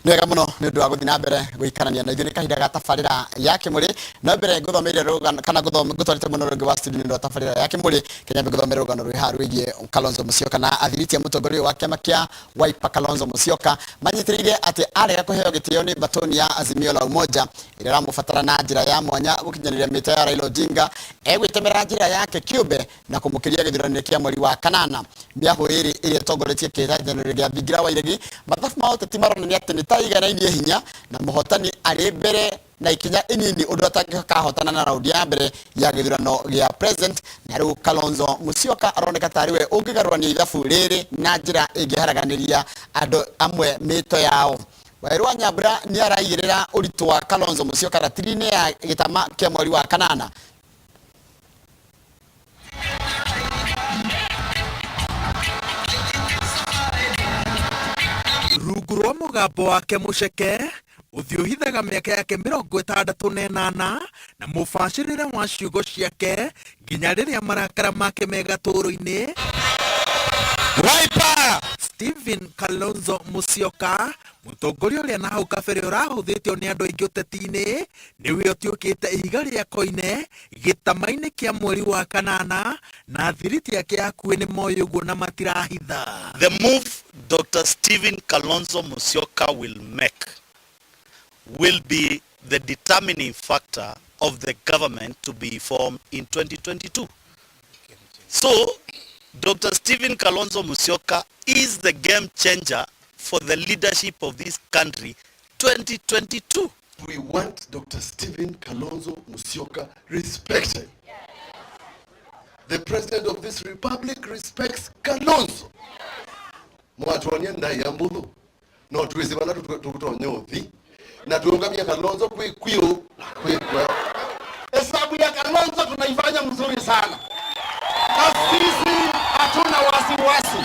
Nĩ wega mũno nĩ ũndũ wa gũthiĩ na mbere gũikarania na ithuĩ. Nĩ kahinda ga tabarĩra ya Kĩmũrĩ. No mbere ngũthomeire rũgano kana ngũtwarĩte mũno rũngĩ wa studio nĩ ũndũ wa tabarĩra ya Kĩmũrĩ, Kenya ngũthomere rũgano rwĩ haha rwĩgiĩ Kalonzo Musyoka na athiriti a mũtongoria ũyũ wa kĩama kĩa Wiper Kalonzo Musyoka manyitĩrĩire atĩ arega kũheo gĩtĩo nĩ batoni ya Azimio la Umoja ĩrĩa ĩramũbatara na njĩra ya mwanya gũkinyanĩria mĩhĩtwa ya Raila Odinga, egwĩtemera njĩra yake kĩũmbe na kũmũkĩria gĩthurano-inĩ kĩa mweri wa kanana. Mĩahũ ĩrĩ ĩrĩa ĩtongoretie kĩhĩtahĩtano gĩa thingira wa iregi, mathabu ma ũteti maronania atĩ nĩ ta iganainie hinya na mũhotani arĩ mbere na ikinya inini ũndũ atangĩkahotana na raundi ya mbere ya gĩthurano gĩa president. Na rĩu Kalonzo Musyoka aroneka tarĩ we ũngĩgarũrania ithabu rĩrĩ na njĩra ĩngĩharaganĩria andũ amwe mĩto yao. Waweru wa Nyambura nĩ araigĩrĩra ũritũ wa Kalonzo Musyoka ratiri-inĩ ya gĩtama kĩa mweri wa kanana. Rungu rwa mũgambo wake mũceke, ũthiũ ũhithaga mĩaka yake 68 na mũbacĩrĩre wa ciugo ciake nginya rĩrĩa marakara make me gatũũrũ-inĩ. Wiper! Stephen Kalonzo Musyoka, mũtongoria ũrĩa na hau kabere ũrahũthĩtio nĩ andũ aingĩ ũteti-inĩ, nĩwe ũtuĩkĩte ihiga rĩa koine gĩtama-inĩ kĩa mweri wa kanana, na thiriti yake ya hakuhĩ nĩ moĩ ũguo na matirahitha. The move Dr. Stephen Kalonzo Musyoka will make will be the determining factor of the government to be formed in 2022. So, Dr. Stephen Kalonzo Musyoka is the game changer for the leadership of this country 2022. We want Dr. Stephen Kalonzo Musyoka respected. The president of this republic respects Kalonzo. Mwatwonie ndai ya mbuthu no twizivana tukutonya uthi na tuungamia Kalonzo kwi kwiu kwi kwe. Hesabu ya Kalonzo tunaifanya mzuri sana, na sisi hatuna wasiwasi.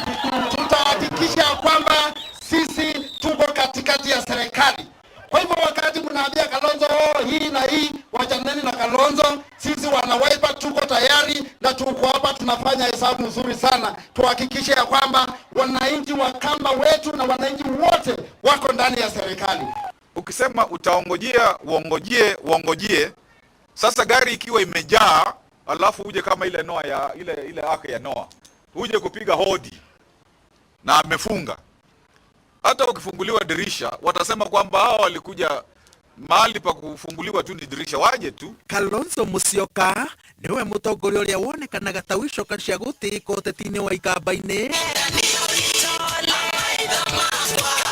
Tutahakikisha kwamba sisi tuko katikati ya serikali. Kwa hivyo wakati mnaambia Kalonzo, oh, hii na hii, wachaneni na Kalonzo. Sisi wana Wiper tuko tayari na tuko hapa tunafanya hesabu nzuri sana, tuhakikishe ya kwamba wananchi wa kamba wetu na wananchi wote wako ndani ya serikali. Ukisema utaongojea uongojee uongojee, sasa gari ikiwa imejaa, alafu uje kama ile Noa ya ile ile ark ya Noa, uje kupiga hodi na amefunga. Hata ukifunguliwa dirisha watasema kwamba hao walikuja mahali pa kufunguliwa tu ni dirisha, waje tu. Kalonzo Musyoka niwe mũtongoria ũrĩa wonekanaga ta wicoka cia gũtĩĩka ũteti-inĩ wa ikamba-inĩ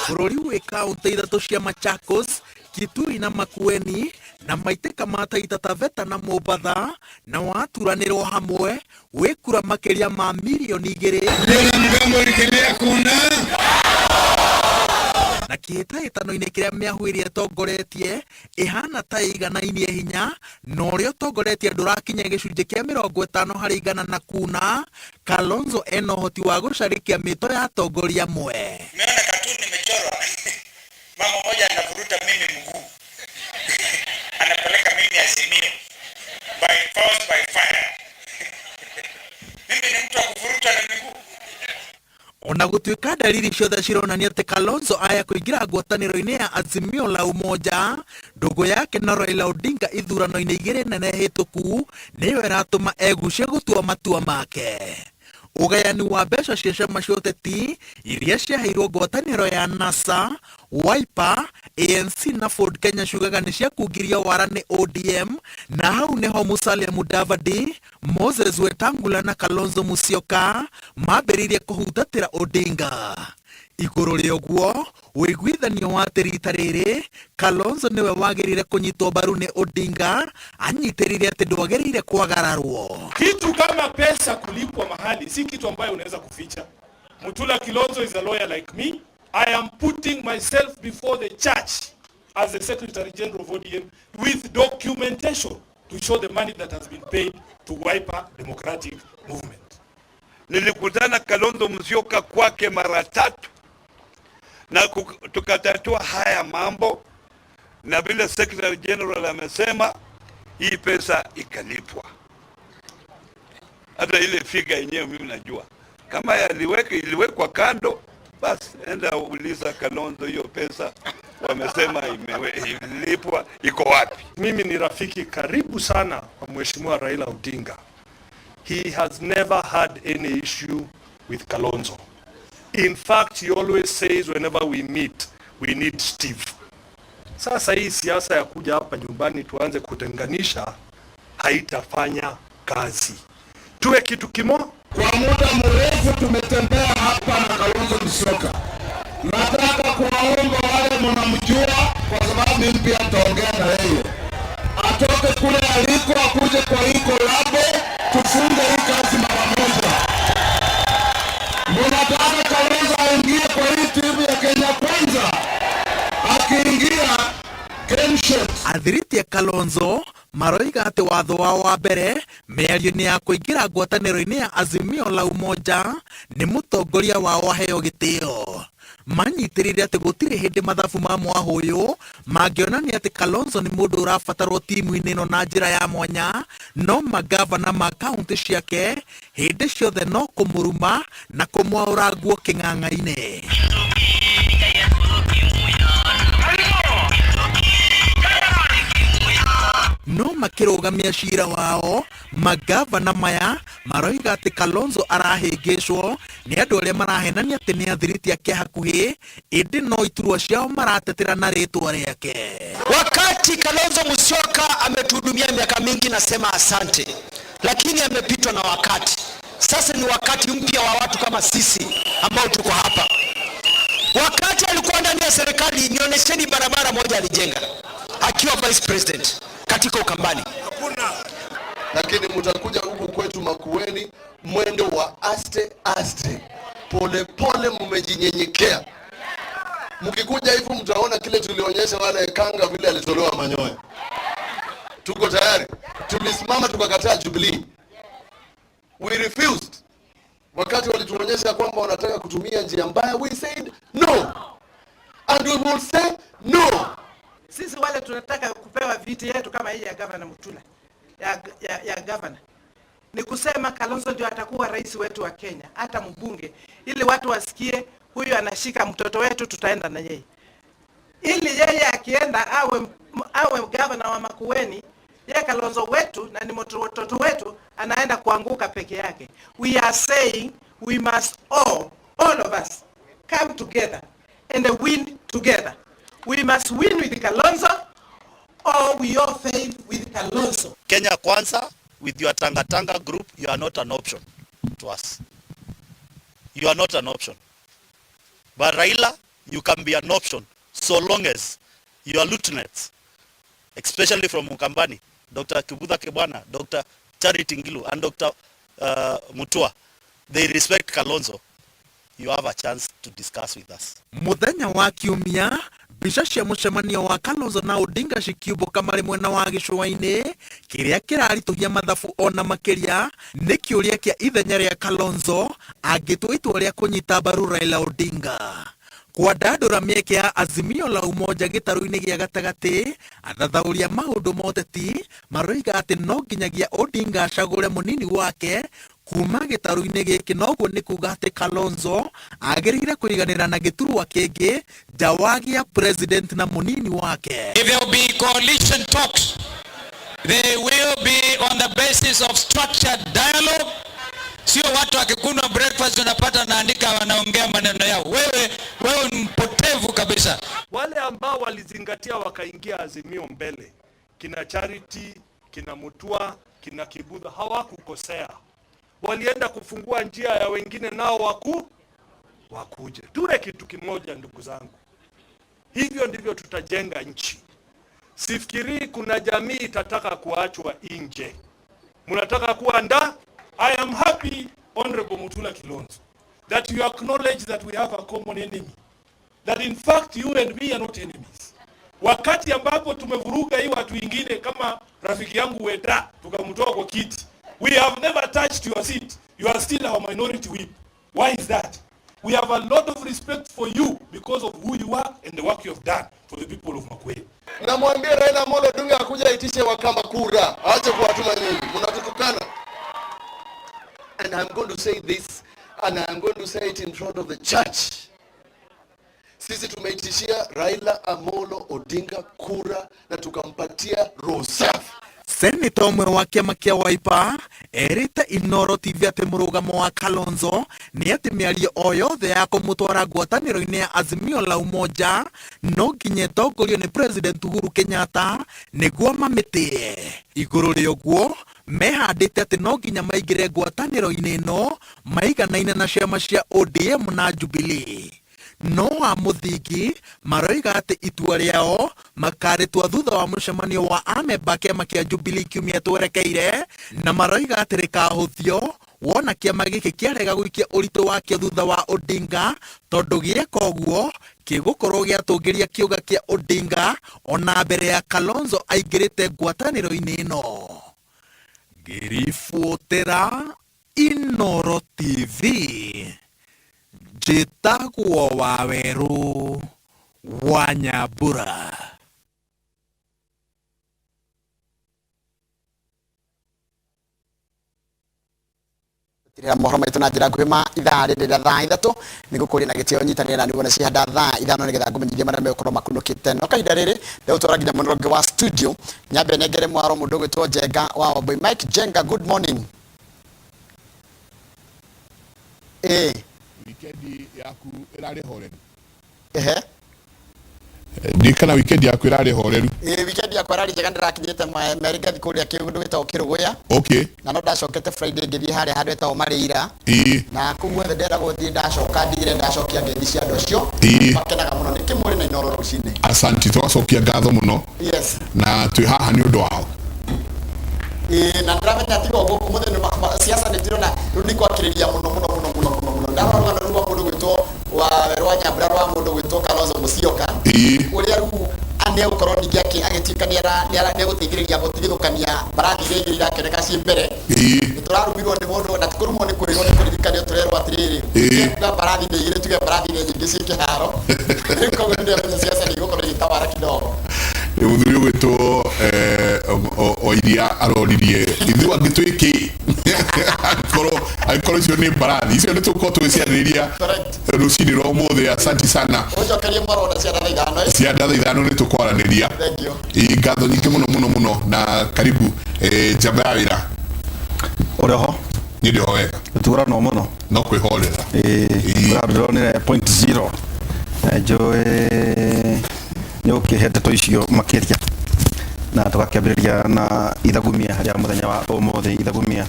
bũrũri wĩ kaũntĩ ithatũ cia Machakos, Kitui na Makueni na maitĩka ma Taita Taveta na Mombatha, na waturanĩrwo hamwe wĩ kura makĩria ma 2 mirioni. Mgambo likilia kuna Na kĩhĩtahĩtano-inĩ kĩrĩa mĩahũ ĩrĩa ĩtongoretie ĩhana ta ĩiganainie hinya na ũrĩa ũtongoretie ndũrakinya gĩcunjĩ kĩa 50% na kuna, Kalonzo ena ũhoti wa gũcarĩkia mĩto ya atongoria amwe. Nimeona katuni nimechorwa, mama mmoja anavuruta mimi mguu, anapeleka mimi Azimio by force by fire. Mimi ni mtu wa kuvuruta na miguu. Ona gũtuĩka ndariri ciothe cironania atĩ Kalonzo aya kũingĩra ngwatanĩro-inĩ ya Azimio la Umoja, ndũgũ yake na Raila Odinga ithurano-inĩ igĩrĩ nene hĩtũku nĩyo ĩratũma egucie gũtua matua make. Ũgayani wa mbeca cia ciama cia ũteti iria ciaheirwo ngwatanĩro ya NASA, Wiper, ANC na Ford Kenya ciugaga nĩ ciakungirio wara nĩ ODM, na hau nĩho Musalia Mudavadi, Moses Wetangula na Kalonzo Musyoka mambĩrĩirie kũhutatĩra Odinga. Igũrũ rĩa ũguo, ũiguithanio wa atĩ rita rĩrĩ Kalonzo nĩwe wagĩrĩire kũnyitwo mbaru nĩ Odinga anyitĩrĩire atĩ ndwagĩrĩire kwagararwo. Kitu kama pesa kulipwa mahali si kitu ambayo unaweza kuficha. Mutula Kilonzo is a lawyer like me. I am putting myself before the church as the Secretary General of ODM with documentation to show the money that has been paid to Wiper Democratic Movement. Nilikutana Kalonzo Musyoka kwake mara tatu na tukatatua haya mambo, na vile Secretary General amesema hii pesa ikalipwa. Hata ile figure yenyewe mimi najua kama yaliweka iliwekwa kando, basi enda uliza Kalonzo hiyo pesa. Wamesema imelipwa, iko wapi? Mimi ni rafiki karibu sana wa Mheshimiwa Raila Odinga. He has never had any issue with Kalonzo. In fact, he always says whenever we meet, we need Steve. Sasa hii siasa ya kuja hapa nyumbani tuanze kutenganisha haitafanya kazi. Tuwe kitu kimo. Kwa muda mrefu tumetembea hapa na Kalonzo Musyoka. Nataka kuwaomba wale mnamjua, kwa sababu mimi pia nitaongea na yeye, atoke kule aliko akuje kwa hii collabo, tufunge hii kazi mara moja. Mnataka Kalonzo aingie kwa hii timu ya Kenya Kwanza? Akiingia, game shot. Athiriti a Kalonzo maroiga atĩ watho wao wa mbere mĩario-inĩ ya kũingĩra ngwatanĩro-inĩ ya Azimio la Umoja nĩ mũtongoria wao aheo gĩtĩo. Manyitĩrĩire atĩ gũtirĩ hĩndĩ mathabu ma mwahũ ũyũ mangĩonania atĩ Kalonzo nĩ mũndũ ũrabatarwo timu-inĩ ĩno na njĩra ya mwanya, no magavana ma kaunti ciake hĩndĩ ciothe no kũmũruma na kũmwaũra nguo kĩng'ang'a-inĩ. No makĩrũgamia cira wao, magavana maya maroiga atĩ Kalonzo arahĩngĩcwo nĩ andũ arĩa marahenania atĩ nĩ athiriti ake hakuhĩ, ĩndĩ no iturwa ciao maratetera na rĩtwa rĩake. Wakati Kalonzo Musyoka ametuhudumia miaka mingi, nasema asante, lakini amepitwa na wakati. Sasa ni wakati mpya wa watu kama sisi ambao tuko hapa. Wakati alikuwa ndani ya serikali, nionyesheni barabara moja alijenga akiwa vice president katika Ukambani. Lakini mtakuja huku kwetu Makueni mwendo wa aste aste, pole pole, mmejinyenyekea. Mkikuja hivi mtaona kile tulionyesha wale kanga vile alitolewa manyoya. Tuko tayari. Tulisimama tukakataa Jubilee. We refused. Wakati walituonyesha kwamba wanataka kutumia njia mbaya, we said no. And we will say no. Sisi wale tunataka kupewa viti yetu kama hii ya gavana Mutula ya gavana, ni kusema Kalonzo ndio atakuwa rais wetu wa Kenya, hata mbunge, ili watu wasikie huyu anashika mtoto wetu, tutaenda na yeye, ili yeye akienda awe gavana wa Makueni, yeye Kalonzo wetu na ni mtoto wetu, anaenda kuanguka peke yake. We are saying we must all of us come together and win together. We must win with Kalonzo or we all fail with Kalonzo. Kenya Kwanza, with your Tanga Tanga group, you are not an option to us. You are not an option. But Raila, you can be an option so long as your lieutenants, especially from Ukambani, Dr. Kivutha Kibwana, Dr. Charity Ngilu, and Dr. Mutua, they respect Kalonzo. You have a chance to discuss with us. Muthenya wa kiumia, mbica cia mũcemanio wa Kalonzo na Odinga cikiumbũka marĩ mwena wa gĩcũa-inĩ, kĩrĩa kĩraritũhia mathabu ona makĩria nĩ kĩũria kĩa ithenya rĩa Kalonzo angĩtua itua rĩa kũnyita mbaru Raila Odinga. Kwandandũra mĩeke ya Azimio la Umoja gĩtarũ-inĩ gĩa gatagatĩ, athathaũri a maũndũ ma ũteti maroiga atĩ no nginyagia Odinga acagũre mũnini wake kuma gĩtarũ-inĩ gĩkĩ, noguo nĩ kuga atĩ Kalonzo agĩrĩire kũiganĩra na gĩturwa kĩngĩ nja wa gĩa president na mũnini wake. If there will be coalition talks, they will be on the basis of structured dialogue. Sio watu wakikunywa breakfast unapata naandika wanaongea maneno yao. Wewe ni mpotevu kabisa. Wale ambao walizingatia wakaingia Azimio mbele, kina Charity, kina Mutua, kina Kivutha, hawakukosea. Walienda kufungua njia ya wengine nao wakuje. Tuwe kitu kimoja, ndugu zangu. Hivyo ndivyo tutajenga nchi. Sifikirii kuna jamii itataka kuachwa nje. Mnataka kuwa nda? I am happy, Honorable Mutula Kilonzo, that you acknowledge that we have a common enemy. That in fact you and me are not enemies. Wakati ambapo tumevuruga hii watu wengine kama rafiki yangu Weta tukamtoa kwa kiti. We have never touched your seat. You are still our minority whip. Why is that? We have a lot of respect for you because of who you are and the work you have done for the people of Makueni. Namwambia Raila Amolo Odinga akuja aitishe Wakamba kura, aache kuwatuma nyinyi, mnatutukana. And I'm going to say this, and I'm going to say it in front of the church. Sisi tumeitishia Raila Amolo Odinga kura na tukampatia roho safi. Seneta ũmwe wa kĩama kĩa Wiper erĩte Inooro TV atĩ mũrũgamo wa Kalonzo nĩ atĩ mĩario o yothe ya kũmũtwara ngwatanĩro-inĩ ya Azimio la Umoja no nginya ĩtongorio nĩ President Uhuru Kenyatta nĩguo mamĩtĩe. Igũrũ rĩa ũguo mehandĩte atĩ no nginya maingĩre ngwatanĩro-inĩ ĩno maiganaine na ciama cia ODM na Jubilee. No a mũthingi maroiga atĩ itua rĩao makarĩtua thutha wa mũcemanio wa amemba a kĩama kĩa Jubilee kiumia twerekeire, na maroiga atĩ rĩkahũthio wona kĩama gĩkĩ kĩarega gũikia ũritũ wakĩo thutha wa Odinga, tondũ gĩeka ũguo kĩgũkorwo gĩatũngĩria kĩũga kĩa Odinga ona mbere ya Kalonzo aingĩrĩte ngwatanĩro-inĩ ĩno. Ngĩribotera Inooro TV, njĩtagwo Wawerũ wa Nyambura. Tirira mohoro maitũ na njĩra nguhĩ ma ithaa rĩrĩ rĩa thaa ithatũ nĩ ngũkũria na gĩtĩo nyitanĩra na nĩguo na cihanda thaa ithano nĩgetha ngũmenyithie marĩa megũkorwo makunũkĩte. No kahinda rĩrĩ ndĩgũtwara nginya mwena ũngĩ wa studio nyambe nengere mwaro mũndũ ũgwĩtwo Njenga wa Wambui. Mike Njenga, good morning. Ĩĩ. Wikendi yaku ĩrarĩ horeru? Ehe. Ndirikana wikendi yaku ĩrarĩ horeru. Ĩĩ, wikendi yakwa ĩrarĩ njega, ndĩrakinyĩte merĩ ngathiĩ kũrĩa kĩũndũ gĩtagwo Kĩrũgũya. Na no ndacokete Friday ngĩthiĩ harĩa handũ hetagwo Marĩira. Na kũu guothe nderagwo thiĩ ndacoka ndigĩre ndacokia ngeithi cia andũ acio. Makenaga mũno nĩ kĩmũrĩ na Inooro rũcinĩ. Asanti, tũgacokia ngatho mũno. Yes. Na twĩ haha nĩ ũndũ wao. Ĩĩ, na ndĩramenya tiga ũguo ũmũthĩ nĩ siasa nĩ ndĩrona rĩu nĩ kwakĩrĩria mũno mũno mũno mũno mũno mũno. Ndarora rũgano rũu rwa mũndũ gwĩtwo wa rwa Nyambura rwa mũndũ gwĩtwo Kalonzo Musyoka. Ũrĩa rĩu nĩ egũkorwo ningĩ agĩtuĩka nĩ egũteithĩrĩria gũtigithũkania mbarathi iria igĩrĩ irakĩoneka ciĩ mbere. Nĩ tũrarumirwo nĩ mũndũ, na ti kũrumwo nĩ kwĩrwo nĩ kũririkanio tũrerwo atĩrĩrĩ, tuga mbarathi nĩ igĩrĩ, tuge mbarathi nĩ nyingĩ ciĩ kĩharo. Rĩu koguo nĩ ndĩramenya siasa nĩ igũkorwo igĩtawara kidogo. Mũthuri ũgwĩtwo Wairia aroririe ithuĩ angĩ twĩ kĩ angĩkorwo icio nĩ mbarathi icio nĩ tũgũkorwo tũgĩciarĩrĩria rũcinĩ rwa ũmũthĩ. Asanti sana. Ũnjokerie mwaro na cia thaa ithano. Cia thaa ithano nĩ tũkwaranĩria. Thank you. Ĩ, ngatho nyingĩ mũno mũno mũno na karibu njamba ya wĩra. Ũrĩ ho? Niĩ ndĩ ho wega. Tũranwo mũno. No kwĩhorera. Ĩĩ, ndĩronire point zero. Njũĩ nĩ ũkĩhe ndeto icio makĩria na tũgakĩambĩrĩria na ithagumia rĩa mũthenya wa ũmũthĩ. Ithagumia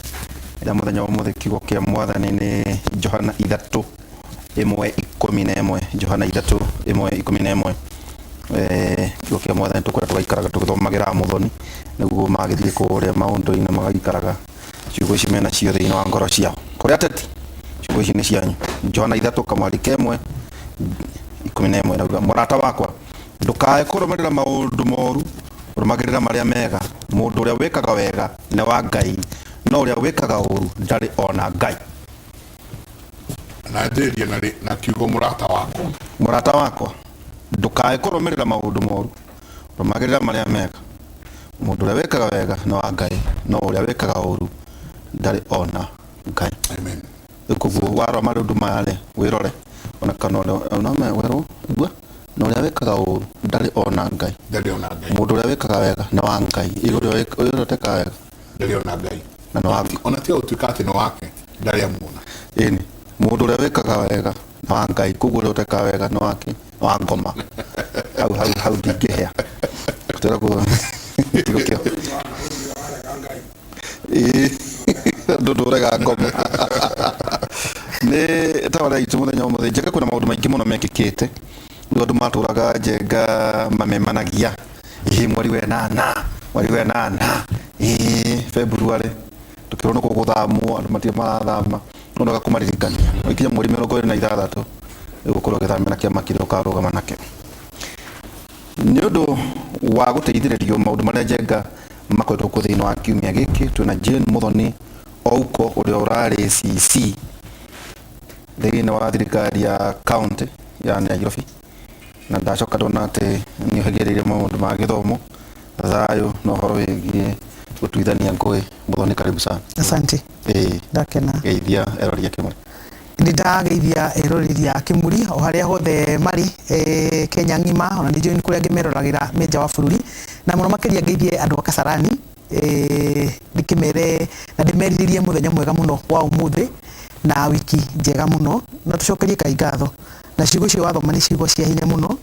rĩa mũthenya wa ũmũthĩ, kiugo kĩa mwathani nĩ Johana 3:11. Johana 3:11. Kiugo kĩa mwathani tũkwenda tũgaikaraga tũgĩthomagĩra mũthoni nĩguo magĩthiĩ kũrĩa maũndũ-inĩ magaikaraga ciugo ici mena cio thĩinĩ wa ngoro ciao. Kũrĩ ateti, ciugo ici nĩ cianyu. Johana 3:11 nauga, mũrata wakwa ndũkae kũrũmĩrĩra maũndũ moru, rũmagĩrĩra marĩa mega. Mũndũ ũrĩa wĩkaga wega nĩ wa Ngai, no ũrĩa wĩkaga ũru ndarĩ ona Ngai. Na njĩrĩrie na kiugo mũrata wakwa. Mũrata wakwa ndũkae kũrũmĩrĩra maũndũ moru, rũmagĩrĩra marĩa mega. Mũndũ ũrĩa wĩkaga wega nĩ wa Ngai, no ũrĩa wĩkaga ũru ndarĩ ona Ngai. Amen. Rĩu koguo warora maũndũ maya rĩ, wĩrore ona kana ũrĩa werwo igua, na ũrĩa wĩkaga ũru ndarĩ ona Ngai. Ndarĩ ona Ngai. Mũndũ ũrĩa wĩkaga wega nĩ wa Ngai, ũrĩa ũtekaga wega ndarĩ ona Ngai. Na nĩ wa Ona tiga gũtuĩka atĩ nĩ wake, ndarĩ amuona. Ĩni, mũndũ ũrĩa wĩkaga wega nĩ wa Ngai, koguo ũrĩa ũtekaga wega nĩ wake, nĩ wa ngoma. Hau hau hau ndingĩhĩa. Tũragwo kiugo kĩa Ĩĩ, ndũndũrega ngoma. Nĩ tabarĩra itũ mũthenya wa ũmũthĩ. Njenga kwĩna maũndũ maingĩ mũno mekĩkĩte. Rĩu andũ matũraga Njenga mamemanagia. Ĩĩ mweri wa ĩnana, mweri wa ĩnana, ĩĩ February tũkĩrwo nĩ gũgũthamwo, andũ matirĩ marathama. No ndwega kũmaririkania. Ũgĩkinya mweri 26 nĩũgũkorwo ũgĩthamĩra kĩama kĩrĩa ũkarũgama nakĩo. Nĩ ũndũ wa gũteithĩrĩrio maũndũ marĩa Njenga makoretwo kuo thĩinĩ wa kiumia gĩkĩ, twĩna Jane Muthoni Ouko ũrĩa ũrarĩ CC thĩinĩ wa thirikari ya county ya Nairobi, na ndacoka ndona atĩ nĩ ũhĩgĩrĩire maũndũ ma gĩthomo, thayũ na ũhoro wĩgiĩ gũtuithania ngũĩ. Muthoni, karibu sana. Asante. Ĩĩ. Ndakena. Geithia erori a Kĩmũrĩ. Nĩ ndageithia eroreri a Kĩmuri o harĩa hothe marĩ, Kenya ng'ima, ona nĩ njũĩ nĩ kũrĩ angĩ meroragĩra me nja wa bũrũri, na mũno makĩria ngeithie andũ a Kasarani, ndĩkĩmere na ndĩmerirĩrie mũthenya mwega mũno wa ũmũthĩ na wiki njega mũno, na tũcokerie Ngai ngatho. Na ciugo icio wathoma nĩ ciugo cia hinya mũno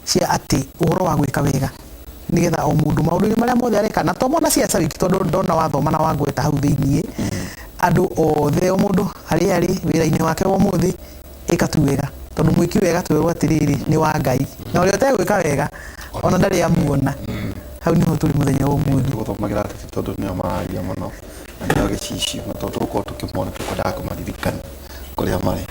cia atĩ ũhoro wa gwĩka wega nĩgetha o mũndũ maũndũ-inĩ marĩa mothe areka, na to mwana ciaca wiki, tondũ ndona wathoma na wangweta hau thĩiniĩ, andũ othe o mũndũ harĩa arĩ wĩra-inĩ wake wa ũmũthĩ, ĩka tu wega, tondũ mwĩki wega twerwo atĩrĩrĩ nĩ wa Ngai, na ũrĩa ũtegwĩka wega ona ndarĩ amuona. Hau nĩho tũrĩ mũthenya wa ũmũthĩ. Tũgũthomagĩra ateti tondũ nĩo mararia mũno na nĩo gĩcicio, na tondũ tũgũkorwo tũkĩmona tũkwendaga kũmaririkana kũrĩa marĩ.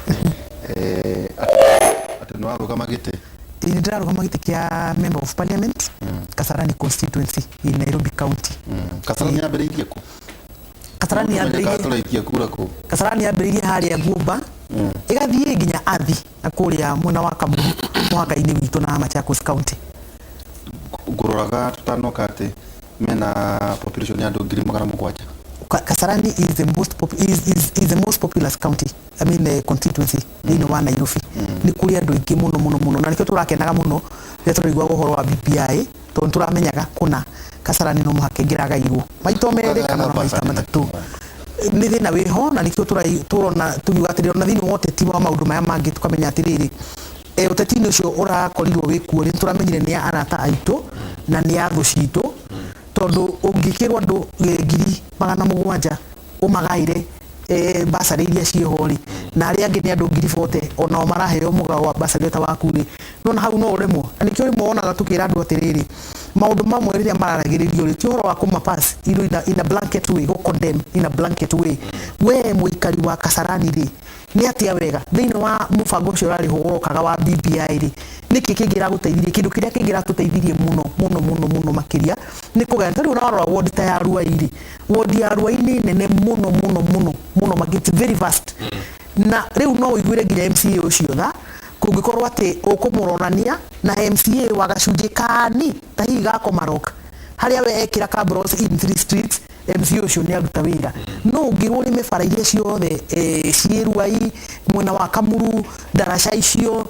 Atĩ nĩ warũgama gĩtĩ? Ĩĩ, nĩ ndĩrarũgama gĩtĩ kĩa Member of Parliament, Kasarani constituency in Nairobi County. Kasarani yambĩrĩirie kũ? Kasarani yambĩrĩirie Tũraikia kura kũ? Kasarani yambĩrĩirie harĩa Guomba, ĩgathiĩ nginya Athi na kũrĩa mwena wa Kamuru, mũhaka-inĩ witũ na Machakos County. Ngũroraga tũtanoka atĩ mena population ya andũ 700,000. Kasarani is the most pop, is, is, is the most populous county, I mean, constituency thĩinĩ wa Nairobi. Nĩ kũrĩ andũ aingĩ mũno mũno mũno, na nĩkĩo tũrakenaga mũno rĩrĩa tũraiguaga ũhoro wa BBI, tondũ nĩ tũramenyaga kũna Kasarani no mũhaka ĩngĩragairwo maita merĩ kana ona maita matatũ. Nĩ thĩna wĩho, na nĩkĩo tũrona tũkiuga atĩrĩrĩ, ona thĩinĩ wa ũteti wa maũndũ maya mangĩ tũkamenya atĩrĩrĩ, ũteti-inĩ ũcio ũrakorirwo wĩkuo rĩ, nĩtũramenyire nĩ arata aitũ na nĩ a thũ citũ, tondũ ũngĩkĩrwo andũ 700,000 ũmagaĩre basarĩ iria ciĩho rĩ, na arĩa angĩ nĩ andũ 40,000 onao maraheo mũgao wa basarĩ ta waku rĩ, nona hau no ũremwo. Na nĩkĩo rĩmwe wonaga tũkĩra andũ atĩrĩrĩ, maũndũ mamwe rĩrĩa mararagĩrĩrio rĩ, ti ũhoro wa kũma pass in a blanket way, gũ condemn in a blanket way. We mũikari wa Kasarani rĩ, nĩ atĩa wega thĩinĩ wa mũbango ũcio ũrarĩhwo wokaga wa BBI rĩ, nĩkĩ kĩngĩragũteithirie? Kĩndũ kĩrĩa kĩngĩratũteithirie mũno mũno mũno mũno makĩria nĩ kũgaya. Tarĩu ũrarora ward ta ya Ruai rĩ, ward ya Ruai nĩ nene mũno mũno mũno mũno makĩria, it's very vast. Na rĩu no ũiguĩre nginya MCA ũcio tha, kũngĩkorwo atĩ ũkũmũrorania na MCA wa gacunjĩ kani ta hihi ga Komarok, harĩa we ekĩra cabros in 3 streets, MCA ũcio nĩ aruta wĩra. No ũngĩrwo ũrĩme bara iria ciothe, ciĩ Ruai, mwena wa Kamuru, ndaraca icio,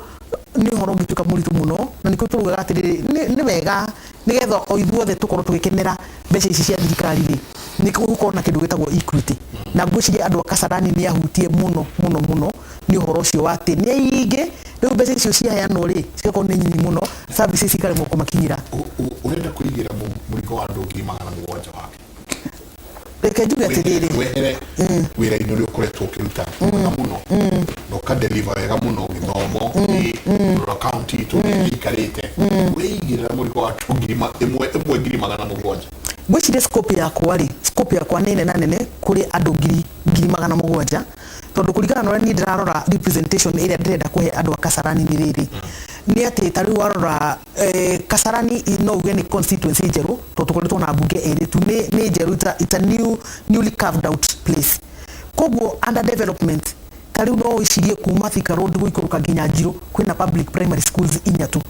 nĩ ũhoro ũngĩtuĩka mũritũ mũno. Na nĩkĩo tũraugaga atĩrĩrĩ, nĩ wega nĩgetha o ithuothe tũkorwo tũgĩkenera mbeca ici cia thirikari rĩ, nĩ gũkorwo na kĩndũ gĩtagwo equity. Na ngwĩciria andũ a Kasarani nĩ ahutie mũno mũno mũno nĩ ũhoro ũcio wa atĩ nĩ aingĩ rĩu mbeca icio ciaheanwo rĩ, cigakorwo nĩ nyinyi mũno, services ikaremwo kũmakinyĩra. Ũrenda kũigĩra mũrigo wa andũ 700,000 wake? Reke njuge atĩrĩrĩ, Wehere wĩra-inĩ ũrĩa ũkoretwo ũkĩruta mwega mũno, na ũkadeliver wega mũno gĩthomo, rora county itũ ũrĩa ĩikarĩte, ũreigĩrĩra mũrigo wa andũ ngiri ĩmwe ĩmwe 700,000. Ngwĩciria scope yakwa rĩ, scope yakwa nĩ nene nene kũrĩ andũ 700,000, tondũ kũringana na ũrĩa niĩ ndĩrarora representation ĩrĩa ndĩrenda kũhe andũ a Kasarani nĩ rĩrĩ, nĩ atĩ ta rĩu warora, Kasarani no uge nĩ constituency njerũ, tondũ tũkoretwo na mbunge ĩrĩ tu, nĩ njerũ, it's a newly carved out place. Koguo under development, ta rĩu no wĩcirie kuma Thika Road gũikũrũka nginya Njirũ kwĩna public primary schools inya tu.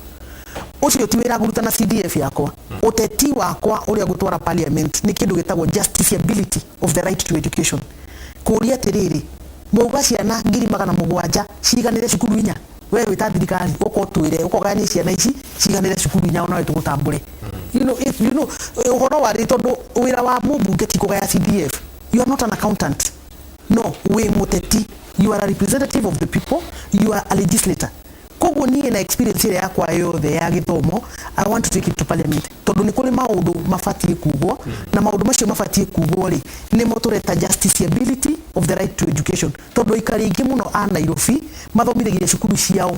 Ũcio ti wĩra ngũruta na CDF yakwa. Ũteti wakwa ũrĩa ngũtwara parliament nĩ kĩndũ gĩtagwo justiciability of the right to education. Kũũria atĩrĩrĩ, mwauga ciana 700,000 ciganĩre cukuru inya, we wĩ ta thirikari ũka ũtwĩre, ũka ũgayanie ciana ici ciganĩre cukuru inya onawe tũgũtambũre. You know, if, you know, ũhoro wa rĩ, tondũ wĩra wa mũmbunge ti kũgaya CDF. You are not an accountant. No, wĩ mũteti. You are a representative of the people. You are a legislator. Koguo niĩ na experience ĩrĩa yakwa yothe ya gĩthomo, I want to take it to parliament. Tondũ nĩ kũrĩ maũndũ mabatiĩ kugwo, na maũndũ macio mabatiĩ kugwo rĩ, nĩmo tũreta justiciability of the right to education. Tondũ aikari aingĩ mũno a Nairobi mathomithagia cukuru ciao,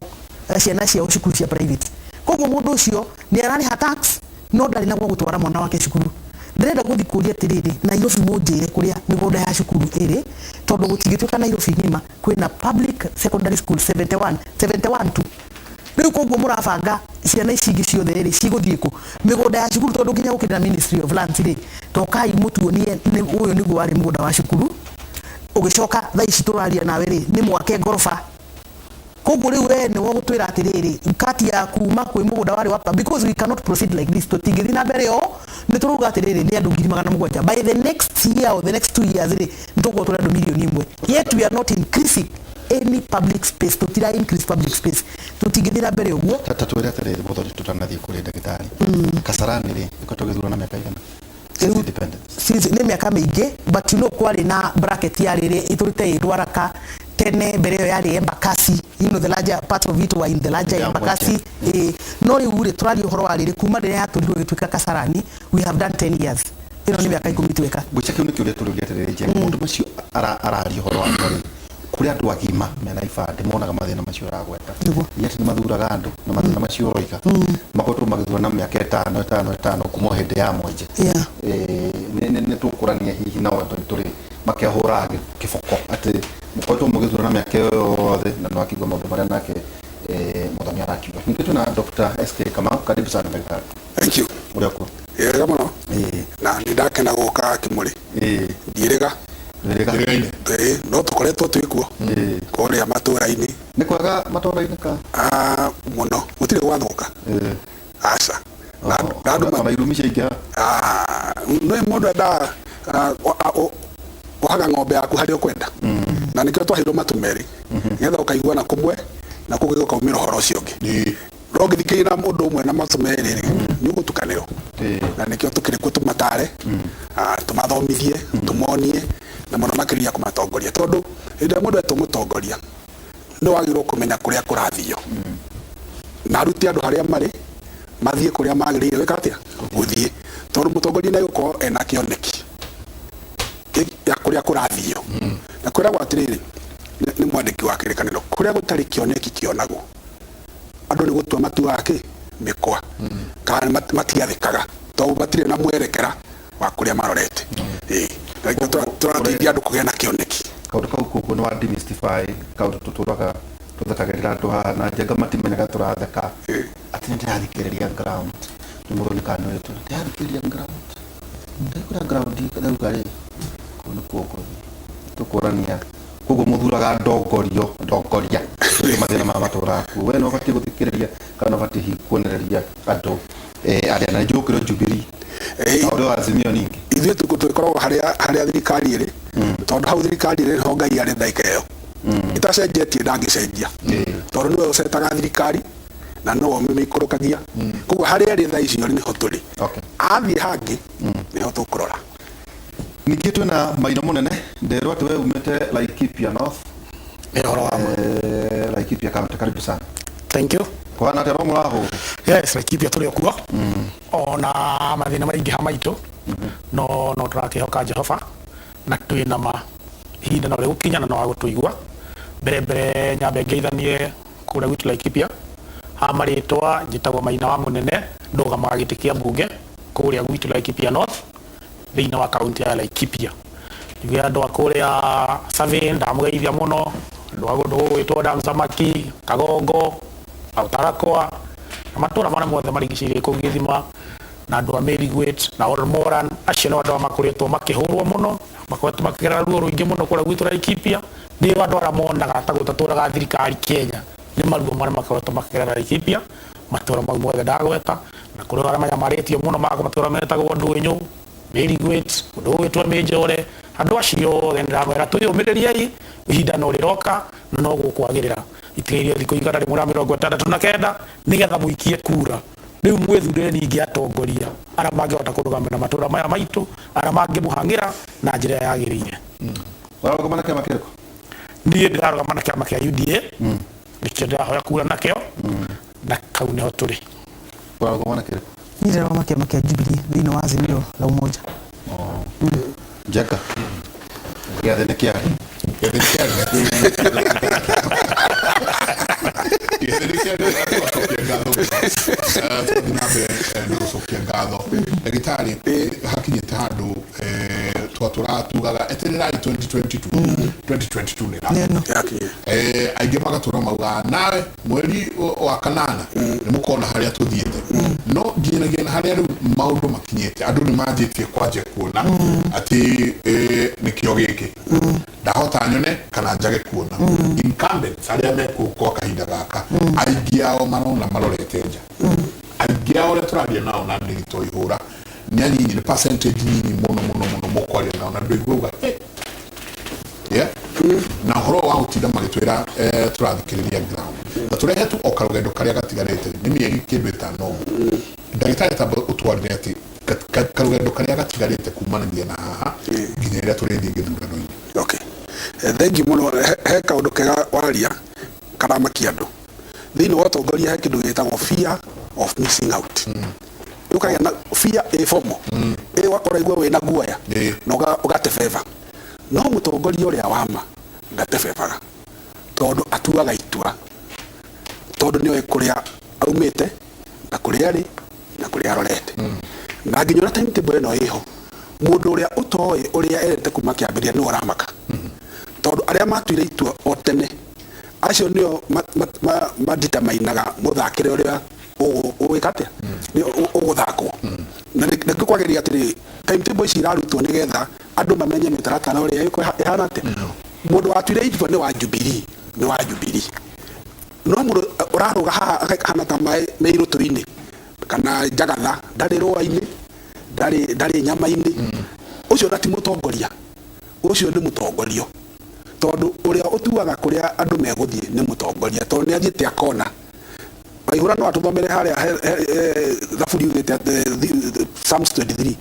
ciana ciao cukuru cia private. Koguo mũndũ ũcio nĩ ararĩha tax, no ndarĩ na gwa gũtwara mwana wake cukuru. Ndĩrenda gũthiĩ kũria atĩrĩrĩ, Nairobi mũnjĩre kũrĩa mĩgũnda ya cukuru ĩrĩ, tondũ gũtingĩtuĩka Nairobi ng'ima kwĩna public secondary school 71 tu. Rĩu koguo mũrabanga ciana ici ingĩ ciothe rĩ, cigũthiĩ kũ? Mĩgũnda ya cukuru, tondũ nginya gũkĩrĩ na Ministry of Lands rĩ, tokai mũtuonie nĩ ũyũ nĩguo warĩ mũgũnda wa cukuru. Ũgĩcoka thaa ici tũraria nawe rĩ, nĩ mwake ngoroba. Koguo rĩu we nĩwe ũgũtwĩra atĩrĩrĩ, kati ya kuma kwĩ mũgũnda warĩ wa, because we cannot proceed like this, tũtingĩthiĩ na mbere ũũ, nĩ tũrauga atĩrĩrĩ, nĩ andũ 700,000. By the next year or the next 2 years rĩ, nĩ tũgũkorwo tũrĩ andũ 1,000,000. Yet we are not increasing any public space, tũtira increase public space, tũtingĩthiĩ na mbere ũguo. Ta twĩre atĩrĩrĩ, Mũthoni, tũtanathiĩ kũrĩ ndagĩtarĩ, Kasarani rĩ, ĩkoretwo ĩgĩthurana mĩaka igana since independence? Since nĩ mĩaka mĩingĩ, but you know kwarĩ na bracket yarĩ rĩ ĩtũrĩte ĩ Ruaraka tene, mbere ĩyo yarĩ Embakasi, you know the larger part of it were in the larger Ya Embakasi. Ĩ no rĩu rĩ, tũraria ũhoro wa rĩrĩ kuma rĩrĩa yatũrirwo ĩgĩtuĩka Kasarani, we have done 10 years, ĩno nĩ mĩaka 10 tweka. Ngwĩciria kĩu nĩ kĩũria tũrĩũria atĩrĩrĩ, Njenga, maũndũ macio araria ũhoro wamo rĩ, kũrĩ andũ agima mena ibandĩ monaga mathĩna macio ũragweta, yet nĩ mathuraga andũ na mathĩna macio ũroiga makoretwo magĩthurana mĩaka 5 5 5 kuma o hĩndĩ ya mwenje. Nĩ tũkũrania hihi nao andũ aitũ rĩ makehũraga kĩboko atĩ mũkoretwo mũgĩthurana mĩaka ĩyo yothe na nĩwakĩigua maũndũ marĩa nake Mũthoni arakiuga. Ningĩ twĩna Dr. SK Kamau, karibu sana ndagĩtarĩ. Thank you. Ũrĩa kuo? Wega mũno, na nĩ ndakena gũka Kĩmũrĩ. Ndiĩrĩga. Ndwĩrĩga. Ĩĩ, no tũkoretwo twĩ kuo kũrĩa matũra-inĩ. Nĩ kwega matũra-inĩ ka? Ah, mũno, gũtirĩ gwathũka, aca. Na andũ Ona irumi ciaingĩha. Ah, nĩ mũndũ endaga ũhaga ng'ombe yaku harĩa ũkwenda, na nĩkĩo twaheirwo matũ merĩ nĩgetha ũkaiguana kũmwe na kũu gũkaumĩra ũhoro ũcio ũngĩ. No ũngĩthikĩrĩria na mũndũ ũmwe na matũ merĩ rĩ, nĩ ũgũtukanĩrwo, na nĩkĩo tũkĩrĩ kuo tũmatare, tũmathomithie, tũmonie, na mũno makĩria kũmatongoria, tondũ hĩndĩ ĩrĩa mũndũ etwo mũtongoria nĩ wagĩrĩirwo kũmenya kũrĩa kũrathio na arute andũ harĩa marĩ mathiĩ kũrĩa magĩrĩire gwĩka atĩa, gũthiĩ, tondũ mũtongoria nĩ egũkorwo ena kĩoneki ya kũrĩa kũrathio. Na kwĩragwo atĩrĩrĩ, nĩ mwandĩki wa kĩrĩkanĩro, kũrĩa gũtarĩ kĩoneki kĩonagwo andũ nĩ gũtua matuaga kĩ mĩkwa, kana matiathĩkaga tondũ matirĩ na mwerekera wa kũrĩa marorete. Ĩĩ, na nĩkĩo tũrateithia andũ kũgĩa na kĩoneki. Kaũndũ kau koguo nĩ wa demystify kaũndũ tũtũraga tũthekagĩrĩra andũ haha na njenga matimenyaga tũratheka atĩ nĩ ndĩrathikĩrĩria ground, nĩ mũthoni kana nĩ wĩtũ ndĩrathikĩrĩria ground, ndĩkũrĩa ground ndauga rĩ, kũu nĩkuo ngũthiĩ tũkũrania. Koguo mũthuraga ndongorio ndongoria nĩ mathĩna ma matũra aku, we nĩ ũbatiĩ gũthikĩrĩria kana ũbatiĩ hihi kuonereria andũ arĩa na njũkĩro Jubilee na ũrĩa wa Azimio ningĩ. Ithuĩ tũkoragwo harĩa thirikari ĩrĩ, tondũ hau thirikari ĩrĩ nĩho Ngai arĩ ndagĩka ĩyo, ĩtacenjetie ndangĩcenjia, tondũ nĩwe ũcetaga thirikari na nĩwe ũmĩikũrũkagia. Koguo harĩa ĩrĩ thaa icio nĩho tũrĩ, athiĩ hangĩ nĩho tũkũrora. Ningĩ twĩna Maina mũnene, nderwo atĩ we umĩte Laikipia North. Nĩ ũhoro wa ma. Laikipia County, karibu sana. Thank you. Kũhana atĩa no mũrahũra? Yes, Laikipia tũrĩ o kuo, ona mathĩna maingĩha maitũ, no tũrakĩhoka Jehova na twĩna ma ihinda no rĩgũkinya na no agũtũigua. Mbere nyambe ngeithanie kũrĩa gwitũ Laikipia. Ha marĩtwa njĩtagwo Maina wa Mũnene, ndũgamaga gĩtĩ kĩa mbunge kũrĩa gwitũ Laikipia North thĩinĩ wa kaunti ya Laikipia. Njuge andũ a kũrĩa Survey ndamũgeithia mũno, andũ a kũndũ gũgwĩtwo Damsamaki, Kagongo, Autarakwa na matũra marĩa mothe marigicĩirie kũu Gĩthima, na andũ a Merigwit na Olmoran, acio nĩ andũ arĩa makoretwo makĩhũrwo mũno, makoretwo makĩgerera ruo rũingĩ mũno kũrĩa gwitũ Laikipia. Nĩo andũ arĩa monaga ta gũtatũraga thirikari Kenya, nĩ maruo marĩa makoretwo makĩgerera Laikipia, matũra mau mothe ndagweta, na kũrĩ arĩa manyamarĩtio mũno matũra metagwo Ndũnyũ, Merigwit, kũndũ gũgwĩtwo Mĩnjore, andũ acio othe ndĩramwĩra twĩyũmĩrĩriei, ihinda no rĩroka na no gũkwagĩrĩra. Itigĩrĩrio thikũ 169 nĩgetha mũikie kura. Rĩu mwĩthurĩre ningĩ atongoria arĩa mangĩhota kũrũgamĩrĩra matũra maya maitũ, arĩa mangĩmũhang'ĩra na njĩra ĩrĩa yagĩrĩire. Ũrarũgama na kĩama kĩrĩkũ? Niĩ ndĩrarũgama na kĩama kĩa UDA, nĩkĩo ndĩrahoya kura nakĩo, na kau nĩho tũrĩ. Ũrarũgama na kĩrĩkũ? Niĩ ndĩrarũgama kĩama kĩa Jubilee thĩinĩ wa Azimio la Umoja. Njenga. Gĩathĩ nĩ kĩarĩ. Gĩathĩ nĩ kĩarĩ. Gĩathĩ nĩ kĩarĩ. Tũcokia ngatho. Tũrathiĩ na mbere na gũcokia ngatho. Ndagĩtarĩ, hakinyĩte handũ twatũraga tugaga etererai 2022. 2022 nĩ ĩrakinya. Aingĩ magatũra maugaga nawe mweri wa kanana nĩ mũkona harĩa tũthiĩte, no nginyanagia na harĩa rĩu maũndũ makinyĩte, andũ nĩ manjĩtie kwanjia kuona atĩ nĩkĩo gĩkĩ ndahota nyone kana njage kuona. Incumbents arĩa mekuo kwa kahinda gaka, aingĩ ao marona marorete nja, aingĩ ao arĩa tũraria nao na ndĩgito ihũra nĩ anyinyi, nĩ percentage nyinyi mũno mũno mũno mũkwaria nao na ndũigua uga yeah. Na ũhoro wa gũtinda magĩtwĩra tũrathikĩrĩria ground na tũrehe tu o karũgendo karĩa gatigarĩte nĩ mĩeri kĩndũ ĩtano ũguo. Ndagĩtarĩ tamba ũtwarĩre atĩ karũgendo karĩa gatigarĩte kumanagia na haha nginya rĩrĩa tũrĩthiĩ gĩthurano-inĩ. Okay. Thengiũ mũno. He kaũndũ kega waria karamakia andũ thĩinĩ wa ũtongoria. He kĩndũ gĩtagwo fear of missing out. Ũkagĩa na fear, ĩ FOMO, ĩ ũgakorwo igua wĩna guoya na ũgatebeba. No mũtongoria ũrĩa wama ndatebebaga, tondũ atuaga itua tondũ nĩoĩ kũrĩa aumĩte na kũrĩa arĩ na kũrĩa arorete. Na nginya ũrĩa timetable ĩno ĩho, mũndũ ũrĩa ũtoĩ ũrĩa erete kuma kĩambĩrĩria nĩwe ũramaka, tondũ arĩa matuire itua o tene acio nĩo maditamainaga mũthakĩre ũrĩa ũgwĩka atĩa nĩ ũgũthakwo. Na nĩkĩo kwagĩrĩire atĩrĩrĩ, timetable ici irarutwo nĩgetha andũ mamenye mĩtaratara ũrĩa ĩhana atĩa. Mũndũ watuire itua nĩ wa Jubilee, nĩ wa Jubilee. No mũndũ ũrarũga haha akahana ta maĩ me irũtũ-inĩ kana njagatha, ndarĩ rũa-inĩ, ndarĩ nyama-inĩ, ũcio na ti mũtongoria, ũcio nĩ mũtongorio, tondũ ũrĩa ũtuaga kũrĩa andũ megũthiĩ nĩ mũtongoria, tondũ nĩ athiĩte akona. Waihũra no atũthomere harĩa thaburi yugĩte atĩ Psalms 23,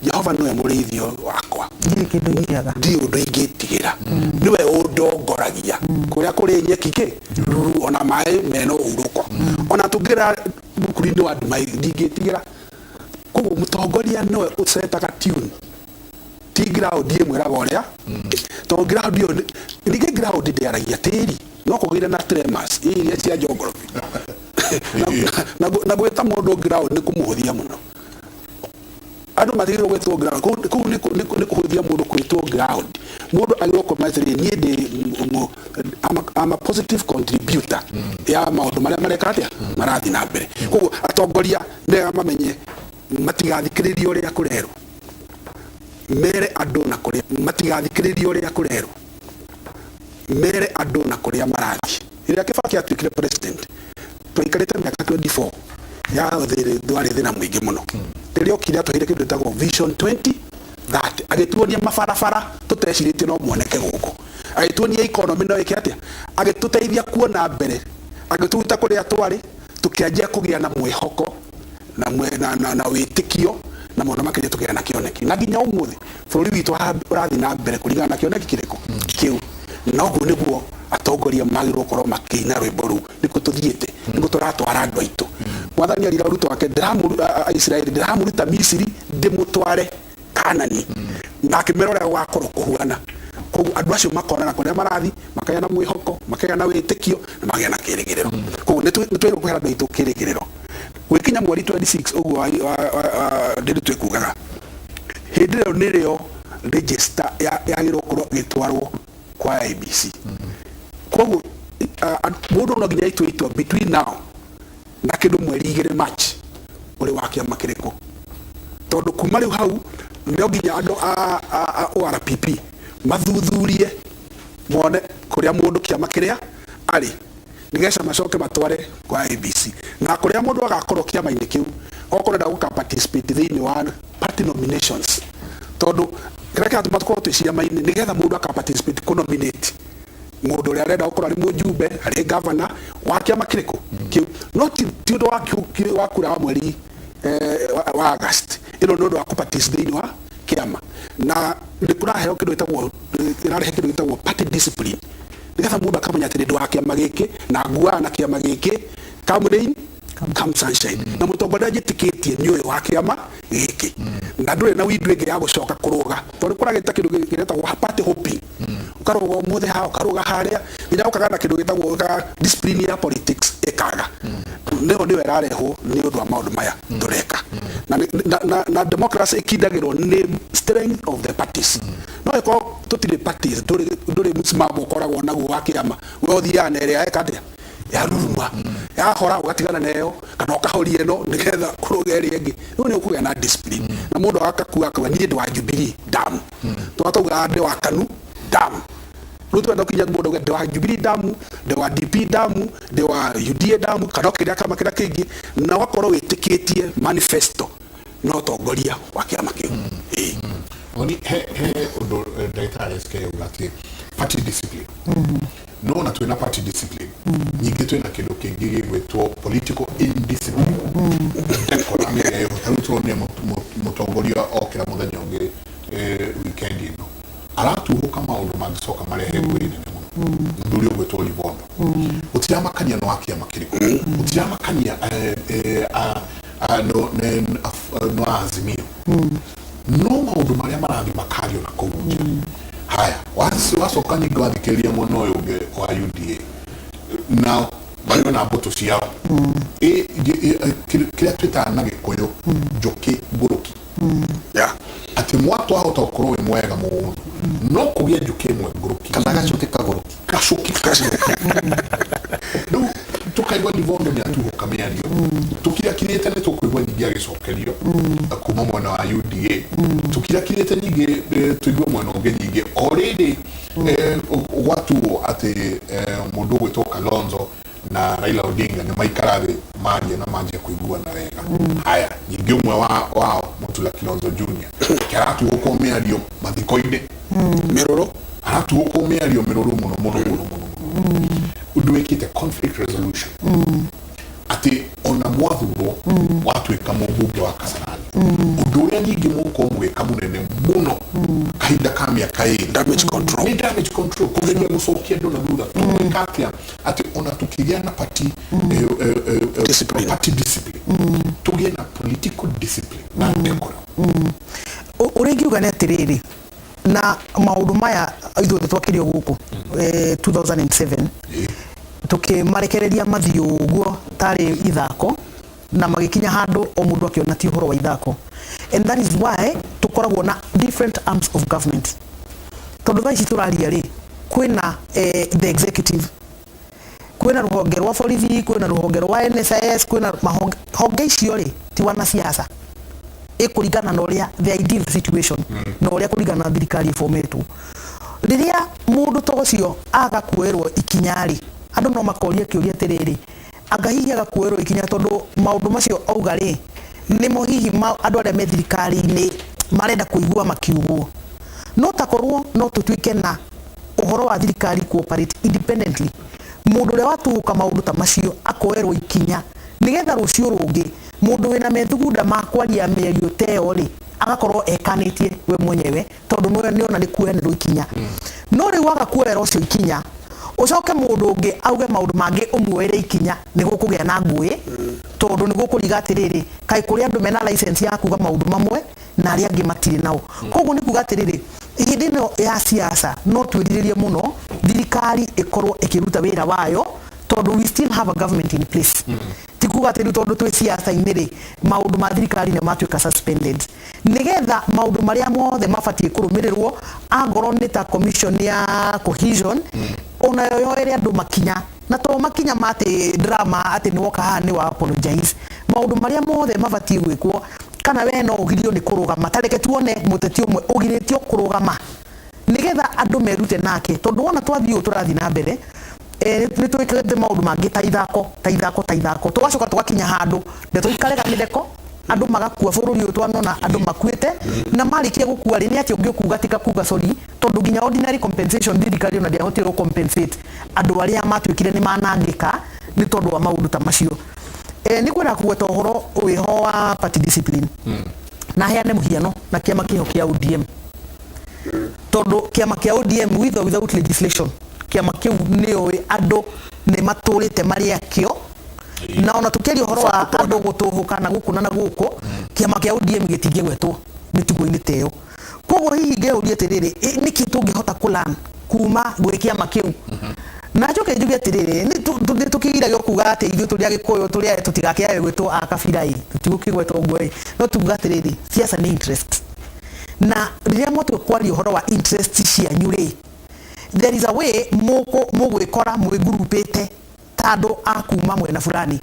"Jehova nĩwe mũrĩithio wakwa, ndirĩ kĩndũ ingĩaga." Ndirĩ ũndũ ingĩtigĩra. Nĩwe ũndongoragia kũrĩa kũrĩ nyeki kĩ ruru, ona maĩ mena ũhurũko, ona tũngĩra mũkuru-inĩ wa nduma ndingĩtigĩra. Koguo mũtongoria nĩwe ũcetaga tune, ti ground ĩmwĩraga ũrĩa, tondũ ground ĩyo ningĩ ground ndĩaragia tĩri, no kũgĩre na tremors iria cia geography. Na gwĩta mũndũ ground nĩ kũmũhũthia mũno. Andũ matigĩrĩirwo gwĩtwo ground. Kũu nĩ kũhũthia mũndũ kwĩtwo ground. Mũndũ agĩrĩirwo kũmenya atĩrĩrĩ, niĩ ndĩ I'm a positive contributor ya maũndũ marĩa mareka atĩa, marathiĩ na mbere. Koguo atongoria nĩega mamenye matigathikĩrĩrie ũrĩa kũrerwo, mere andũ na kũrĩa, matigathikĩrĩrie ũrĩa kũrerwo, mere andũ na kũrĩa marathiĩ. Rĩrĩa Kibaki atuĩkire president, twaikarĩte mĩaka 24 ya thĩrĩ, ndwarĩ thĩna mũingĩ mũno. Rĩrĩa okire atũheire kĩndũ gĩtagwo Vision 2030, agĩtuonia mabarabara tũtecirĩtie no moneke gũkũ, agĩtuonia economy no ĩke atĩa, agĩtũteithia kuona mbere, agĩtũruta kũrĩa twarĩ, tũkĩanjia kũgĩa na mwĩhoko na wĩtĩkio, na mũno makĩria tũkĩgĩa na kĩoneki. Na nginya ũmũthĩ bũrũri witũ ũrathiĩ na mbere kũringana na kĩoneki kĩrĩkũ kĩu. Na ũguo nĩguo atongoria magĩrĩirwo gũkorwo makĩina rwĩmbo rũu, nĩkuo tũthiĩte, nĩkuo tũratwara andũ aitũ. Mwathani erire arutwo ake Aisiraeli, "Ndĩramũruta Misiri ndĩmũtware Kanani," na akĩmera ũrĩa gũgakorwo kũhuana. Koguo andũ acio makonana kũrĩa marathi, makagĩa na mwĩhoko, makagĩa na wĩtĩkio na magĩa na kĩrĩgĩrĩro. Koguo nĩ twĩrwo kũhe andũ aitũ kĩrĩgĩrĩro. Gwĩkinya mweri 26 ũguo ndĩrĩ twĩkugaga, hĩndĩ ĩyo nĩrĩo register yagĩrĩirwo gũkorwo ĩgĩtwarwo kwa IEBC. Koguo mũndũ no nginya itue itua between now na kĩndũ mweri 2 March, ũrĩ wa kĩama kĩrĩkũ, tondũ kuma rĩu hau no nginya andũ a ORPP mathuthurie mone kũrĩa mũndũ kĩama kĩrĩa arĩ, nĩgetha macoke matware kwa IEBC. Na kũrĩa mũndũ agakorwo kĩama-inĩ kĩu, okorwo enda gũka participate thĩinĩ wa party nominations, tondũ kĩrĩa kĩratũma tũkorwo twĩ ciama-inĩ nĩgetha mũndũ aka participate kũ nominate mũndũ ũrĩa arenda gũkorwo arĩ mũjumbe, arĩ gavana wa kĩama kĩrĩkũ kĩu. No ti ũndũ wa kura wa mweri wa August ĩno, nĩ ũndũ wa kũ-participate thĩinĩ wa kĩama. Na nĩ kũraheo kĩndũ gĩtagwo, kĩrarehe kĩndũ gĩtagwo party discipline, nĩgetha mũndũ akamenya atĩ ndĩ wa kĩama gĩkĩ na nguaga na kĩama gĩkĩ, come rain come sunshine. Na mũtongoria njĩtĩkĩtie nĩ ũyũ wa kĩama gĩkĩ, na ndũrĩ na windu ĩngĩ ya gũcoka kũrũga, tondũ kũragĩta kĩndũ gĩtagwo party hopping, ũkarũga ũmũthĩ haha, ũkarũga harĩa, nginya ũkaga na kĩndũ gĩtagwo discipline ya politics ĩkaga. Nĩyo ĩrarehwo nĩ ũndũ wa maũndũ maya tũreka. Na democracy ĩkindagĩrwo nĩ strength of the parties. No ĩkorwo tũtirĩ parties, ndũrĩ mũsimamo ũkoragwo naguo wa kĩama, we ũthiaga na ĩrĩa eka atĩa, yaruruma, yahora ũgatigana nayo kana ũkahoria ĩno nĩgetha ũrũge ĩrĩa ĩngĩ. Rĩu nĩ ũkũgĩa na discipline na mũndũ agakua akauga, "Niĩ ndĩ wa Jubilee damu." Twataugaga ndĩ wa KANU damu, rĩu twenda kinya mũndũ auge ndĩ wa Jubilee damu, ndĩ wa DP damu, ndĩ wa UDA damu, kana kĩrĩa kĩama kĩrĩa kĩngĩ, na ũgakorwo wĩtĩkĩtie manifesto na ũtongoria wa kĩama kĩu. Ĩĩ. Oni he ũndũ, ndagĩtarĩ SK auga atĩ Party discipline, no na twina party discipline, nyingĩ twĩna kĩndũ kĩngĩ gĩgwĩtwo political indiscipline. Decorum ĩrĩa ĩho ta rĩu tũronire mũtongoria okĩra mũthenya ũngĩ, weekend ĩno aratuhũka maũndũ mangĩcoka marehe ngũĩ nene mũno. Mũthuri ũgwĩtwo Livondo, gũtiramakania no wa kĩama kĩrĩkũ, gũtiramakania no Azimio, no maũndũ marĩa marathiĩ makario na kũu nja. Haya, wacoka ningĩ wathikĩrĩria mwena ũyũ ũngĩ wa UDA, nao marĩ na mbũtũ ciao. Kĩrĩa twĩtaga na Gĩkũyũ njũkĩ ngũrũki, atĩ mwatũ wahota gũkorwo wĩ mwega mũno, no kũgĩe njũkĩ ĩmwe ngũrũki. Kana gacũkĩ kagũrũki. Gacũkĩ kagũrũki. Rĩu tũkaigua Livondo nĩ atuhũka mĩario, tũkirakirĩte nĩ tũkũigua nyingĩ agĩcokerio kuma mwena wa UDA, tũkirakirĩte nyingĩ tũigue mwena ũngĩ nyingĩ. O rĩrĩ gwatuo atĩ mũndũ ũgwĩtwo Kalonzo na Raila Odinga nĩ maikara thĩ marie na manjia kũiguana wega. Haya, nyingĩ ũmwe wao Mutula Kilonzo Junior kĩaratuhũkwo mĩario mathiko-inĩ mĩrũrũ, aratuhũkwo mĩario mĩrũrũ mũno mũno mũno mũno mũno, ũndũ wĩkĩte conflict resolution, atĩ ona mwathurwo watuĩka mũmbunge wa Kasarani, ũndũ ũrĩa nyingĩ mũgũkorwo mũgĩka mũnene mũno kahinda ka mĩaka 2 damage control. Nĩ damage control, kũgeria gũcokia andũ na thutha. Tũgwĩka atĩa atĩ ona tũkĩgĩa na party discipline. Party discipline, tũgĩe na political discipline na decorum. Ũrĩa ingiuga nĩ atĩrĩrĩ, na maũndũ maya ithuothe twakĩrio gũkũ 2007, tũkĩmarekereria mathiĩ ũguo tarĩ ithako, na magĩkinya handũ o mũndũ akĩona ti ũhoro wa ithako, and that is why tũkoragwo na different arms of government, tondũ thaa ici tũraria rĩ, kwĩna the executive, kwĩna rũhonge rwa borithi, kwĩna rũhonge rwa NSIS, kwĩna mahonge. Honge icio rĩ, ti wanasiasa, ĩkũringana na ũrĩa the ideal situation na ũrĩa kũringana na thirikari ĩbometwo. Rĩrĩa mũndũ ta ũcio aga kuoerwo ikinya rĩ, andũ no makoria kĩũria atĩrĩrĩ, anga hihi aga kuoerwo ikinya tondũ maũndũ macio auga rĩ, nĩmo hihi andũ arĩa me thirikari-inĩ marenda kũigua makiugwo? No takorwo no tũtuĩke na ũhoro wa thirikari cooperate independently, mũndũ ũrĩa watuhũka maũndũ ta macio akoerwo ikinya, nĩgetha rũciũ rũngĩ mũndũ wĩna methugunda ma kwaria mĩario ta ĩyo rĩ, agakorwo ekanĩtie we mwenyewe, tondũ nĩona nĩ kuoyanĩrwo ikinya. No rĩu waga kuoera ũcio ikinya, ũcoke mũndũ ũngĩ auge maũndũ mangĩ ũmuoere ikinya, nĩ gũkũgĩa na ngũĩ, tondũ nĩ gũkũriga atĩrĩrĩ, kaĩ kũrĩ andũ mena license ya kuga maũndũ mamwe na arĩa angĩ matirĩ nao. Koguo nĩ kuga atĩrĩrĩ, hĩndĩ ĩno ya siasa no twĩrirĩrie mũno thirikari ĩkorwo ĩkĩruta wĩra wayo, tondũ we still have a government in place. Ti kuga atĩ rĩu tondũ twĩ siasa-inĩ rĩ, maũndũ ma thirikari nĩ matuĩka suspended, nĩgetha maũndũ marĩa mothe mabatiĩ kũrũmĩrĩrwo, angorwo nĩ ta commission ya cohesion, onayo yoere andũ makinya, na to makinya ma atĩ drama, atĩ nĩ woka haha nĩ wa apologize. Maũndũ marĩa mothe mabatiĩ gwĩkwo, kana we no ũgirio nĩ kũrũgama, ta reke tuone mũteti ũmwe ũgirĩtio kũrũgama, nĩgetha andũ merute nake, tondũ wona twathiĩ ũũ tũrathiĩ na mbere, nĩ twĩkĩte maũndũ mangĩ ta ithako, ta ithako, ta ithako, tũgacoka tũgakinya handũ ndeto ikarega mĩtheko, andũ magakua. Bũrũri ũyũ twanona andũ makuĩte, na marĩkia gũkua rĩ, nĩ atĩ ũngĩ ũkuga tika kuga sorry, tondũ nginya ordinary compensation thirikari ona ndĩahotire gũ compensate andũ arĩa matuĩkire nĩ manangĩka nĩ tondũ wa maũndũ ta macio. Nĩ kwenda kũgweta ũhoro wĩho wa party discipline, na heane mũhiano na kĩama kĩho kĩa ODM, tondũ kĩama kĩa ODM, with or without legislation, kĩama kĩu nĩũĩ andũ nĩ matũrĩte marĩ akĩo, na ona tũkĩaria ũhoro wa andũ gũtũhũka na gũkũ na gũkũ, kĩama kĩa ODM gĩtingĩgwetwo mĩtugo-inĩ ta ĩyo. Koguo hihi ngeyũria atĩrĩrĩ, nĩkĩ tũngĩhota kũ-learn kuma gwĩ kĩama kĩu? Na njoke njuge atĩrĩrĩ, nĩ tũkĩgiragio kuga atĩ ithuĩ tũrĩ Agĩkũyũ, tũrĩ tũtigakĩage gwĩtwo a kabira ĩ, tũtigũkĩgwetwo ũguo ĩ, no tuga atĩrĩrĩ, siasa nĩ interest, na rĩrĩa mwatua kwaria ũhoro wa interest cianyu rĩ, there is a way mũgwĩkora mwĩngurupĩte ta andũ a kuma mwena fulani,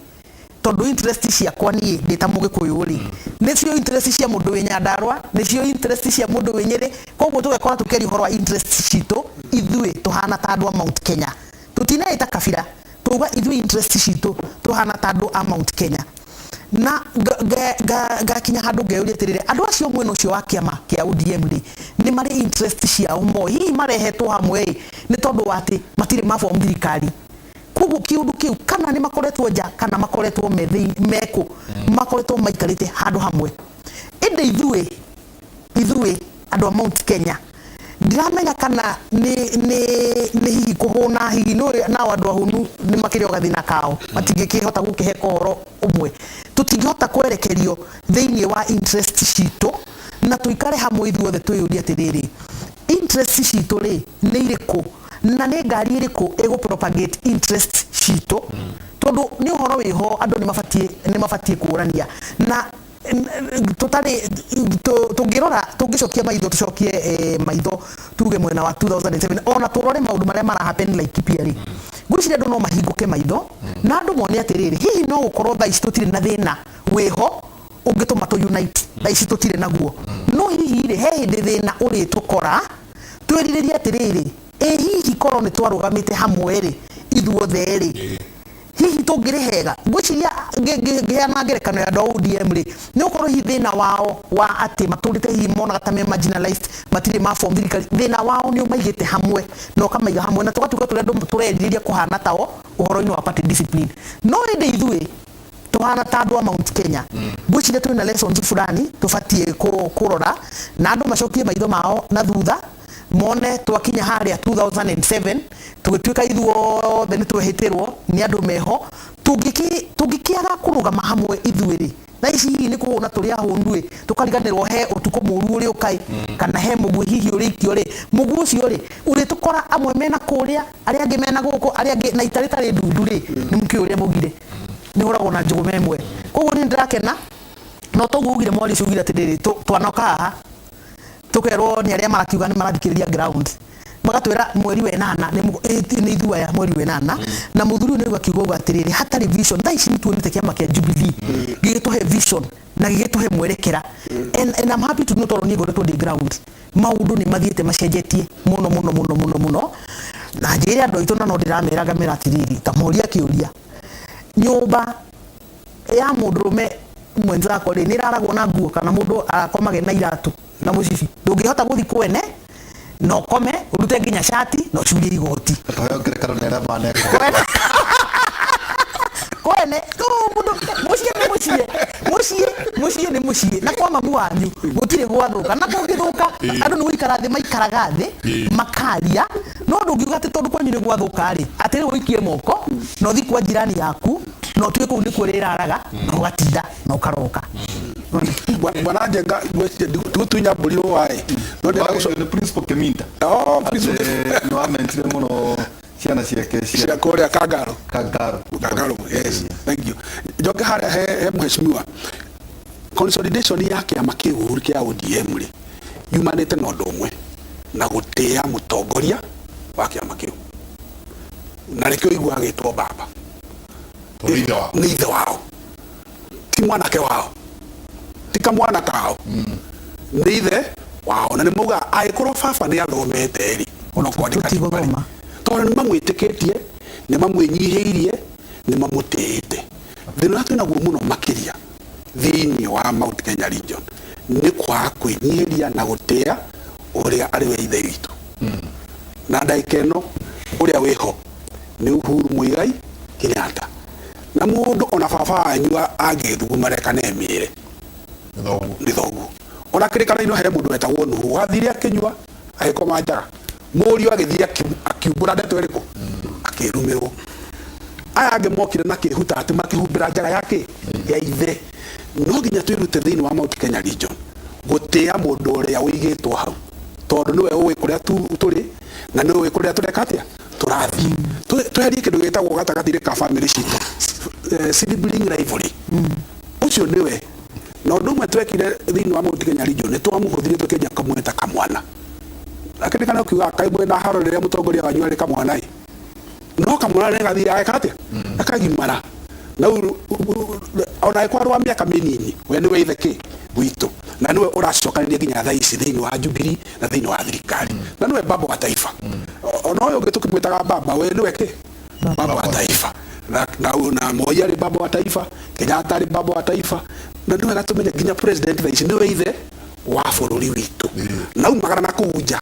tondũ interest ciakwa niĩ ndĩ ta Mũgĩkũyũ rĩ, nĩcio interest cia mũndũ wĩ Nyandarũa, nĩcio interest cia mũndũ wĩ Nyĩrĩ. Koguo tũgekora tũkĩaria ũhoro wa interest citũ, ithuĩ tũhana ta andũ a Mount Kenya, tũtinaĩta kabira, tuga ithuĩ interest citũ tũhana ta andũ a Mount Kenya. Na ngakinya handũ ngeyũria atĩrĩrĩ, andũ acio mwena ũcio wa kĩama kĩa ODM rĩ, nĩ marĩ interest ciao moĩ, hihi marehetwo hamwe ĩ nĩ tondũ wa atĩ matirĩ ma form thirikari. Koguo kĩũndũ kĩu kana nĩ makoretwo nja kana makoretwo me thĩinĩ, mekũ, makoretwo maikarĩte handũ hamwe. Ĩndĩ ithuĩ andũ a Mount Kenya ndiramenya kana nĩ hihi kũhũna, hihi nĩ nao andũ ahũnu nĩ makĩrĩ o gathĩna kao, matingĩkĩhota gũkĩhe ũhoro ũmwe. Tũtingĩhota kwerekerio thĩinĩ wa interest citũ na tũikare hamwe ithuothe twĩyũrie atĩrĩrĩ, interest citũ rĩ nĩ irĩkũ na nĩ ngari ĩrĩkũ ĩgũ propagate interest citũ, tondũ nĩ ũhoro wĩho andũ nĩ mabatiĩ kũrania na tũtarĩ tũngĩrora, tũngĩcokia maitho, tũcokie maitho tuge mwena wa 2007 ona tũrore maũndũ marĩa mara happen Laikipia rĩ, ngwĩciria andũ no mahingũke maitho na andũ mone atĩrĩrĩ, hihi no gũkorwo thaa ici tũtirĩ na thĩna wĩho ũngĩtũma tũ unite, thaa ici tũtirĩ naguo, no hihi rĩ he hĩndĩ thĩna ũrĩtũkora twĩrirĩrie atĩrĩrĩ, ĩ hihi korwo nĩ twarũgamĩte hamwe rĩ ithuothe rĩ, hihi tũngĩrĩ hega. Ngwĩciria ngĩheana ngerekano ya andũ a ODM rĩ, nĩ gũkorwo hihi thĩna wao wa atĩ matũrĩte hihi monaga ta me marginalized, matirĩ ma form thirikari, thĩna wao nĩ ũmaigĩte hamwe na ũkamaiga hamwe na tũgatuĩka tũrĩa andũ tũrerirĩria kũhana tao ũhoro-inĩ wa party discipline. No ĩndĩ ithuĩ tũhana ta andũ a Mount Kenya, ngwĩciria twĩna lessons fulani tũbatiĩ kũrora na andũ macokie maitho mao na thutha mone twakinya harĩa 2007 tũgĩtuĩka ithuothe nĩ twehĩtĩrwo nĩ andũ meho, tũngĩkĩaga kũrũgama hamwe ithuĩ rĩ, thaa ici hihi nĩ kũhũna tũrĩ ahũnu ĩ, tũkariganĩrwo he ũtukũ mũru ũrĩ ũkai, kana he mũguĩ hihi ũrĩikio rĩ, mũguĩ ũcio rĩ ũrĩtũkora amwe mena kũrĩa, arĩa angĩ mena gũkũ, arĩa angĩ na ita rĩtarĩ ndundu rĩ, nĩ mũkĩũĩ ũrĩa maugire nĩ hũragwo na njũgũma ĩmwe. Koguo niĩ nĩndĩrakena no toguo ugire mwari ũcio ugire atĩrĩrĩ, twanoka haha tũkerwo nĩ arĩa marakiuga nĩ marathikĩrĩria ground, magatwĩra mweri wa ĩnana nĩ ithuĩ aya mweri wa ĩnana, na mũthuri ũyũ nĩguo akiuga ũguo atĩrĩrĩ, hatarĩ vision. Thaa ici nĩtuonete kĩama kĩa Jubilee gĩgĩtũhe vision na gĩgĩtũhe mwerekera, and I'm happy to know tondũ niĩ ngoretwo ndĩ ground, maũndũ nĩ mathiĩte macenjetie mũno mũno mũno mũno mũno, na njĩre andũ aitũ na no ndĩramera ngamera atĩrĩrĩ, ta moria kĩũria, nyũmba ya mũndũrũme mwenzako rĩ nĩ ĩraragwo na nguo kana mũndũ akomage na iratũ na mũcibi, ndũngĩhota gũthiĩ kwene na ũkome ũrute nginya cati na ũcurie igoti. Tũheo ngerekano nĩ arĩa maneka. Kwene mũndũ mũciĩ nĩ mũciĩ, mũciĩ mũciĩ nĩ mũciĩ, na kwa mamu wanyu gũtirĩ gwathũka, na kũngĩthũka andũ nĩ gũikara thĩ maikaraga thĩ makaria, no ndũngiuga atĩ tondũ kwanyu nĩ gwathũka rĩ atĩ rĩu ũikie moko na ũthiĩ kwa jirani yaku na ũtuĩke kũu nĩkuo ũrĩraraga na ũgatinda na ũkaroka. Bwana Njenga, ndigũtunya mbũri rũa-ĩ. No ndĩrenda Nĩ Principal Keminta. Oh, Principal. Nĩ wamentire mũno ciana ciake cia kũrĩa Kangaro. Kangaro. Kangaro, yes. Thank you. Njoke harĩa he mheshimiwa. Consolidation ya kĩama kĩu kĩa ODM rĩ yumanĩte na ũndũ ũmwe, na gũtĩĩa mũtongoria wa kĩama kĩu, na nĩkĩo iguaga agĩtwo baba. Nĩ ithe wao, ti mwanake wao, ti kamwana kao, nĩ ithe wao, na nĩ maugaga angĩkorwo baba nĩ athomete rĩ, ona kwandĩka ti gũthoma, tondũ nĩ mamwĩtĩkĩtie, nĩ mamwĩnyihĩirie, nĩ mamũtĩĩte. Thĩna ũrĩa twĩnaguo mũno makĩria thĩinĩ wa Mount Kenya region nĩ kwaga kwĩnyihĩria na gũtĩĩa ũrĩa arĩ we ithe witũ. Na ndagĩka ĩno ũrĩa wĩho nĩ Uhuru Muigai Kenyatta, na mũndũ ona baba wanyu angĩthuguma reka nemĩre nĩ thoguo. Ona kĩrĩkanĩro he mũndũ wetagwo Nuhu, wathire akĩnyua agĩkoma njaga, mũriũ agĩthiĩ akiumbũra ndeto ĩrĩkũ, akĩrumĩrwo. Aya angĩ mokire na kĩhuta atĩ makĩhumbĩra njaga yake ya ithe. No nginya twĩrute thĩinĩ wa Mount Kenya region gũtĩĩa mũndũ ũrĩa ũigĩtwo hau, tondũ nĩwe ũĩ kũrĩa tũrĩ na nĩwe ũĩ kũrĩa tũreka atĩa, tũrathiĩ. Tweherie kĩndũ gĩtagwo gatagatĩ-inĩ ka family citũ, sibling rivalry. Ũcio nĩwe. Na ũndũ ũmwe twekire thĩinĩ wa Mount Kenya region nĩ twamũhũthire tũkĩanjia kũmwĩta kamwana. Lakini kana ũkiuga kaĩ mwĩna haro rĩrĩa mũtongoria wanyu arĩ kamwana ĩ, no kamwana nĩ gathiaga ageka atĩa, akagimara. Na ona angĩkorwo wa mĩaka mĩnini, we nĩwe ithe kĩ witũ, na nĩwe ũracokanĩria nginya thaa ici thĩinĩ wa Jubilee na thĩinĩ wa thirikari, na nĩwe baba wa taifa. Ona ũyũ ũngĩ tũkĩmwĩtaga baba, we nĩwe kĩ baba wa taifa. Na, na, na Moi arĩ baba wa taifa, Kenyatta arĩ baba wa taifa, na nĩ wega tũmenye nginya president thaa ici nĩwe ithe wa bũrũri witũ. Na umagara na kũu nja